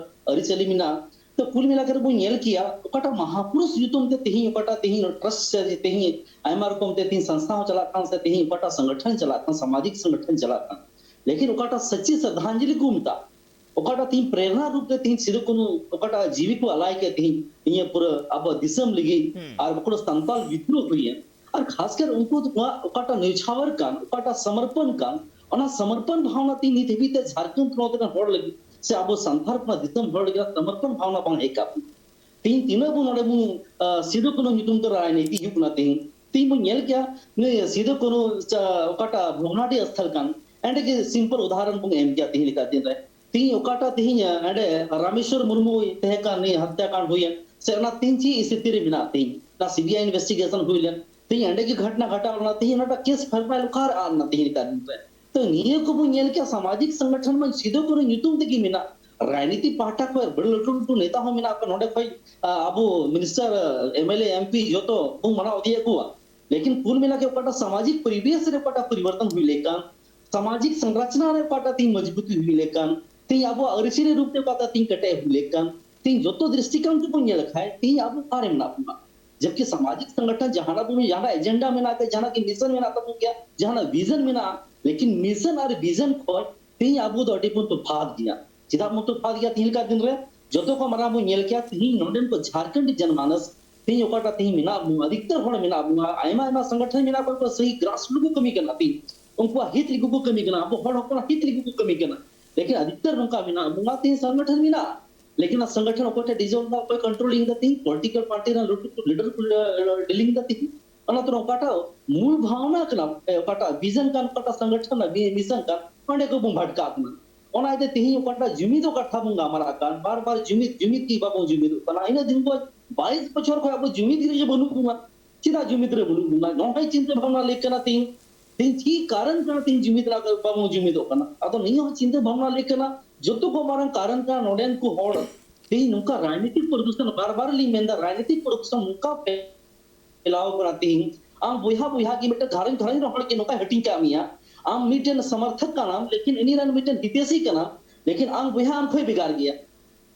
ᱟᱹᱨᱤᱪᱟᱹᱞᱤ ᱢᱮᱱᱟᱜᱼᱟ᱾ ᱛᱚ ᱠᱩᱞ ᱢᱤᱞᱟ ᱠᱟᱛᱮ ᱵᱚᱱ ᱧᱮᱞ ᱠᱮᱭᱟ ᱚᱠᱟᱴᱟᱜ ᱢᱟᱦᱟᱯᱩᱨᱩᱥ ᱧᱩᱛᱩᱢ ᱛᱮ ᱛᱮᱦᱮᱧ ᱚᱠᱟᱴᱟᱜ ᱛᱮᱦᱮᱧ ᱴᱨᱟᱥᱴ ᱥᱮ ᱛᱮᱦᱮᱧ ᱟᱭᱢᱟ ᱨᱚᱠᱚᱢ ᱛᱮ ᱛᱮᱦᱮᱧ ᱥᱚᱝᱥᱛᱷᱟ ᱦᱚᱸ ᱪᱟᱞᱟᱜ ᱠᱟᱱ ᱥᱮ ᱛᱮᱦᱮᱧ ᱚᱠᱟᱴᱟᱜ ᱥᱚᱝᱜᱚᱴᱷᱚᱱ ᱪᱟᱞᱟᱜ ᱠᱟᱱ, ᱥᱟᱢᱟᱡᱤᱠ ᱥᱚᱝᱜᱚᱴᱷᱚᱱ ᱪᱟᱞᱟᱜ ᱠᱟᱱ, ᱞᱮᱠᱤᱱ ᱚᱠᱟᱴᱟᱜ ᱥᱟᱹᱪᱤ ᱥᱨᱟᱫᱷᱟᱧᱡᱚᱞᱤ ᱠᱚ ᱢᱮᱛᱟᱜ, ᱚᱠᱟᱴᱟᱜ ᱛᱮᱦᱮᱧ ᱯᱨᱮᱨᱱᱟ ᱨᱩᱯ ᱨᱮ ᱛᱮᱦᱮᱧ ᱥᱤᱫᱩ ᱠᱟᱹᱱᱦᱩ ᱚᱠᱟᱴᱟᱜ ᱡᱤᱣᱤ ᱠᱚ ᱟᱞᱟᱭ ᱠᱮᱫ ᱛᱮᱦᱮᱧ ᱱᱤᱭᱟᱹ ᱯᱩᱨᱟᱹ ᱟᱵᱚ ᱫᱤᱥᱚᱢ ᱞᱟᱹᱜᱤᱫ, ᱟᱨ ᱵᱟᱸᱠᱩᱲᱟ ᱥᱟᱱᱛᱟᱞ ᱵᱤᱫᱽᱨᱳᱦ ᱦᱩᱭᱮᱱ, ᱟᱨ ᱠᱷᱟᱥᱠᱟᱨ ᱩᱱᱠᱩ ᱫᱚ ᱱᱚᱣᱟ ᱚᱠᱟᱴᱟᱜ ᱱᱮᱣᱪᱷᱟᱣᱟᱨ ᱠᱟᱱ, ᱚᱠᱟᱴᱟᱜ ᱥᱚᱢᱚᱨᱯᱚᱱ ᱠᱟᱱ, ᱚᱱᱟ ᱥᱚᱢᱚᱨᱯᱚᱱ ᱵᱷᱟᱵᱽᱱᱟ ᱛᱮᱦᱮᱧ ᱱᱤᱛ ᱦᱟᱹᱵᱤᱡ ᱛᱮ ᱡᱷᱟᱲᱠᱷᱚᱸᱰ ᱯᱚᱱᱚᱛ ᱨᱮᱱ ᱦᱚᱲ ᱞᱟᱹᱜᱤᱫ ᱥᱮ ᱟᱵᱚ ᱥᱟᱱᱛᱟᱲ ᱠᱚᱣᱟᱜ ᱫᱤᱥᱚᱢ ᱦᱚᱲ ᱞᱟᱹᱜᱤᱫ ᱥᱚᱢᱚᱨᱯᱚᱱ ᱵᱷᱟᱵᱽᱱᱟ ᱵᱟᱝ ᱦᱮᱡ ᱠᱟᱱ᱾ ᱛᱮᱦᱮᱧ ᱛᱤᱱᱟᱹᱜ ᱵᱚᱱ ᱱᱚᱰᱮ ᱵᱚᱱ, ᱟᱸ, ᱥᱤᱫᱩ ᱠᱟᱹᱱᱦᱩ ᱧᱩᱛᱩᱢ ᱛᱮ ᱨᱟᱡᱽᱱᱤᱛᱤ ᱦᱩᱭᱩᱜ ᱠᱟᱱᱟ᱾ ᱛᱮᱦᱮᱧ, ᱛᱮᱦᱮᱧ ᱵᱚᱱ ᱧᱮᱞ ᱠᱮᱭᱟ, ᱱᱩᱭ ᱥᱤᱫᱩ ᱠᱟᱹᱱᱦᱩ ᱪᱟ-, ᱚᱠᱟᱴᱟᱜ ᱵᱷᱚᱜᱽᱱᱟᱰᱤ ᱥᱛᱷᱚᱞ ᱠᱟᱱ, ᱮᱸᱰᱮ ᱜᱮ simple ᱩᱫᱟᱦᱚᱨᱚᱱ ᱵᱚᱱ ᱮᱢ ᱠᱮᱭᱟ ᱛᱮᱦᱮᱧ ᱞᱮᱠᱟ ᱫᱤᱱ ᱨᱮ᱾ ᱛᱮᱦᱮᱧ ᱚᱠᱟᱴᱟᱜ ᱛᱮᱦᱮᱧ, ᱟᱸ, ᱮᱸᱰᱮ ᱨᱟᱢᱮᱥᱣᱚᱨ ᱢᱩᱨᱢᱩ ᱛᱟᱦᱮᱸ ᱠᱟᱱ, ᱱᱩᱭ ᱦᱚᱛᱭᱟᱠᱟᱸᱰ ᱦᱩᱭᱮᱱ, ᱥᱮ ᱚᱱᱟ ᱛᱮᱦᱮᱧ ᱪᱮᱫ ᱥᱛᱷᱤᱛᱤ ᱨᱮ ᱢᱮᱱᱟᱜ ᱛᱮᱦᱮᱧ, ᱚᱱᱟ CBI investigation ᱦᱩᱭ ᱞᱮᱱ, ᱛᱮᱦᱮᱧ ᱮᱸᱰᱮ ᱜᱮ ᱜᱷᱚᱴᱱᱟ ᱜᱷᱟᱴᱟᱣ ᱞᱮᱱᱟ, ᱛᱮᱦᱮᱧ ᱚᱱᱟᱴᱟᱜ case file ᱵᱟᱭ ᱚᱠᱟ ᱨᱮ ᱟᱫ ᱮᱱᱟ ᱛᱮᱦᱮᱧ ᱞᱮᱠᱟ ᱫᱤᱱ ᱨᱮ? ᱛᱚ ᱱᱤᱭᱟᱹ ᱠᱚᱵᱚᱱ ᱧᱮᱞ ᱠᱮᱭᱟ, ᱥᱟᱢᱟᱡᱤᱠ ᱥᱚᱝᱜᱚᱴᱷᱚᱱ ᱢᱟ ᱥᱤᱫᱩ ᱠᱟᱹᱱᱦᱩ ᱧᱩᱛᱩᱢ ᱛᱮᱜᱮ ᱢᱮᱱᱟᱜ, ᱨᱟᱡᱽᱱᱤᱛᱤ ᱯᱟᱦᱴᱟ ᱠᱷᱚᱱ ᱵᱟᱹᱰᱤ ᱞᱟᱹᱴᱩ ᱞᱟᱹᱴᱩ ᱱᱮᱛᱟ ᱦᱚᱸ ᱢᱮᱱᱟᱜ ᱠᱚᱣᱟ ᱱᱚᱰᱮ ᱠᱷᱚᱱ, ᱟ, ᱟᱵᱚ minister, MLA, MP ᱡᱚᱛᱚ ᱵᱚᱱ ᱢᱟᱱᱟᱣ ᱤᱫᱤᱭᱮᱫ ᱠᱚᱣᱟ᱾ ᱞᱮᱠᱤᱱ ᱠᱩᱞ ᱢᱤᱞᱟ ᱠᱮ ᱚᱠᱟᱴᱟᱜ ᱥᱟᱢᱟᱡᱤᱠ ᱯᱚᱨᱤᱵᱮᱥ ᱨᱮ ᱚᱠᱟᱴᱟᱜ ᱯᱚᱨᱤᱵᱚᱨᱛᱚᱱ ᱦᱩᱭ ᱞᱮᱱᱠᱷᱟᱱ, ᱥᱟᱢᱟᱡᱤᱠ ᱥᱚᱝᱨᱚᱪᱱᱟ ᱨᱮ ᱚᱠᱟᱴᱟᱜ ᱛᱤᱧ ᱢᱚᱡᱽᱵᱩᱛᱤ ᱦᱩᱭ ᱞᱮᱱᱠᱷᱟᱱ, ᱛᱤᱧ ᱟᱵᱚᱣᱟᱜ ᱟᱹᱨᱤᱪᱟᱹᱞᱤ ᱨᱩᱯ ᱛᱮ ᱚᱠᱟᱴᱟᱜ ᱛᱤᱧ ᱠᱮᱴᱮᱡ ᱦᱩᱭ ᱞᱮᱱᱠᱷᱟᱱ, ᱛᱤᱧ ᱡᱚᱛᱚ ᱫᱨᱤᱥᱴᱤᱠᱳᱬ ᱛᱮᱵᱚᱱ ᱧᱮᱞ ᱞᱮᱠᱷᱟᱱ, ᱛᱤᱧ ᱟᱵᱚ ᱚᱠᱟᱨᱮ ᱢᱮᱱᱟᱜ ᱵᱚᱱᱟ? ᱡᱟᱦᱟᱸ ᱠᱤ ᱥᱟᱢᱟᱡᱤᱠ ᱥᱚᱝᱜᱚᱴᱷᱚᱱ ᱡᱟᱦᱟᱱᱟᱜ ᱵᱚᱱ, ᱡᱟᱦᱟᱱᱟᱜ ᱮᱡᱮᱱᱰᱟ ᱢᱮᱱᱟᱜ ᱛᱟᱭ, ᱡᱟᱦᱟᱱᱟᱜ ᱜᱮ ᱢᱤᱥᱚᱱ ᱢᱮᱱᱟᱜ ᱛᱟᱵᱚᱱ ᱜᱮᱭᱟ, ᱡᱟᱦᱟᱱᱟᱜ ᱵᱷᱤᱡᱚᱱ ᱢᱮᱱᱟᱜᱼᱟ, ᱞᱮᱠᱤᱱ ᱢᱤᱥᱚᱱ ᱟᱨ ᱵᱷᱤᱡᱚᱱ ᱠᱷᱚᱱ ᱛᱮᱦᱮᱧ ᱟᱵᱚ ᱫᱚ ᱟᱹᱰᱤ ᱵᱚᱱ ᱛᱚᱯᱷᱟᱛ ᱜᱮᱭᱟ᱾ ᱪᱮᱫᱟᱜ ᱵᱚᱱ ᱛᱚᱯᱷᱟᱛ ᱜᱮᱭᱟ? ᱛᱮᱦᱮᱧ ᱞᱮᱠᱟ ᱫᱤᱱ ᱨᱮ ᱡᱚᱛᱚ ᱠᱷᱚᱱ ᱢᱟᱨᱟᱝ ᱵᱚᱱ ᱧᱮᱞ ᱠᱮᱭᱟ, ᱛᱮᱦᱮᱧ ᱱᱚᱰᱮᱱ ᱠᱚ ᱡᱷᱟᱨᱠᱷᱚᱸᱰ ᱡᱚᱱᱢᱟᱱᱚᱥ, ᱛᱮᱦᱮᱧ ᱚᱠᱟᱴᱟᱜ ᱛᱮᱦᱮᱧ ᱢᱮᱱᱟᱜ ᱵᱚᱱᱟ, ᱟᱹᱰᱤ ᱩᱛᱟᱹᱨ ᱦᱚᱲ ᱢᱮᱱᱟᱜ ᱵᱚᱱᱟ, ᱟᱭᱢᱟ ᱟᱭᱢᱟ ᱥᱚᱝᱜᱚᱴᱷᱚᱱ ᱢᱮᱱᱟᱜ ᱠᱚᱣᱟ, ᱥᱟᱹᱦᱤ grassroot ᱠᱚ ᱠᱟᱹᱢᱤ ᱠᱟᱱᱟ᱾ ᱛᱮᱦᱮᱧ ᱩᱱᱠᱩᱣᱟᱜ ᱦᱤᱛ ᱞᱟᱹᱜᱤᱫ ᱠᱚ ᱠᱟᱹᱢᱤ ᱠᱟᱱᱟ, ᱟᱵᱚ ᱦᱚᱲ ᱦᱚᱯᱚᱱᱟᱜ ᱦᱤᱛ ᱞᱟᱹᱜᱤᱫ ᱠᱚ ᱠᱟᱹᱢᱤ ᱠᱟᱱᱟ᱾ ᱞᱮᱠᱤᱱ ᱟᱹᱰᱤ ᱩᱛᱟᱹᱨ ᱱᱚᱝᱠᱟ ᱢᱮᱱᱟᱜ ᱵᱚᱱᱟ, ᱛᱮᱦᱮᱧ ᱥᱚᱝᱜᱚᱴᱷᱚᱱ ᱢᱮᱱᱟᱜᱼᱟ, ᱞᱮᱠᱤᱱ ᱚᱱᱟ ᱥᱚᱝᱜᱚᱴᱷᱚᱱ ᱚᱠᱚᱭ ᱴᱷᱮᱱ ᱰᱤᱡᱚᱞᱵᱷ ᱫᱟ, ᱚᱠᱚᱭ ᱠᱚᱱᱴᱨᱳᱞᱤᱝ ᱫᱟ, ᱛᱮᱦᱮᱧ ᱯᱚᱞᱤᱴᱤᱠᱟᱞ ᱯᱟᱨᱴᱤ ᱨᱮᱱ ᱞᱟᱹᱴᱩ ᱞᱟᱹᱴᱩ ᱞᱤᱰᱟᱨ ᱠᱚ ᱰᱤᱞᱤᱝ ᱫᱟ ᱛᱮᱦᱮᱧ᱾ ᱚᱱᱟ ᱛᱮ ᱚᱠᱟᱴᱟᱜ ᱢᱩᱞ ᱵᱷᱟᱵᱽᱱᱟ ᱠᱟᱱᱟ, ᱚᱠᱟᱴᱟᱜ ᱵᱷᱤᱡᱚᱱ ᱠᱟᱱ, ᱚᱠᱟᱴᱟᱜ ᱥᱚᱝᱜᱚᱴᱷᱚᱱ ᱨᱮᱱᱟᱜ ᱢᱤ-, ᱢᱤᱥᱚᱱ ᱠᱟᱱ, ᱚᱸᱰᱮ ᱠᱚ ᱵᱚᱱ ᱵᱷᱟᱴᱠᱟᱜ ᱠᱟᱱᱟ᱾ ᱚᱱᱟ ᱤᱭᱟᱹᱛᱮ ᱛᱮᱦᱮᱧ ᱚᱠᱟᱴᱟᱜ ᱡᱩᱢᱤᱫ ᱠᱟᱛᱷᱟ ᱵᱚᱱ ᱜᱟᱞᱢᱟᱨᱟᱜ ᱠᱟᱱ, ᱵᱟᱨ ᱵᱟᱨ ᱡᱩᱢᱤᱫ, ᱡᱩᱢᱤᱫ ᱜᱮ ᱵᱟᱵᱚᱱ ᱡᱩᱢᱤᱫᱚᱜ ᱠᱟᱱᱟ᱾ ᱤᱱᱟᱹ ᱫᱤᱱ ᱠᱷᱚᱱ ᱵᱟᱭᱤᱥ ᱵᱚᱪᱷᱚᱨ ᱠᱷᱚᱱ ᱟᱵᱚ ᱡᱩᱢᱤᱫ ᱨᱮ ᱵᱟᱹᱱᱩᱜ ᱵᱚᱱᱟ᱾ ᱪᱮᱫᱟᱜ ᱡᱩᱢᱤᱫ ᱨᱮ ᱵᱟᱹᱱᱩᱜ ᱵᱚᱱᱟ? ᱱᱚᱝᱠᱟᱭ ᱪᱤᱱᱛᱟᱹ ᱵᱷᱟᱵᱽᱱᱟ ᱞᱮ ᱠᱟᱱᱟ ᱛᱮᱦᱮᱧ᱾ ᱛᱮᱦᱮᱧ ᱪᱮᱫ ᱠᱟᱨᱚᱱ ᱠᱟᱱᱟ ᱛᱮᱦᱮᱧ ᱡᱩᱢᱤᱫ ᱨᱮᱱᱟᱜ ᱵᱟᱵᱚᱱ ᱡᱩᱢᱤᱫᱚᱜ ᱠᱟᱱᱟ? ᱟᱫᱚ ᱱᱤᱭᱟᱹ ᱦᱚᱸ ᱪᱤᱱᱛᱟᱹ ᱵᱷᱟᱵᱽᱱᱟ ᱞᱮ ᱠᱟᱱᱟ᱾ ᱡᱚᱛᱚ ᱠᱷᱚᱱ ᱢᱟᱨᱟᱝ ᱠᱟᱨᱚᱱ ᱠᱟᱱᱟ ᱱᱚᱰᱮᱱ ᱠᱚ ᱦᱚᱲ ᱛᱮᱦᱮᱧ ᱱᱚᱝᱠᱟ ᱨᱟᱡᱽᱱᱤᱛᱤᱠ ᱯᱨᱚᱫᱩᱥᱚᱱ, ᱵᱟᱨ ᱵᱟᱨ ᱞᱤᱧ ᱢᱮᱱᱫᱟ, ᱨᱟᱡᱽᱱᱤᱛᱤᱠ ᱯᱨᱚᱫᱩᱥᱚᱱ ᱱᱚᱝᱠᱟ ᱯᱷᱮᱞᱟᱣ ᱠᱟᱱᱟ ᱛᱮᱦᱮᱧ᱾ ᱟᱢ ᱵᱚᱭᱦᱟ ᱵᱚᱭᱦᱟ ᱜᱮ ᱢᱤᱫᱴᱮᱱ ᱜᱷᱟᱨᱚᱸᱡᱽ ᱜᱷᱟᱨᱚᱸᱡᱽ ᱨᱮᱱ ᱦᱚᱲ ᱜᱮ ᱱᱚᱝᱠᱟᱭ ᱦᱟᱹᱴᱤᱧ ᱠᱟᱜ ᱢᱮᱭᱟ᱾ ᱟᱢ ᱢᱤᱫᱴᱮᱱ ᱥᱚᱢᱚᱨᱛᱷᱚᱠ ᱠᱟᱱᱟᱢ, ᱞᱮᱠᱤᱱ ᱤᱱᱤ ᱨᱮᱱ ᱢᱤᱫᱴᱮᱱ ᱦᱤᱛᱮᱥᱤ ᱠᱟᱱᱟᱢ, ᱞᱮᱠᱤᱱ ᱟᱢ ᱵᱚᱭᱦᱟ ᱟᱢ ᱠᱷᱚᱱ ᱵᱷᱮᱜᱟᱨ ᱜᱮᱭᱟ᱾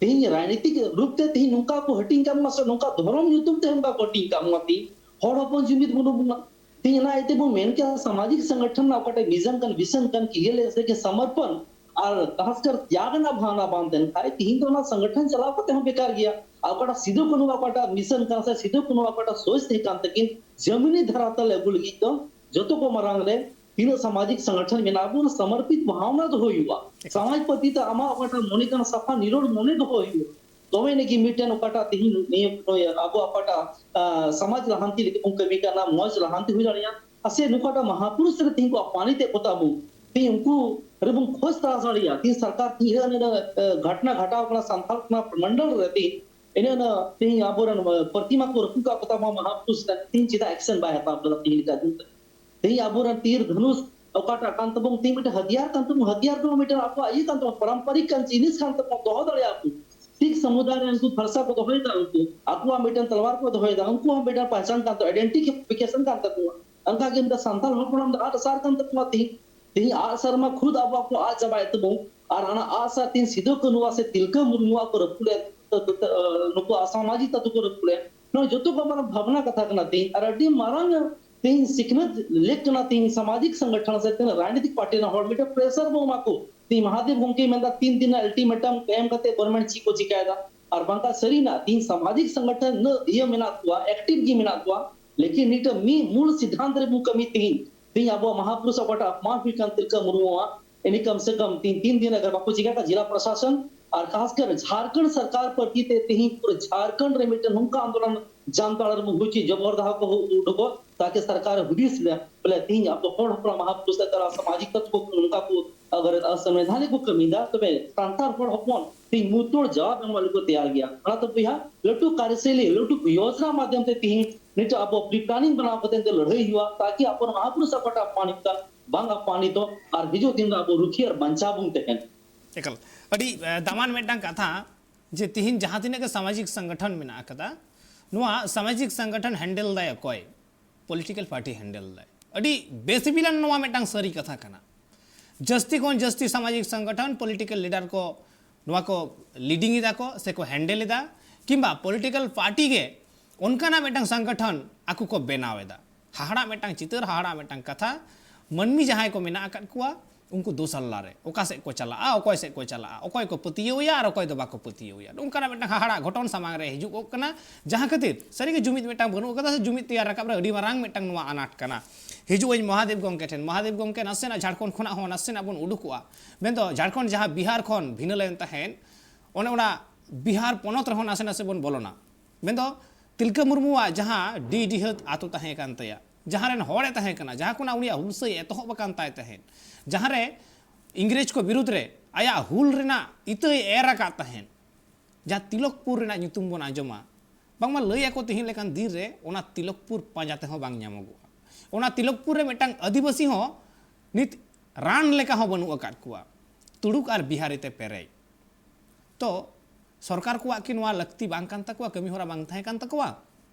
ᱛᱮᱦᱮᱧ ᱨᱟᱡᱽᱱᱤᱛᱤᱠ ᱨᱩᱯ ᱛᱮ ᱛᱮᱦᱮᱧ ᱱᱚᱝᱠᱟ ᱠᱚ ᱦᱟᱹᱴᱤᱧ ᱠᱟᱜ ᱵᱚᱱᱟ, ᱥᱮ ᱱᱚᱝᱠᱟ ᱫᱷᱚᱨᱚᱢ ᱧᱩᱛᱩᱢ ᱛᱮ ᱱᱚᱝᱠᱟ ᱠᱚ ᱦᱟᱹᱴᱤᱧ ᱠᱟᱜ ᱵᱚᱱᱟ, ᱛᱮᱦᱮᱧ ᱦᱚᱲ ᱦᱚᱯᱚᱱ ᱡᱩᱢᱤᱫ ᱵᱟᱹᱱᱩᱜ ᱵᱚᱱᱟ᱾ ᱛᱮᱦᱮᱧ ᱚᱱᱟ ᱤᱭᱟᱹᱛᱮ ᱵᱚᱱ ᱢᱮᱱ ᱠᱮᱭᱟ, ᱥᱟᱢᱟᱡᱤᱠ ᱥᱚᱝᱜᱚᱴᱷᱚᱱ ᱨᱮᱱᱟᱜ ᱚᱠᱟᱴᱟᱜ ᱢᱤᱥᱚᱱ ᱠᱟᱱ, ᱵᱷᱤᱡᱚᱱ ᱠᱟᱱ, ᱠᱤᱨᱤᱭᱟᱨ ᱞᱮᱥ ᱨᱮᱜᱮ ᱥᱚᱢᱚᱨᱯᱚᱱ ᱟᱨ ᱠᱷᱟᱥᱠᱟᱨ ᱛᱭᱟᱜᱽ ᱨᱮᱱᱟᱜ ᱵᱷᱟᱵᱽᱱᱟ ᱵᱟᱝ ᱛᱟᱦᱮᱱ ᱠᱷᱟᱡ, ᱛᱮᱦᱮᱧ ᱫᱚ ᱚᱱᱟ ᱥᱚᱝᱜᱚᱴᱷᱚᱱ ᱪᱟᱞᱟᱣ ᱠᱟᱛᱮ ᱦᱚᱸ ᱵᱮᱠᱟᱨ ᱜᱮᱭᱟ᱾ ᱟᱨ ᱚᱠᱟᱴᱟᱜ ᱥᱤᱫᱩ ᱠᱟᱹᱱᱦᱩ ᱚᱠᱟᱴᱟᱜ ᱢᱤᱥᱚᱱ ᱠᱟᱱᱟ, ᱥᱮ ᱥᱤᱫᱩ ᱠᱟᱹᱱᱦᱩ ᱚᱠᱟᱴᱟᱜ ᱥᱳᱪ ᱛᱟᱦᱮᱸ ᱠᱟᱱ ᱛᱟᱹᱠᱤᱱ, ᱡᱟᱹᱢᱤᱱᱤ ᱫᱷᱟᱨᱟᱛᱟᱞ ᱟᱹᱜᱩ ᱞᱟᱹᱜᱤᱫ ᱫᱚ ᱡᱚᱛᱚ ᱠᱚ ᱢᱟᱨᱟᱝ ᱨᱮ ᱛᱤᱱᱟᱹᱜ ᱥᱟᱢᱟᱡᱤᱠ ᱥᱚᱝᱜᱚᱴᱷᱚᱱ ᱢᱮᱱᱟᱜᱼᱟ, ᱟᱵᱚ ᱥᱚᱢᱚᱨᱯᱤᱛ ᱵᱷᱟᱵᱽᱱᱟ ᱫᱚᱦᱚ ᱦᱩᱭᱩᱜᱼᱟ᱾ ᱮᱠᱟᱞ᱾ ᱥᱚᱢᱟᱡᱽ ᱯᱨᱚᱛᱤ ᱛᱮ ᱟᱢᱟᱜ ᱚᱠᱟᱴᱟᱜ ᱢᱚᱱᱮ ᱠᱟᱱᱟ, ᱥᱟᱯᱷᱟ ᱱᱤᱨᱚᱲ ᱢᱚᱱᱮ ᱫᱚᱦᱚ ᱦᱩᱭᱩᱜᱼᱟ᱾ ᱛᱚᱵᱮ ᱟᱹᱱᱤᱡ ᱜᱮ ᱢᱤᱫᱴᱮᱱ ᱚᱠᱟᱴᱟᱜ ᱛᱮᱦᱮᱧ ᱱᱤᱭᱟᱹ, ᱱᱤᱭᱟᱹ ᱟᱵᱚ ᱚᱠᱟᱴᱟᱜ, ᱟ, ᱥᱚᱢᱟᱡᱽ ᱞᱟᱦᱟᱱᱛᱤ ᱞᱟᱹᱜᱤᱫ ᱵᱚᱱ ᱠᱟᱹᱢᱤ ᱠᱟᱱᱟ, ᱢᱚᱡᱽ ᱞᱟᱦᱟᱱᱛᱤ ᱦᱩᱭ ᱫᱟᱲᱮᱭᱟᱜᱼᱟ᱾ ᱟᱨ ᱥᱮ ᱱᱩᱠᱩᱴᱟᱜ ᱢᱟᱦᱟᱯᱩᱨᱩᱥ ᱨᱮ ᱛᱮᱦᱮᱧ ᱠᱚ ᱟᱯᱟᱱᱤᱛ ᱮᱫ ᱠᱚ ᱛᱟᱵᱚᱱ, ᱛᱮᱦᱮᱧ ᱩᱱᱠᱩ ᱨᱮᱵᱚᱱ ᱠᱷᱚᱡᱽ ᱛᱟᱞᱟᱥ ᱫᱟᱲᱮᱭᱟᱜᱼᱟ᱾ ᱛᱮᱦᱮᱧ ᱥᱚᱨᱠᱟᱨ ᱛᱮᱦᱮᱧ ᱤᱱᱟᱹ, ᱤᱱᱟᱹ, ᱟ, ᱜᱷᱚᱴᱱᱟ ᱜᱷᱟᱴᱟᱣ ᱠᱟᱱᱟ ᱥᱟᱱᱛᱟᱲ ᱠᱚ ᱢᱚᱱᱰᱚᱞ ᱨᱮ, ᱛᱮᱦᱮᱧ ᱤᱱᱟᱹ, ᱤᱱᱟᱹ ᱛᱮᱦᱮᱧ ᱟᱵᱚᱨᱮᱱ, ᱟ, ᱯᱨᱚᱛᱤᱢᱟ ᱠᱚ ᱨᱟᱹᱯᱩᱫ ᱠᱟᱜ ᱠᱚ ᱛᱟᱵᱚᱱᱟ ᱢᱟᱦᱟᱯᱩᱨᱩᱥ ᱨᱮ, ᱛᱮᱦᱮᱧ ᱪᱮᱫᱟᱜ ᱮᱠᱥᱮᱱ ᱵᱟᱭ ᱦᱟᱛᱟᱣ ᱠᱟᱫᱟ ᱛᱮᱦᱮᱧ ᱞᱮᱠᱟ ᱫᱤᱱ ᱨᱮ? ᱛᱮᱦᱮᱧ ᱟᱵᱚᱨᱮᱱ ᱛᱤᱨ ᱫᱷᱚᱱᱩᱥ ᱚᱠᱟᱴᱟᱜ ᱠᱟᱱ ᱛᱟᱵᱚᱱ, ᱛᱮᱦᱮᱧ ᱢᱤᱫᱴᱮᱱ ᱦᱟᱛᱤᱭᱟᱨ ᱠᱟᱱ ᱛᱟᱵᱚᱱ, ᱦᱟᱛᱤᱭᱟᱨ ᱫᱚ ᱢᱤᱫᱴᱮᱱ ᱟᱵᱚᱣᱟᱜ ᱤᱭᱟᱹ ᱠᱟᱱ ᱛᱟᱵᱚᱱ, ᱯᱟᱨᱟᱢᱯᱟᱨᱤᱠ ᱠᱟᱱ ᱡᱤᱱᱤᱥ ᱠᱟᱱ ᱛᱟᱵᱚᱱ, ᱫᱚᱦᱚ ᱫᱟᱲᱮᱭᱟᱜᱼᱟ ᱠᱚ᱾ ᱥᱤᱠᱷ ᱥᱚᱢᱩᱫᱟᱭ ᱨᱮ ᱩᱱᱠᱩ ᱯᱷᱟᱨᱥᱟ ᱠᱚ ᱫᱚᱦᱚᱭᱮᱫᱟ, ᱩᱱᱠᱩ ᱟᱠᱚᱣᱟᱜ ᱢᱤᱫᱴᱮᱱ ᱛᱟᱞᱣᱟᱨ ᱠᱚ ᱫᱚᱦᱚᱭᱮᱫᱟ, ᱩᱱᱠᱩ ᱦᱚᱸ ᱢᱤᱫᱴᱮᱱ ᱯᱟᱦᱪᱟᱱ ᱠᱟᱱ ᱛᱟᱠᱚᱣᱟ, ᱟᱭᱰᱮᱱᱴᱤᱯᱷᱤᱠᱮᱥᱚᱱ ᱠᱟᱱ ᱛᱟᱠᱚᱣᱟ᱾ ᱚᱱᱠᱟ ᱜᱮ ᱢᱤᱫᱴᱮᱱ ᱥᱟᱱᱛᱟᱲ ᱦᱚᱯᱚᱱᱟᱜ ᱫᱚ ᱟᱜ ᱥᱟᱨ ᱠᱟᱱ ᱛᱟᱠᱚᱣᱟ᱾ ᱛᱮᱦᱤᱧ, ᱛᱮᱦᱤᱧ ᱟᱜ ᱥᱟᱨ ᱢᱟ ᱠᱷᱩᱫ ᱟᱵᱚᱣᱟᱜ ᱠᱚ ᱟᱫ ᱪᱟᱵᱟᱭᱮᱫ ᱛᱟᱵᱚᱱ, ᱟᱨ ᱚᱱᱟ ᱟᱜ ᱥᱟᱨ ᱛᱮᱦᱤᱧ ᱥᱤᱫᱩ ᱠᱟᱹᱱᱦᱩᱣᱟᱜ ᱥᱮ ᱛᱤᱞᱠᱟᱹ ᱢᱩᱨᱢᱩᱣᱟᱜ ᱠᱚ ᱨᱟᱹᱯᱩᱫ ᱮᱫ, ᱱᱩᱠᱩ ᱟᱥᱟᱢᱟᱡᱤᱠ ᱛᱟᱛᱩ ᱠᱚ ᱨᱟᱹᱯᱩᱫ ᱮᱫ, ᱱᱚᱣᱟ ᱡᱚᱛᱚ ᱠᱷᱚᱱ ᱢᱟᱨᱟᱝ ᱵᱷᱟᱵᱽᱱᱟ ᱠᱟᱛᱷᱟ ᱠᱟᱱᱟ ᱛᱮᱦᱮᱧ, ᱟᱨ ᱟᱹᱰᱤ ᱢᱟᱨᱟᱝ ᱛᱮᱦᱮᱧ ᱥᱤᱠᱷᱱᱟᱹᱛ ᱞᱮᱠ ᱠᱟᱱᱟ ᱛᱮᱦᱮᱧ ᱥᱟᱢᱟᱡᱤᱠ ᱥᱚᱝᱜᱚᱴᱷᱚᱱ ᱥᱮ ᱛᱤᱱᱟᱹᱜ ᱨᱟᱡᱱᱤᱛᱤᱠ ᱯᱟᱨᱴᱤ ᱨᱮᱱ ᱦᱚᱲ ᱢᱤᱫᱴᱮᱱ pressure ᱵᱚ ᱮᱢᱟ ᱠᱚ᱾ ᱛᱮᱦᱮᱧ ᱢᱚᱦᱟᱫᱮᱵ ᱜᱚᱢᱠᱮ ᱢᱮᱱᱫᱟ ᱛᱤᱱ ᱫᱤᱱ ᱨᱮᱱᱟᱜ ultimatum ᱮᱢ ᱠᱟᱛᱮ government ᱪᱮᱫ ᱠᱚ ᱪᱤᱠᱟᱭᱮᱫᱟ? ᱟᱨ ᱵᱟᱝᱠᱷᱟᱱ ᱥᱟᱹᱨᱤᱱᱟᱜ ᱛᱮᱦᱮᱧ ᱥᱟᱢᱟᱡᱤᱠ ᱥᱚᱝᱜᱚᱴᱷᱚᱱ ᱩᱱᱟᱹᱜ ᱤᱭᱟᱹ ᱢᱮᱱᱟᱜ ᱠᱚᱣᱟ, active ᱜᱮ ᱢᱮᱱᱟᱜ ᱠᱚᱣᱟ, ᱞᱮᱠᱤᱱ ᱱᱤᱛᱚᱜ ᱢᱤᱫ ᱢᱩᱞ ᱥᱤᱫᱷᱟᱱᱛ ᱨᱮ ᱵᱚ ᱠᱟᱹᱢᱤ ᱛᱮᱦᱮᱧ, ᱛᱮᱦᱮᱧ ᱟᱵᱚ ᱢᱟᱦᱟᱯᱩᱨᱩᱥ ᱚᱠᱟᱴᱟᱜ ᱟᱯᱢᱟᱱ ᱦᱩᱭ ᱠᱟᱱ ᱛᱤᱞᱠᱟᱹ ᱢᱩᱨᱢᱩᱣᱟᱜ, ᱤᱱᱤ ᱠᱟᱢ ᱥᱮ ᱠᱟᱢ ᱛᱤᱱ, ᱛᱤᱱ ᱫᱤᱱ ᱟᱜᱟᱨ ᱵᱟᱠᱚ ᱪᱤᱠᱟ ᱠᱟᱜ ᱡᱤᱞᱟ ᱯᱨᱚᱥᱟᱥᱚᱱ ᱟᱨ ᱠᱷᱟᱥ ᱠᱟᱨ ᱡᱷᱟᱨᱠᱷᱚᱸᱰ ᱥᱚᱨᱠᱟᱨ ᱯᱟᱨᱴᱤ ᱛᱮ ᱛᱮᱦᱮᱧ ᱯᱩᱨᱟᱹ ᱡᱷᱟᱨᱠᱷᱚᱸᱰ ᱨᱮ ᱢᱤᱫᱴᱮᱱ ᱱᱚᱝᱠᱟ ᱟᱱᱫᱳᱞᱚᱱ ᱡᱟᱢᱛᱟᱲᱟ ᱨᱮ ᱦᱩᱭ ᱪᱮ ᱡᱚᱵᱚᱨᱫᱟᱦᱟ ᱠᱚ ᱦᱩ-, ᱩᱰᱩᱠᱚᱜ ᱛᱟᱠᱮ ᱥᱚᱨᱠᱟᱨ ᱦᱩᱫᱤᱥ ᱞᱮ ᱵᱚᱞᱮ ᱛᱮᱦᱮᱧ ᱟᱵᱚ ᱦᱚᱲ ᱦᱚᱯᱚᱱ ᱢᱟᱦᱟᱯᱩᱨᱩᱥ ᱛᱟᱞᱟ ᱥᱟᱢᱟᱡᱤᱠ ᱛᱚᱛᱛᱷᱚ ᱠᱚ ᱱᱚᱝᱠᱟ ᱠᱚ ᱟᱜᱟᱨ ᱚᱥᱚᱝᱵᱤᱫᱷᱟᱱᱤᱠ ᱠᱚ ᱠᱟᱹᱢᱤᱭᱮᱫᱟ, ᱛᱚᱵᱮ ᱥᱟᱱᱛᱟᱲ ᱦᱚᱲ ᱦᱚᱯᱚᱱ ᱛᱮᱦᱮᱧ ᱢᱩᱸᱦ ᱛᱚᱲ ᱡᱟᱣᱟᱵ ᱮᱢᱚᱜ ᱞᱟᱹᱜᱤᱫ ᱠᱚ ᱛᱮᱭᱟᱨ ᱜᱮᱭᱟ᱾ ᱚᱱᱟᱛᱮ ᱵᱚᱭᱦᱟ, ᱞᱟᱹᱴᱩ ᱠᱟᱨᱡᱚᱥᱟᱞᱤ, ᱞᱟᱹᱴᱩ ᱭᱳᱡᱽᱱᱟ ᱢᱟᱫᱷᱭᱚᱢ ᱛᱮ ᱛᱮᱦᱮᱧ ᱱᱤᱛᱚᱜ ᱟᱵᱚ pre planning ᱵᱮᱱᱟᱣ ᱠᱟᱛᱮ ᱱᱤᱛᱚᱜ ᱞᱟᱹᱲᱦᱟᱹᱭ ᱦᱩᱭᱩᱜᱼᱟ, ᱛᱟᱠᱤ ᱟᱵᱚ ᱱᱚᱣᱟ ᱢᱟᱦᱟᱯᱩᱨᱩᱥ ᱚᱠᱟᱴᱟᱜ ᱟᱯᱢᱟᱱᱤᱛ ᱠᱟᱱ ᱵᱟᱝ ᱟᱯᱢᱟᱱᱤᱛᱚᱜ, ᱟᱨ ᱦᱤᱡᱩᱜ ᱫᱤᱱ ᱨᱮ ᱟᱵᱚ ᱨᱩᱠᱷᱤᱭᱟᱹ ᱟᱨ ᱵᱟᱧᱪᱟᱣ ᱵᱚᱱ ᱛᱟᱦᱮᱱ᱾ ᱮᱠᱟᱞ, ᱟᱹᱰᱤ ᱮ, ᱫᱟᱢᱟᱱ ᱢᱤᱫᱴᱟᱝ ᱠᱟᱛᱷᱟ, ᱡᱮ ᱛᱤᱦᱤᱧ ᱡᱟᱦᱟᱸ ᱛᱤᱱᱟᱹᱜ ᱜᱮ ᱥᱟᱢᱟᱡᱤᱠ ᱥᱚᱝᱜᱚᱴᱷᱚᱱ ᱢᱮᱱᱟᱜ ᱟᱠᱟᱫᱟ, ᱱᱚᱣᱟ ᱥᱟᱢᱟᱡᱤᱠ ᱥᱚᱝᱜᱚᱴᱷᱚᱱ handle ᱫᱟᱭ ᱚᱠᱚᱭ? Political party handle ᱫᱟᱭ᱾ ᱟᱹᱰᱤ ᱵᱮᱥᱤᱵᱤᱞᱟᱱ ᱱᱚᱣᱟ ᱢᱤᱫᱴᱟᱝ ᱥᱟᱹᱨᱤ ᱠᱟᱛᱷᱟ ᱠᱟᱱᱟ᱾ ᱡᱟᱹᱥᱛᱤ ᱠᱷᱚᱱ ᱡᱟᱹᱥᱛᱤ ᱥᱟᱢᱟᱡᱤᱠ ᱥᱚᱝᱜᱚᱴᱷᱚᱱ, political leader ᱠᱚ ᱱᱚᱣᱟ ᱠᱚ leading ᱮᱫᱟ ᱠᱚ ᱥᱮ ᱠᱚ handle ᱮᱫᱟ, ᱠᱤᱝᱵᱟ political party ᱜᱮ ᱚᱱᱠᱟᱱᱟᱜ ᱢᱤᱫᱴᱟᱝ ᱥᱚᱝᱜᱚᱴᱷᱚᱱ ᱟᱠᱚ ᱠᱚ ᱵᱮᱱᱟᱣ ᱮᱫᱟ᱾ ᱦᱟᱦᱟᱲᱟᱜ ᱢᱤᱫᱴᱟᱝ ᱪᱤᱛᱟᱹᱨ, ᱦᱟᱦᱟᱲᱟᱜ ᱢᱤᱫᱴᱟᱝ ᱠᱟᱛᱷᱟ᱾ ᱢᱟᱹᱱᱢᱤ ᱡᱟᱦᱟᱸᱭ ᱠᱚ ᱢᱮᱱᱟᱜ ᱟᱠᱟᱫ ᱠᱚᱣᱟ, ᱩᱱᱠᱩ ᱫᱚᱥᱟᱞᱞᱟ ᱨᱮ ᱚᱠᱟ ᱥᱮᱫ ᱠᱚ ᱪᱟᱞᱟᱜᱼᱟ, ᱚᱠᱚᱭ ᱥᱮᱫ ᱠᱚ ᱪᱟᱞᱟᱜᱼᱟ, ᱚᱠᱚᱭ ᱠᱚ ᱯᱟᱹᱛᱭᱟᱹᱣ ᱮᱭᱟ ᱟᱨ ᱚᱠᱚᱭ ᱫᱚ ᱵᱟᱠᱚ ᱯᱟᱹᱛᱭᱟᱹᱣ ᱮᱭᱟ, ᱱᱚᱝᱠᱟᱱᱟᱜ ᱢᱤᱫᱴᱟᱝ ᱦᱟᱦᱟᱲᱟᱜ ᱜᱷᱚᱴᱚᱱ ᱥᱟᱢᱟᱝ ᱨᱮ ᱦᱤᱡᱩᱜᱚᱜ ᱠᱟᱱᱟ᱾ ᱡᱟᱦᱟᱸ ᱠᱷᱟᱹᱛᱤᱨ ᱥᱟᱹᱨᱤᱜᱮ ᱡᱩᱢᱤᱫ ᱢᱤᱫᱴᱟᱝ ᱵᱟᱹᱱᱩᱜ ᱟᱠᱟᱫᱟ, ᱥᱮ ᱡᱩᱢᱤᱫ ᱛᱮᱭᱟᱨ ᱨᱟᱠᱟᱵ ᱨᱮ ᱟᱹᱰᱤ ᱢᱟᱨᱟᱝ ᱢᱤᱫᱴᱟᱝ ᱱᱚᱣᱟ ᱟᱱᱟᱴ ᱠᱟᱱᱟ᱾ ᱦᱤᱡᱩᱜ ᱟᱹᱧ ᱢᱚᱦᱟᱫᱮᱵ ᱜᱚᱢᱠᱮ ᱴᱷᱮᱱ, ᱢᱚᱦᱟᱫᱮᱵ ᱜᱚᱢᱠᱮ ᱱᱟᱥᱮᱱᱟᱜ ᱡᱷᱟᱲᱠᱷᱚᱸᱰ ᱠᱷᱚᱱᱟᱜ ᱦᱚᱸ ᱱᱟᱥᱮᱱᱟᱜ ᱵᱚᱱ ᱩᱰᱩᱠᱚᱜᱼᱟ, ᱢᱮᱱᱫᱚ ᱡᱷᱟᱲᱠᱷᱚᱸᱰ ᱡᱟᱦᱟᱸ ᱵᱤᱦᱟᱨ ᱠᱷᱚᱱ ᱵᱷᱤᱱᱟᱹ ᱞᱮᱱ ᱛᱟᱦᱮᱸᱫ, ᱚᱱᱮ ᱚᱱᱟ ᱵᱤᱦᱟᱨ ᱯᱚᱱᱚᱛ ᱨᱮᱦᱚᱸ ᱱᱟᱥᱮ ᱱᱟᱥᱮ ᱵᱚᱱ ᱵᱚᱞᱚᱱᱟ᱾ ᱢᱮᱱᱫᱚ ᱛᱤᱞᱠᱟᱹ ᱢᱩᱨᱢᱩᱣᱟᱜ ᱡᱟᱦᱟᱸ ᱰᱤ ᱰᱤᱦᱟᱹᱛ ᱟᱛᱳ ᱛᱟᱦᱮᱸ ᱠᱟᱱ ᱛᱟᱭᱟ, ᱡᱟᱦᱟᱸ ᱨᱮᱱ ᱦᱚᱲᱮ ᱛᱟᱦᱮᱸ ᱠᱟᱱᱟ, ᱡᱟᱦᱟᱸ ᱠᱷᱚᱱᱟᱜ ᱩᱱᱤᱭᱟᱜ ᱦᱩᱞᱥᱟᱹᱭ ᱮᱛᱚᱦᱚᱵ ᱟᱠᱟᱱ ᱛᱟᱭ ᱛᱟᱦᱮᱸᱫ, ᱡᱟᱦᱟᱸ ᱨᱮ ᱤᱝᱨᱮᱡᱽ ᱠᱚ ᱵᱤᱨᱩᱫᱽ ᱨᱮ ᱟᱭᱟᱜ ᱦᱩᱞ ᱨᱮᱱᱟᱜ ᱤᱛᱟᱹᱭ ᱮᱨ ᱟᱠᱟᱫ ᱛᱟᱦᱮᱸᱫ, ᱡᱟᱦᱟᱸ ᱛᱤᱞᱚᱠᱯᱩᱨ ᱨᱮᱱᱟᱜ ᱧᱩᱛᱩᱢ ᱵᱚᱱ ᱟᱸᱡᱚᱢᱟ, ᱵᱟᱝᱢᱟ ᱞᱟᱹᱭ ᱟᱠᱚ ᱛᱮᱦᱮᱧ ᱞᱮᱠᱟᱱ ᱫᱤᱱ ᱨᱮ ᱚᱱᱟ ᱛᱤᱞᱚᱠᱯᱩᱨ ᱯᱟᱸᱡᱟ ᱛᱮᱦᱚᱸ ᱵᱟᱝ ᱧᱟᱢᱚᱜᱚᱜᱼᱟ᱾ ᱚᱱᱟ ᱛᱤᱞᱚᱠᱯᱩᱨ ᱨᱮ ᱢᱤᱫᱴᱟᱝ ᱟᱹᱫᱤᱵᱟᱹᱥᱤ ᱦᱚᱸ ᱱᱤᱛ ᱨᱟᱱ ᱞᱮᱠᱟ ᱦᱚᱸ ᱵᱟᱹᱱᱩᱜ ᱟᱠᱟᱫ ᱠᱚᱣᱟ, ᱛᱩᱲᱩᱠ ᱟᱨ ᱵᱤᱦᱟᱨᱤ ᱛᱮ ᱯᱮᱨᱮᱡ᱾ ᱛᱚ ᱥᱚᱨᱠᱟᱨ ᱠᱚᱣᱟᱜ ᱠᱤ ᱱᱚᱣᱟ ᱞᱟᱹᱠᱛᱤ ᱵᱟᱝ ᱠᱟᱱ ᱛᱟᱠᱚᱣᱟ, ᱠᱟᱹᱢᱤ ᱦᱚᱨᱟ ᱵᱟᱝ ᱛᱟᱦᱮᱸ ᱠᱟᱱ ᱛᱟᱠᱚᱣᱟ?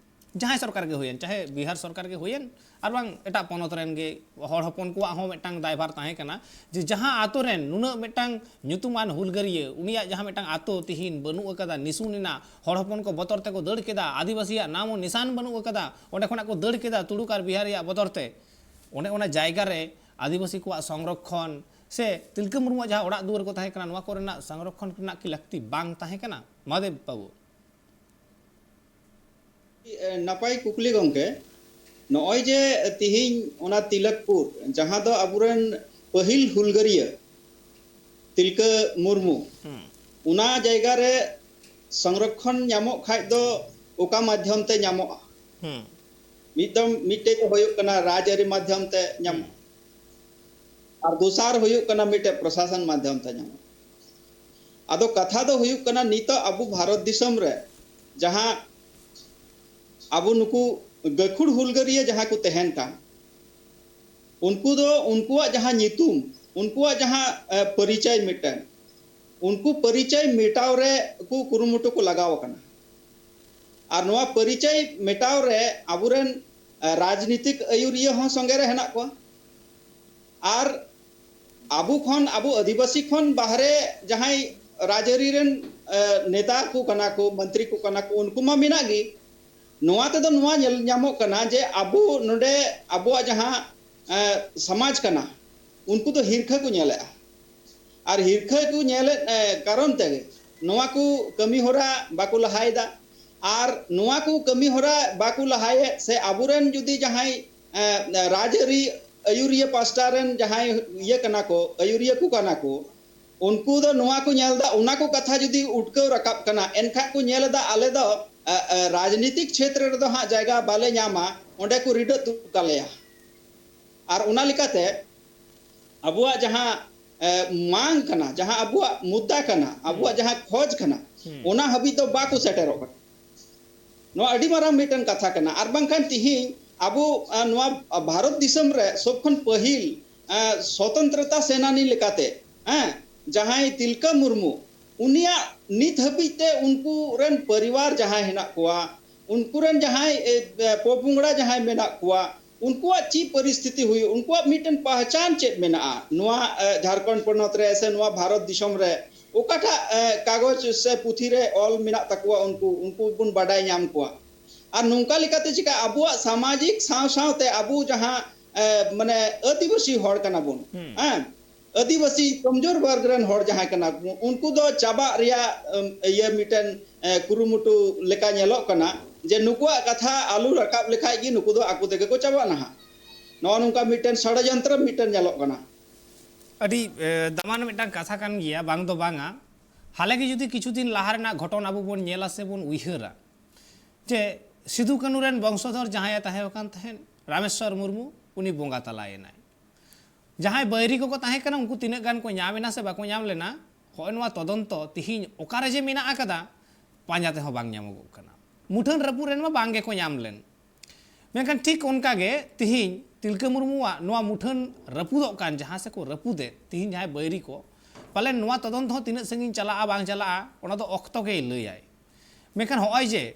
ᱡᱟᱦᱟᱸᱭ ᱥᱚᱨᱠᱟᱨ ᱜᱮ ᱦᱩᱭᱮᱱ, ᱪᱟᱦᱮ ᱵᱤᱦᱟᱨ ᱥᱚᱨᱠᱟᱨ ᱜᱮ ᱦᱩᱭᱮᱱ, ᱟᱨ ᱵᱟᱝ ᱮᱴᱟᱜ ᱯᱚᱱᱚᱛ ᱨᱮᱱ ᱜᱮ ᱦᱚᱲ ᱦᱚᱯᱚᱱ ᱠᱚᱣᱟᱜ ᱦᱚᱸ ᱢᱤᱫᱴᱟᱝ ᱫᱟᱭᱵᱷᱟᱨ ᱛᱟᱦᱮᱸ ᱠᱟᱱᱟ ᱡᱮ ᱡᱟᱦᱟᱸ ᱟᱛᱳ ᱨᱮᱱ ᱱᱩᱱᱟᱹᱜ ᱢᱤᱫᱴᱟᱝ ᱧᱩᱛᱩᱢᱟᱱ ᱦᱩᱞᱜᱟᱹᱨᱤᱭᱟᱹ, ᱩᱱᱤᱭᱟᱜ ᱡᱟᱦᱟᱸ ᱢᱤᱫᱴᱟᱝ ᱟᱛᱳ ᱛᱤᱦᱤᱧ ᱵᱟᱹᱱᱩᱜ ᱟᱠᱟᱫᱟ, ᱱᱤᱥᱩᱱ ᱮᱱᱟ, ᱦᱚᱲ ᱦᱚᱯᱚᱱ ᱠᱚ ᱵᱚᱛᱚᱨ ᱛᱮᱠᱚ ᱫᱟᱹᱲ ᱠᱮᱫᱟ, ᱟᱹᱫᱤᱵᱟᱹᱥᱤᱭᱟᱜ ᱱᱟᱢ ᱦᱚᱸ ᱱᱤᱥᱟᱱ ᱵᱟᱹᱱᱩᱜ ᱟᱠᱟᱫᱟ, ᱚᱸᱰᱮ ᱠᱷᱚᱱᱟᱜ ᱠᱚ ᱫᱟᱹᱲ ᱠᱮᱫᱟ ᱛᱩᱲᱩᱠ ᱟᱨ ᱵᱤᱦᱟᱨᱤᱭᱟᱜ ᱵᱚᱛᱚᱨ ᱛᱮ, ᱚᱱᱮ ᱚᱱᱟ ᱡᱟᱭᱜᱟ ᱨᱮ ᱟᱹᱫᱤᱵᱟᱹᱥᱤ ᱠᱚᱣᱟᱜ ᱥᱚᱝᱨᱚᱠᱷᱚᱱ ᱥᱮ ᱛᱤᱞᱠᱟᱹ ᱢᱩᱨᱢᱩᱣᱟᱜ ᱡᱟᱦᱟᱸ ᱚᱲᱟᱜ ᱫᱩᱣᱟᱹᱨ ᱠᱚ ᱛᱟᱦᱮᱸ ᱠᱟᱱᱟ, ᱱᱚᱣᱟ ᱠᱚᱨᱮᱱᱟᱜ ᱥᱚᱝᱨᱚᱠᱷᱚᱱ ᱨᱮᱱᱟᱜ ᱠᱤ ᱞᱟᱹᱠᱛᱤ ᱵᱟᱝ ᱛᱟᱦᱮᱸ ᱠᱟᱱᱟ? ᱢᱟᱦᱟᱫᱮᱵ ᱵᱟᱹᱵᱩ᱾ ᱱᱟᱯᱟᱭ ᱠᱩᱠᱞᱤ ᱜᱚᱢᱠᱮ᱾ ᱱᱚᱜᱼᱚᱭ ᱡᱮ ᱛᱤᱦᱤᱧ ᱚᱱᱟ ᱛᱤᱞᱚᱠᱯᱩᱨ, ᱡᱟᱦᱟᱸ ᱫᱚ ᱟᱵᱚᱨᱮᱱ ᱯᱟᱹᱦᱤᱞ ᱦᱩᱞᱜᱟᱹᱨᱤᱭᱟᱹ ᱛᱤᱞᱠᱟᱹ ᱢᱩᱨᱢᱩ, ᱦᱩᱸ᱾ ᱚᱱᱟ ᱡᱟᱭᱜᱟ ᱨᱮ ᱥᱚᱝᱨᱚᱠᱷᱚᱱ ᱧᱟᱢᱚᱜ ᱠᱷᱟᱡ ᱫᱚ ᱚᱠᱟ ᱢᱟᱫᱽᱫᱷᱚᱢ ᱛᱮ ᱧᱟᱢᱚᱜᱼᱟ? ᱦᱩᱸ᱾ ᱢᱤᱫ ᱫᱚ, ᱢᱤᱫᱴᱮᱡ ᱫᱚ ᱦᱩᱭᱩᱜ ᱠᱟᱱᱟ ᱨᱟᱡᱽᱟᱹᱨᱤ ᱢᱟᱫᱽᱫᱷᱚᱢ ᱛᱮ ᱧᱟᱢᱚᱜᱼᱟ, ᱟᱨ ᱫᱚᱥᱟᱨ ᱦᱩᱭᱩᱜ ᱠᱟᱱᱟ ᱢᱤᱫᱴᱮᱡ ᱯᱨᱚᱥᱟᱥᱚᱱ ᱢᱟᱫᱽᱫᱷᱚᱢ ᱛᱮ ᱧᱟᱢᱚᱜᱼᱟ᱾ ᱟᱫᱚ ᱠᱟᱛᱷᱟ ᱫᱚ ᱦᱩᱭᱩᱜ ᱠᱟᱱᱟ, ᱱᱤᱛᱚᱜ ᱟᱵᱚ ᱵᱷᱟᱨᱚᱛ ᱫᱤᱥᱚᱢ ᱨᱮ ᱡᱟᱦᱟᱸ ᱟᱵᱚ ᱱᱩᱠᱩ ᱜᱟᱹᱠᱷᱩᱲ ᱦᱩᱞᱜᱟᱹᱨᱤᱭᱟᱹ ᱡᱟᱦᱟᱸ ᱠᱚ ᱛᱟᱦᱮᱱ ᱠᱟᱱ, ᱩᱱᱠᱩ ᱫᱚ ᱩᱱᱠᱩᱣᱟᱜ ᱡᱟᱦᱟᱸ ᱧᱩᱛᱩᱢ, ᱩᱱᱠᱩᱣᱟᱜ ᱡᱟᱦᱟᱸ, ᱮ, ᱯᱚᱨᱤᱪᱚᱭ ᱢᱤᱫᱴᱮᱱ, ᱩᱱᱠᱩ ᱯᱚᱨᱤᱪᱚᱭ ᱢᱮᱴᱟᱣ ᱨᱮ ᱠᱚ ᱠᱩᱨᱩᱢᱩᱴᱩ ᱠᱚ ᱞᱟᱜᱟᱣ ᱟᱠᱟᱱᱟ᱾ ᱟᱨ ᱱᱚᱣᱟ ᱯᱚᱨᱤᱪᱚᱭ ᱢᱮᱴᱟᱣ ᱨᱮ ᱟᱵᱚᱨᱮᱱ, ᱮ, ᱨᱟᱡᱽᱱᱤᱛᱤᱠ ᱟᱹᱭᱩᱨᱤᱭᱟᱹ ᱦᱚᱸ ᱥᱚᱸᱜᱮ ᱨᱮ ᱦᱮᱱᱟᱜ ᱠᱚᱣᱟ᱾ ᱟᱨ ᱟᱵᱚ ᱠᱷᱚᱱ, ᱟᱵᱚ ᱟᱹᱫᱤᱵᱟᱹᱥᱤ ᱠᱷᱚᱱ ᱵᱟᱦᱨᱮ ᱡᱟᱦᱟᱸᱭ ᱨᱟᱡᱽᱟᱹᱨᱤ ᱨᱮᱱ, ᱮ, ᱱᱮᱛᱟ ᱠᱚ ᱠᱟᱱᱟ ᱠᱚ, ᱢᱚᱱᱛᱨᱤ ᱠᱚ ᱠᱟᱱᱟ ᱠᱚ, ᱩᱱᱠᱩ ᱢᱟ ᱢᱮᱱᱟᱜ ᱜᱮ᱾ ᱱᱚᱣᱟ ᱛᱮᱫᱚ ᱱᱚᱣᱟ ᱧᱮᱞ ᱧᱟᱢᱚᱜ ᱠᱟᱱᱟ ᱡᱮ ᱟᱵᱚ ᱱᱚᱰᱮ ᱟᱵᱚᱣᱟᱜ ᱡᱟᱦᱟᱸ, ᱮ, ᱥᱚᱢᱟᱡᱽ ᱠᱟᱱᱟ, ᱩᱱᱠᱩ ᱫᱚ ᱦᱤᱨᱠᱷᱟᱹ ᱠᱚ ᱧᱮᱞᱮᱫᱼᱟ᱾ ᱟᱨ ᱦᱤᱨᱠᱷᱟᱹ ᱠᱚ ᱧᱮᱞᱮᱫ, ᱮ, ᱠᱟᱨᱚᱱ ᱛᱮᱜᱮ ᱱᱚᱣᱟ ᱠᱚ ᱠᱟᱹᱢᱤ ᱦᱚᱨᱟ ᱵᱟᱠᱚ ᱞᱟᱦᱟᱭᱮᱫᱟ᱾ ᱟᱨ ᱱᱚᱣᱟ ᱠᱚ ᱠᱟᱹᱢᱤ ᱦᱚᱨᱟ ᱵᱟᱠᱚ ᱞᱟᱦᱟᱭᱮᱫ ᱥᱮ ᱟᱵᱚᱨᱮᱱ ᱡᱩᱫᱤ ᱡᱟᱦᱟᱸᱭ, ᱮ, ᱨᱟᱡᱽᱟᱹᱨᱤ ᱟᱹᱭᱩᱨᱤᱭᱟᱹ ᱯᱟᱥᱴᱟ ᱨᱮᱱ ᱡᱟᱦᱟᱸᱭ ᱤᱭᱟᱹ ᱠᱟᱱᱟ ᱠᱚ, ᱟᱹᱭᱩᱨᱤᱭᱟᱹ ᱠᱚ ᱠᱟᱱᱟ ᱠᱚ, ᱩᱱᱠᱩ ᱫᱚ ᱱᱚᱣᱟ ᱠᱚ ᱧᱮᱞ ᱮᱫᱟ, ᱚᱱᱟ ᱠᱚ ᱠᱟᱛᱷᱟ ᱡᱩᱫᱤ ᱩᱴᱠᱟᱹᱣ ᱨᱟᱠᱟᱵ ᱠᱟᱱᱟ, ᱮᱱᱠᱷᱟᱱ ᱠᱚ ᱧᱮᱞ ᱮᱫᱟ ᱟᱞᱮ ᱫᱚ, ᱮ, ᱮ, ᱨᱟᱡᱽᱱᱤᱛᱤᱠ ᱪᱷᱮᱛᱨᱚ ᱨᱮᱫᱚ ᱦᱟᱸᱜ ᱡᱟᱭᱜᱟ ᱵᱟᱞᱮ ᱧᱟᱢᱟ, ᱚᱸᱰᱮ ᱠᱚ ᱨᱤᱰᱟᱹᱜ ᱛᱩᱫ ᱠᱟᱞᱮᱭᱟ᱾ ᱟᱨ ᱚᱱᱟ ᱞᱮᱠᱟᱛᱮ ᱟᱵᱚᱣᱟᱜ ᱡᱟᱦᱟᱸ, ᱮ, ᱢᱟᱝ ᱠᱟᱱᱟ, ᱡᱟᱦᱟᱸ ᱟᱵᱚᱣᱟᱜ ᱢᱩᱫᱽᱫᱟ ᱠᱟᱱᱟ, ᱟᱵᱚᱣᱟᱜ ᱡᱟᱦᱟᱸ ᱠᱷᱚᱡᱽ ᱠᱟᱱᱟ, ᱚᱱᱟ ᱦᱟᱹᱵᱤᱡ ᱫᱚ ᱵᱟᱠᱚ ᱥᱮᱴᱮᱨᱚᱜ ᱠᱟᱱᱟ᱾ ᱱᱚᱣᱟ ᱟᱹᱰᱤ ᱢᱟᱨᱟᱝ ᱢᱤᱫᱴᱮᱱ ᱠᱟᱛᱷᱟ ᱠᱟᱱᱟ᱾ ᱟᱨ ᱵᱟᱝᱠᱷᱟᱱ ᱛᱤᱦᱤᱧ ᱟᱵᱚ, ᱟ, ᱱᱚᱣᱟ ᱵᱷᱟᱨᱚᱛ ᱫᱤᱥᱚᱢ ᱨᱮ ᱥᱚᱵ ᱠᱷᱚᱱ ᱯᱟᱹᱦᱤᱞ, ᱟ, ᱥᱚᱛᱚᱱᱛᱨᱚᱛᱟ ᱥᱮᱱᱟᱱᱤ ᱞᱮᱠᱟᱛᱮ, ᱦᱮᱸ, ᱡᱟᱦᱟᱸᱭ ᱛᱤᱞᱠᱟᱹ ᱢᱩᱨᱢᱩ, ᱩᱱᱤᱭᱟᱜ ᱱᱤᱛ ᱦᱟᱹᱵᱤᱡ ᱛᱮ ᱩᱱᱠᱩ ᱨᱮᱱ ᱯᱚᱨᱤᱵᱟᱨ ᱡᱟᱦᱟᱸᱭ ᱦᱮᱱᱟᱜ ᱠᱚᱣᱟ, ᱩᱱᱠᱩ ᱨᱮᱱ ᱡᱟᱦᱟᱸᱭ ᱮ, ᱮ, ᱯᱚᱯᱚᱝᱲᱟ ᱡᱟᱦᱟᱸᱭ ᱢᱮᱱᱟᱜ ᱠᱚᱣᱟ, ᱩᱱᱠᱩᱣᱟᱜ ᱪᱮᱫ ᱯᱚᱨᱤᱥᱛᱷᱤᱛᱤ ᱦᱩᱭᱩᱜ, ᱩᱱᱠᱩᱣᱟᱜ ᱢᱤᱫᱴᱮᱱ ᱯᱟᱦᱪᱟᱱ ᱪᱮᱫ ᱢᱮᱱᱟᱜᱼᱟ ᱱᱚᱣᱟ ᱮ, ᱡᱷᱟᱲᱠᱷᱚᱸᱰ ᱯᱚᱱᱚᱛ ᱨᱮ ᱥᱮ ᱱᱚᱣᱟ ᱵᱷᱟᱨᱚᱛ ᱫᱤᱥᱚᱢ ᱨᱮ ᱚᱠᱟᱴᱟᱜ ᱮ, ᱠᱟᱜᱚᱡᱽ ᱥᱮ ᱯᱩᱛᱷᱤ ᱨᱮ ᱚᱞ ᱢᱮᱱᱟᱜ ᱛᱟᱠᱚᱣᱟ, ᱩᱱᱠᱩ ᱩᱱᱠᱩ ᱵᱚᱱ ᱵᱟᱰᱟᱭ ᱧᱟᱢ ᱠᱚᱣᱟ᱾ ᱟᱨ ᱱᱚᱝᱠᱟ ᱞᱮᱠᱟᱛᱮ ᱪᱤᱠᱟ ᱟᱵᱚᱣᱟᱜ ᱥᱟᱢᱟᱡᱤᱠ ᱥᱟᱶ ᱥᱟᱶᱛᱮ ᱟᱵᱚ ᱡᱟᱦᱟᱸ ᱮ, ᱢᱟᱱᱮ ᱟᱹᱫᱤᱵᱟᱹᱥᱤ ᱦᱚᱲ ᱠᱟᱱᱟ ᱵᱚᱱ, ᱦᱮᱸ, ᱟᱹᱫᱤᱵᱟᱹᱥᱤ ᱠᱚᱢᱡᱳᱨ ᱵᱚᱨᱜᱽ ᱨᱮᱱ ᱦᱚᱲ ᱡᱟᱦᱟᱸᱭ ᱠᱟᱱᱟ ᱠᱚ, ᱩᱱᱠᱩ ᱫᱚ ᱪᱟᱵᱟᱜ ᱨᱮᱭᱟᱜ ᱮᱢ, ᱤᱭᱟᱹ ᱢᱤᱫᱴᱮᱱ ᱮ, ᱠᱩᱨᱩᱢᱩᱴᱩ ᱞᱮᱠᱟ ᱧᱮᱞᱚᱜ ᱠᱟᱱᱟ ᱡᱮ ᱱᱩᱠᱩᱣᱟᱜ ᱠᱟᱛᱷᱟ ᱟᱞᱚ ᱨᱟᱠᱟᱵ ᱞᱮᱠᱷᱟᱡ ᱜᱮ ᱱᱩᱠᱩ ᱫᱚ ᱟᱠᱚ ᱛᱮᱜᱮ ᱠᱚ ᱪᱟᱵᱟᱜ ᱱᱟᱦᱟᱜ᱾ ᱱᱚᱜᱼᱚ ᱱᱚᱝᱠᱟ ᱢᱤᱫᱴᱮᱱ ᱥᱚᱲᱚᱡᱚᱱᱛᱨᱚ ᱢᱤᱫᱴᱮᱱ ᱧᱮᱞᱚᱜ ᱠᱟᱱᱟ᱾ ᱟᱹᱰᱤ ᱮ, ᱫᱟᱢᱟᱱ ᱢᱤᱫᱴᱟᱝ ᱠᱟᱛᱷᱟ ᱠᱟᱱ ᱜᱮᱭᱟ, ᱵᱟᱝ ᱫᱚ ᱵᱟᱝᱟ᱾ ᱦᱟᱞᱮ ᱜᱮ ᱡᱩᱫᱤ ᱠᱤᱪᱷᱩ ᱫᱤᱱ ᱞᱟᱦᱟ ᱨᱮᱱᱟᱜ ᱜᱷᱚᱴᱚᱱ ᱟᱵᱚ ᱵᱚᱱ ᱧᱮᱞᱟ ᱥᱮ ᱵᱚᱱ ᱩᱭᱦᱟᱹᱨᱟ, ᱡᱮ ᱥᱤᱫᱩ ᱠᱟᱹᱱᱩ ᱨᱮᱱ ᱵᱚᱝᱥᱚᱫᱷᱚᱨ ᱡᱟᱦᱟᱸᱭᱮ ᱛᱟᱦᱮᱸ ᱠᱟᱱ ᱛᱟᱦᱮᱸᱫ, ᱨᱟᱢᱮᱥᱣᱚᱨ ᱢᱩᱨᱢᱩ, ᱩᱱᱤ ᱵᱚᱸᱜᱟ ᱛᱟᱞᱟᱭᱮᱱᱟᱭ᱾ ᱡᱟᱦᱟᱸᱭ ᱵᱟᱹᱭᱨᱤ ᱠᱚᱠᱚ ᱛᱟᱦᱮᱸ ᱠᱟᱱᱟ, ᱩᱱᱠᱩ ᱛᱤᱱᱟᱹᱜ ᱜᱟᱱ ᱠᱚ ᱧᱟᱢ ᱮᱱᱟ ᱥᱮ ᱵᱟᱠᱚ ᱧᱟᱢ ᱞᱮᱱᱟ, ᱦᱚᱸᱜᱼᱚᱭ ᱱᱚᱣᱟ ᱛᱚᱫᱚᱱᱛᱚ ᱛᱤᱦᱤᱧ ᱚᱠᱟᱨᱮ ᱡᱮ ᱢᱮᱱᱟᱜ ᱟᱠᱟᱫᱟ, ᱯᱟᱸᱡᱟ ᱛᱮᱦᱚᱸ ᱵᱟᱝ ᱧᱟᱢᱚᱜᱚᱜ ᱠᱟᱱᱟ᱾ ᱢᱩᱴᱷᱟᱹᱱ ᱨᱟᱹᱯᱩᱫ ᱨᱮᱱ ᱢᱟ ᱵᱟᱝ ᱜᱮᱠᱚ ᱧᱟᱢ ᱞᱮᱱ᱾ ᱢᱮᱱᱠᱷᱟᱱ ᱴᱷᱤᱠ ᱚᱱᱠᱟ ᱜᱮ ᱛᱤᱦᱤᱧ ᱛᱤᱞᱠᱟᱹ ᱢᱩᱨᱢᱩᱣᱟᱜ ᱱᱚᱣᱟ ᱢᱩᱴᱷᱟᱹᱱ ᱨᱟᱹᱯᱩᱫᱚᱜ ᱠᱟᱱ, ᱡᱟᱦᱟᱸ ᱥᱮᱠᱚ ᱨᱟᱹᱯᱩᱫᱮᱫ, ᱛᱤᱦᱤᱧ ᱡᱟᱦᱟᱸᱭ ᱵᱟᱹᱭᱨᱤ ᱠᱚ, ᱯᱟᱞᱮᱱ ᱱᱚᱣᱟ ᱛᱚᱫᱚᱱᱛᱚ ᱦᱚᱸ ᱛᱤᱱᱟᱹᱜ ᱥᱟᱺᱜᱤᱧ ᱪᱟᱞᱟᱜᱼᱟ ᱵᱟᱝ ᱪᱟᱞᱟᱜᱼᱟ, ᱚᱱᱟ ᱫᱚ ᱚᱠᱛᱚ ᱜᱮᱭ ᱞᱟᱹᱭᱟᱭ᱾ ᱢᱮᱱᱠᱷᱟᱱ ᱦᱚᱸᱜᱼᱚᱭ ᱡᱮ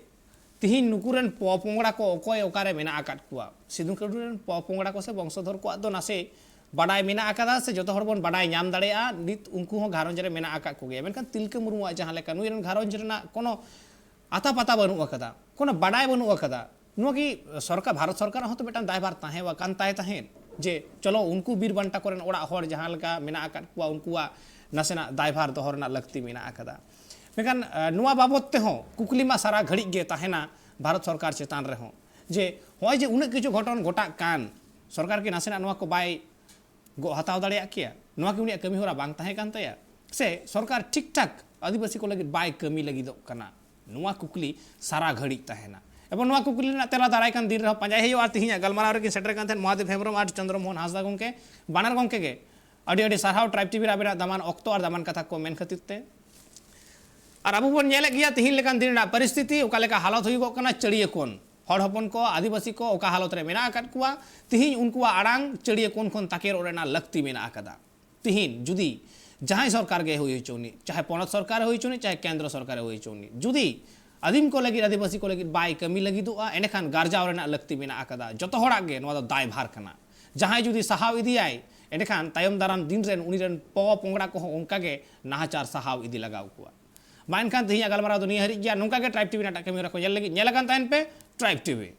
ᱛᱤᱦᱤᱧ ᱱᱩᱠᱩ ᱨᱮᱱ ᱯᱚᱯᱚᱝᱲᱟ ᱠᱚ ᱚᱠᱚᱭ ᱚᱠᱟᱨᱮ ᱢᱮᱱᱟᱜ ᱟᱠᱟᱫ ᱠᱚᱣᱟ, ᱥᱤᱫᱩ ᱠᱟᱹᱱᱩ ᱨᱮᱱ ᱯᱚᱯᱚᱝᱲᱟ ᱠᱚ ᱥᱮ ᱵᱚᱝᱥᱚᱫᱷᱚᱨ ᱠᱚᱣᱟᱜ ᱫᱚ ᱱᱟᱥᱮ ᱵᱟᱰᱟᱭ ᱢᱮᱱᱟᱜ ᱟᱠᱟᱫᱟ ᱥᱮ ᱡᱚᱛᱚ ᱦᱚᱲ ᱵᱚᱱ ᱵᱟᱰᱟᱭ ᱧᱟᱢ ᱫᱟᱲᱮᱭᱟᱜᱼᱟ, ᱱᱤᱛ ᱩᱱᱠᱩ ᱦᱚᱸ ᱜᱷᱟᱨᱚᱸᱡᱽ ᱨᱮ ᱢᱮᱱᱟᱜ ᱟᱠᱟᱫ ᱠᱚᱜᱮᱭᱟ᱾ ᱢᱮᱱᱠᱷᱟᱱ ᱛᱤᱞᱠᱟᱹ ᱢᱩᱨᱢᱩᱣᱟᱜ ᱡᱟᱦᱟᱸ ᱞᱮᱠᱟ, ᱱᱩᱭ ᱨᱮᱱ ᱜᱷᱟᱨᱚᱸᱡᱽ ᱨᱮᱱᱟᱜ ᱠᱳᱱᱳ ᱟᱛᱟ ᱯᱟᱛᱟ ᱵᱟᱹᱱᱩᱜ ᱟᱠᱟᱫᱟ, ᱠᱳᱱᱳ ᱵᱟᱰᱟᱭ ᱵᱟᱹᱱᱩᱜ ᱟᱠᱟᱫᱟ, ᱱᱚᱣᱟ ᱠᱤ ᱥᱚᱨᱠᱟᱨ, ᱵᱷᱟᱨᱚᱛ ᱥᱚᱨᱠᱟᱨᱟᱜ ᱦᱚᱸ ᱛᱚ ᱢᱤᱫᱴᱟᱝ ᱫᱟᱭᱵᱷᱟᱨ ᱛᱟᱦᱮᱸ ᱟᱠᱟᱱ ᱛᱟᱭ ᱛᱟᱦᱮᱸᱫ ᱡᱮ ᱪᱚᱞᱚ ᱩᱱᱠᱩ ᱵᱤᱨ ᱵᱟᱱᱴᱟ ᱠᱚᱨᱮᱱ ᱚᱲᱟᱜ ᱦᱚᱲ ᱡᱟᱦᱟᱸ ᱞᱮᱠᱟ ᱢᱮᱱᱟᱜ ᱟᱠᱟᱫ ᱠᱚᱣᱟ, ᱩᱱᱠᱩᱣᱟᱜ ᱱᱟᱥᱮᱱᱟᱜ ᱫᱟᱭᱵᱷᱟᱨ ᱫᱚᱦᱚ ᱨᱮᱱᱟᱜ ᱞᱟᱹᱠᱛᱤ ᱢᱮᱱᱟᱜ ᱟᱠᱟᱫᱟ᱾ ᱢᱮᱱᱠᱷᱟᱱ ᱮ, ᱱᱚᱣᱟ ᱵᱟᱵᱚᱛ ᱛᱮᱦᱚᱸ ᱠᱩᱠᱞᱤ ᱢᱟ ᱥᱟᱨᱟ ᱜᱷᱟᱹᱲᱤᱡ ᱜᱮ ᱛᱟᱦᱮᱱᱟ ᱵᱷᱟᱨᱚᱛ ᱥᱚᱨᱠᱟᱨ ᱪᱮᱛᱟᱱ ᱨᱮᱦᱚᱸ, ᱡᱮ ᱱᱚᱜᱼᱚᱭ ᱡᱮ ᱩᱱᱟᱹᱜ ᱠᱤᱪᱷᱩ ᱜᱷᱚᱴᱚᱱ ᱜᱷᱚᱴᱟᱜ ᱠᱟᱱ, ᱥᱚᱨᱠᱟᱨ ᱠᱤ ᱱᱟᱥᱮᱱᱟᱜ ᱱᱚᱣᱟ ᱠᱚ ᱵᱟᱭ ᱜᱚᱜ ᱦᱟᱛᱟᱣ ᱫᱟᱲᱮᱭᱟᱜ ᱠᱮᱭᱟ? ᱱᱚᱣᱟ ᱠᱤ ᱩᱱᱤᱭᱟᱜ ᱠᱟᱹᱢᱤ ᱦᱚᱨᱟ ᱵᱟᱝ ᱛᱟᱦᱮᱸ ᱠᱟᱱ ᱛᱟᱭᱟ? ᱥᱮ ᱥᱚᱨᱠᱟᱨ ᱴᱷᱤᱠ ᱴᱷᱟᱠ ᱟᱹᱫᱤᱵᱟᱹᱥᱤ ᱠᱚ ᱞᱟᱹᱜᱤᱫ ᱵᱟᱭ ᱠᱟᱹᱢᱤ ᱞᱟᱹᱜᱤᱫᱚᱜ ᱠᱟᱱᱟ? ᱱᱚᱣᱟ ᱠᱩᱠᱞᱤ ᱥᱟᱨᱟ ᱜᱷᱟᱹᱲᱤᱡ ᱛᱟᱦᱮᱱᱟ᱾ ᱮᱵᱚᱝ ᱱᱚᱣᱟ ᱠᱩᱠᱞᱤ ᱨᱮᱱᱟᱜ ᱛᱮᱞᱟ ᱫᱟᱨᱟᱭ ᱠᱟᱱ ᱫᱤᱱ ᱨᱮᱦᱚᱸ ᱯᱟᱸᱡᱟᱭ ᱦᱩᱭᱩᱜᱼᱟ᱾ ᱟᱨ ᱛᱤᱦᱤᱧᱟᱜ ᱜᱟᱞᱢᱟᱨᱟᱣ ᱨᱮᱠᱤᱱ ᱥᱮᱴᱮᱨ ᱠᱟᱱ ᱛᱟᱦᱮᱸᱫ ᱢᱚᱦᱟᱫᱮᱵ ᱦᱮᱢᱵᱨᱚᱢ ᱟᱨ ᱪᱚᱱᱫᱨᱚ ᱢᱳᱦᱚᱱ ᱦᱟᱸᱥᱫᱟ ᱜᱚᱢᱠᱮ, ᱵᱟᱱᱟᱨ ᱜᱚᱢᱠᱮ ᱜᱮ ᱟᱹᱰᱤ ᱟᱹᱰᱤ ᱥᱟᱨᱦᱟᱣ ᱴᱨᱟᱭᱤᱵ ᱴᱤᱵᱷᱤ ᱨᱮ ᱟᱵᱮᱱᱟᱜ ᱫᱟᱢᱟᱱ ᱚᱠᱛᱚ ᱟᱨ ᱫᱟᱢᱟᱱ ᱠᱟᱛᱷᱟ ᱠᱚ ᱢᱮᱱ ᱠᱷᱟᱹᱛᱤᱨ ᱛᱮ᱾ ᱟᱨ ᱟᱵᱚ ᱵᱚᱱ ᱧᱮᱞᱮᱫ ᱜᱮᱭᱟ ᱛᱤᱦᱤᱧ ᱞᱮᱠᱟᱱ ᱫᱤᱱ ᱨᱮᱱᱟᱜ ᱯᱚᱨᱤᱥᱛᱷᱤᱛᱤ, ᱚᱠᱟ ᱞᱮᱠᱟ ᱦᱟᱞᱚᱛ ᱦᱩᱭᱩᱜᱚᱜ ᱠᱟᱱᱟ ᱪᱟᱹᱲᱭᱟᱹ ᱠᱚᱱ᱾ ᱦᱚᱲ ᱦᱚᱯᱚᱱ ᱠᱚ, ᱟᱹᱫᱤᱵᱟᱹᱥᱤ ᱠᱚ ᱚᱠᱟ ᱦᱟᱞᱚᱛ ᱨᱮ ᱢᱮᱱᱟᱜ ᱟᱠᱟᱫ ᱠᱚᱣᱟ, ᱛᱤᱦᱤᱧ ᱩᱱᱠᱩᱣᱟᱜ ᱟᱲᱟᱝ ᱪᱟᱹᱲᱭᱟᱹ ᱠᱚᱱ ᱠᱷᱚᱱ ᱛᱟᱠᱮᱨᱚᱜ ᱨᱮᱱᱟᱜ ᱞᱟᱹᱠᱛᱤ ᱢᱮᱱᱟᱜ ᱟᱠᱟᱫᱟ᱾ ᱛᱤᱦᱤᱧ ᱡᱩᱫᱤ ᱡᱟᱦᱟᱸᱭ ᱥᱚᱨᱠᱟᱨ ᱜᱮ ᱦᱩᱭ ᱦᱚᱪᱚ ᱩᱱᱤ, ᱪᱟᱦᱮ ᱯᱚᱱᱚᱛ ᱥᱚᱨᱠᱟᱨ ᱮ ᱦᱩᱭ ᱦᱚᱪᱚ ᱩᱱᱤ, ᱪᱟᱦᱮ ᱠᱮᱱᱫᱨᱚ ᱥᱚᱨᱠᱟᱨ ᱮ ᱦᱩᱭ ᱦᱚᱪᱚ ᱩᱱᱤ, ᱡᱩᱫᱤ ᱟᱹᱫᱤᱢ ᱠᱚ ᱞᱟᱹᱜᱤᱫ, ᱟᱹᱫᱤᱵᱟᱹᱥᱤ ᱠᱚ ᱞᱟᱹᱜᱤᱫ ᱵᱟᱭ ᱠᱟᱹᱢᱤ ᱞᱟᱹᱜᱤᱫᱚᱜᱼᱟ, ᱮᱸᱰᱮᱠᱷᱟᱱ ᱜᱟᱨᱡᱟᱣ ᱨᱮᱱᱟᱜ ᱞᱟᱹᱠᱛᱤ ᱢᱮᱱᱟᱜ ᱟᱠᱟᱫᱟ᱾ ᱡᱚᱛᱚ ᱦᱚᱲᱟᱜ ᱜᱮ ᱱᱚᱣᱟ ᱫᱚ ᱫᱟᱭᱵᱷᱟᱨ ᱠᱟᱱᱟ᱾ ᱡᱟᱦᱟᱸᱭ ᱡᱩᱫᱤ ᱥᱟᱦᱟᱣ ᱤᱫᱤᱭᱟᱭ, ᱮᱸᱰᱮᱠᱷᱟᱱ ᱛᱟᱭᱚᱢ ᱫᱟᱨᱟᱢ ᱫᱤᱱ ᱨᱮᱱ ᱩᱱᱤ ᱨᱮᱱ ᱯᱚ ᱯᱚᱝᱲᱟ ᱠᱚᱦᱚᱸ ᱚᱱᱠᱟ ᱜᱮ ᱱᱟᱦᱟᱪᱟᱨ ᱥᱟᱦᱟᱣ ᱤᱫᱤ ᱞᱟᱜᱟᱣ ᱠᱚᱣᱟ᱾ ᱢᱟ ᱮᱱᱠᱷᱟᱱ ᱛᱮᱦᱮᱧᱟᱜ ᱜᱟᱞᱢᱟᱨᱟᱣ ᱫᱚ ᱱᱤᱭᱟᱹ ᱦᱟᱹᱨᱤᱡ ᱜᱮᱭᱟ᱾ ᱱᱚᱝᱠᱟ ᱜᱮ Tribe TV ᱨᱮᱱᱟᱜ ᱮᱴᱟᱜ ᱠᱟᱹᱢᱤ ᱦᱚᱨᱟ ᱠᱚ ᱧᱮᱞ ᱞᱟᱹᱜᱤᱫ ᱧᱮᱞ ᱟᱠᱟᱱ ᱛᱟᱦᱮᱱ ᱯᱮ Tribe TV᱾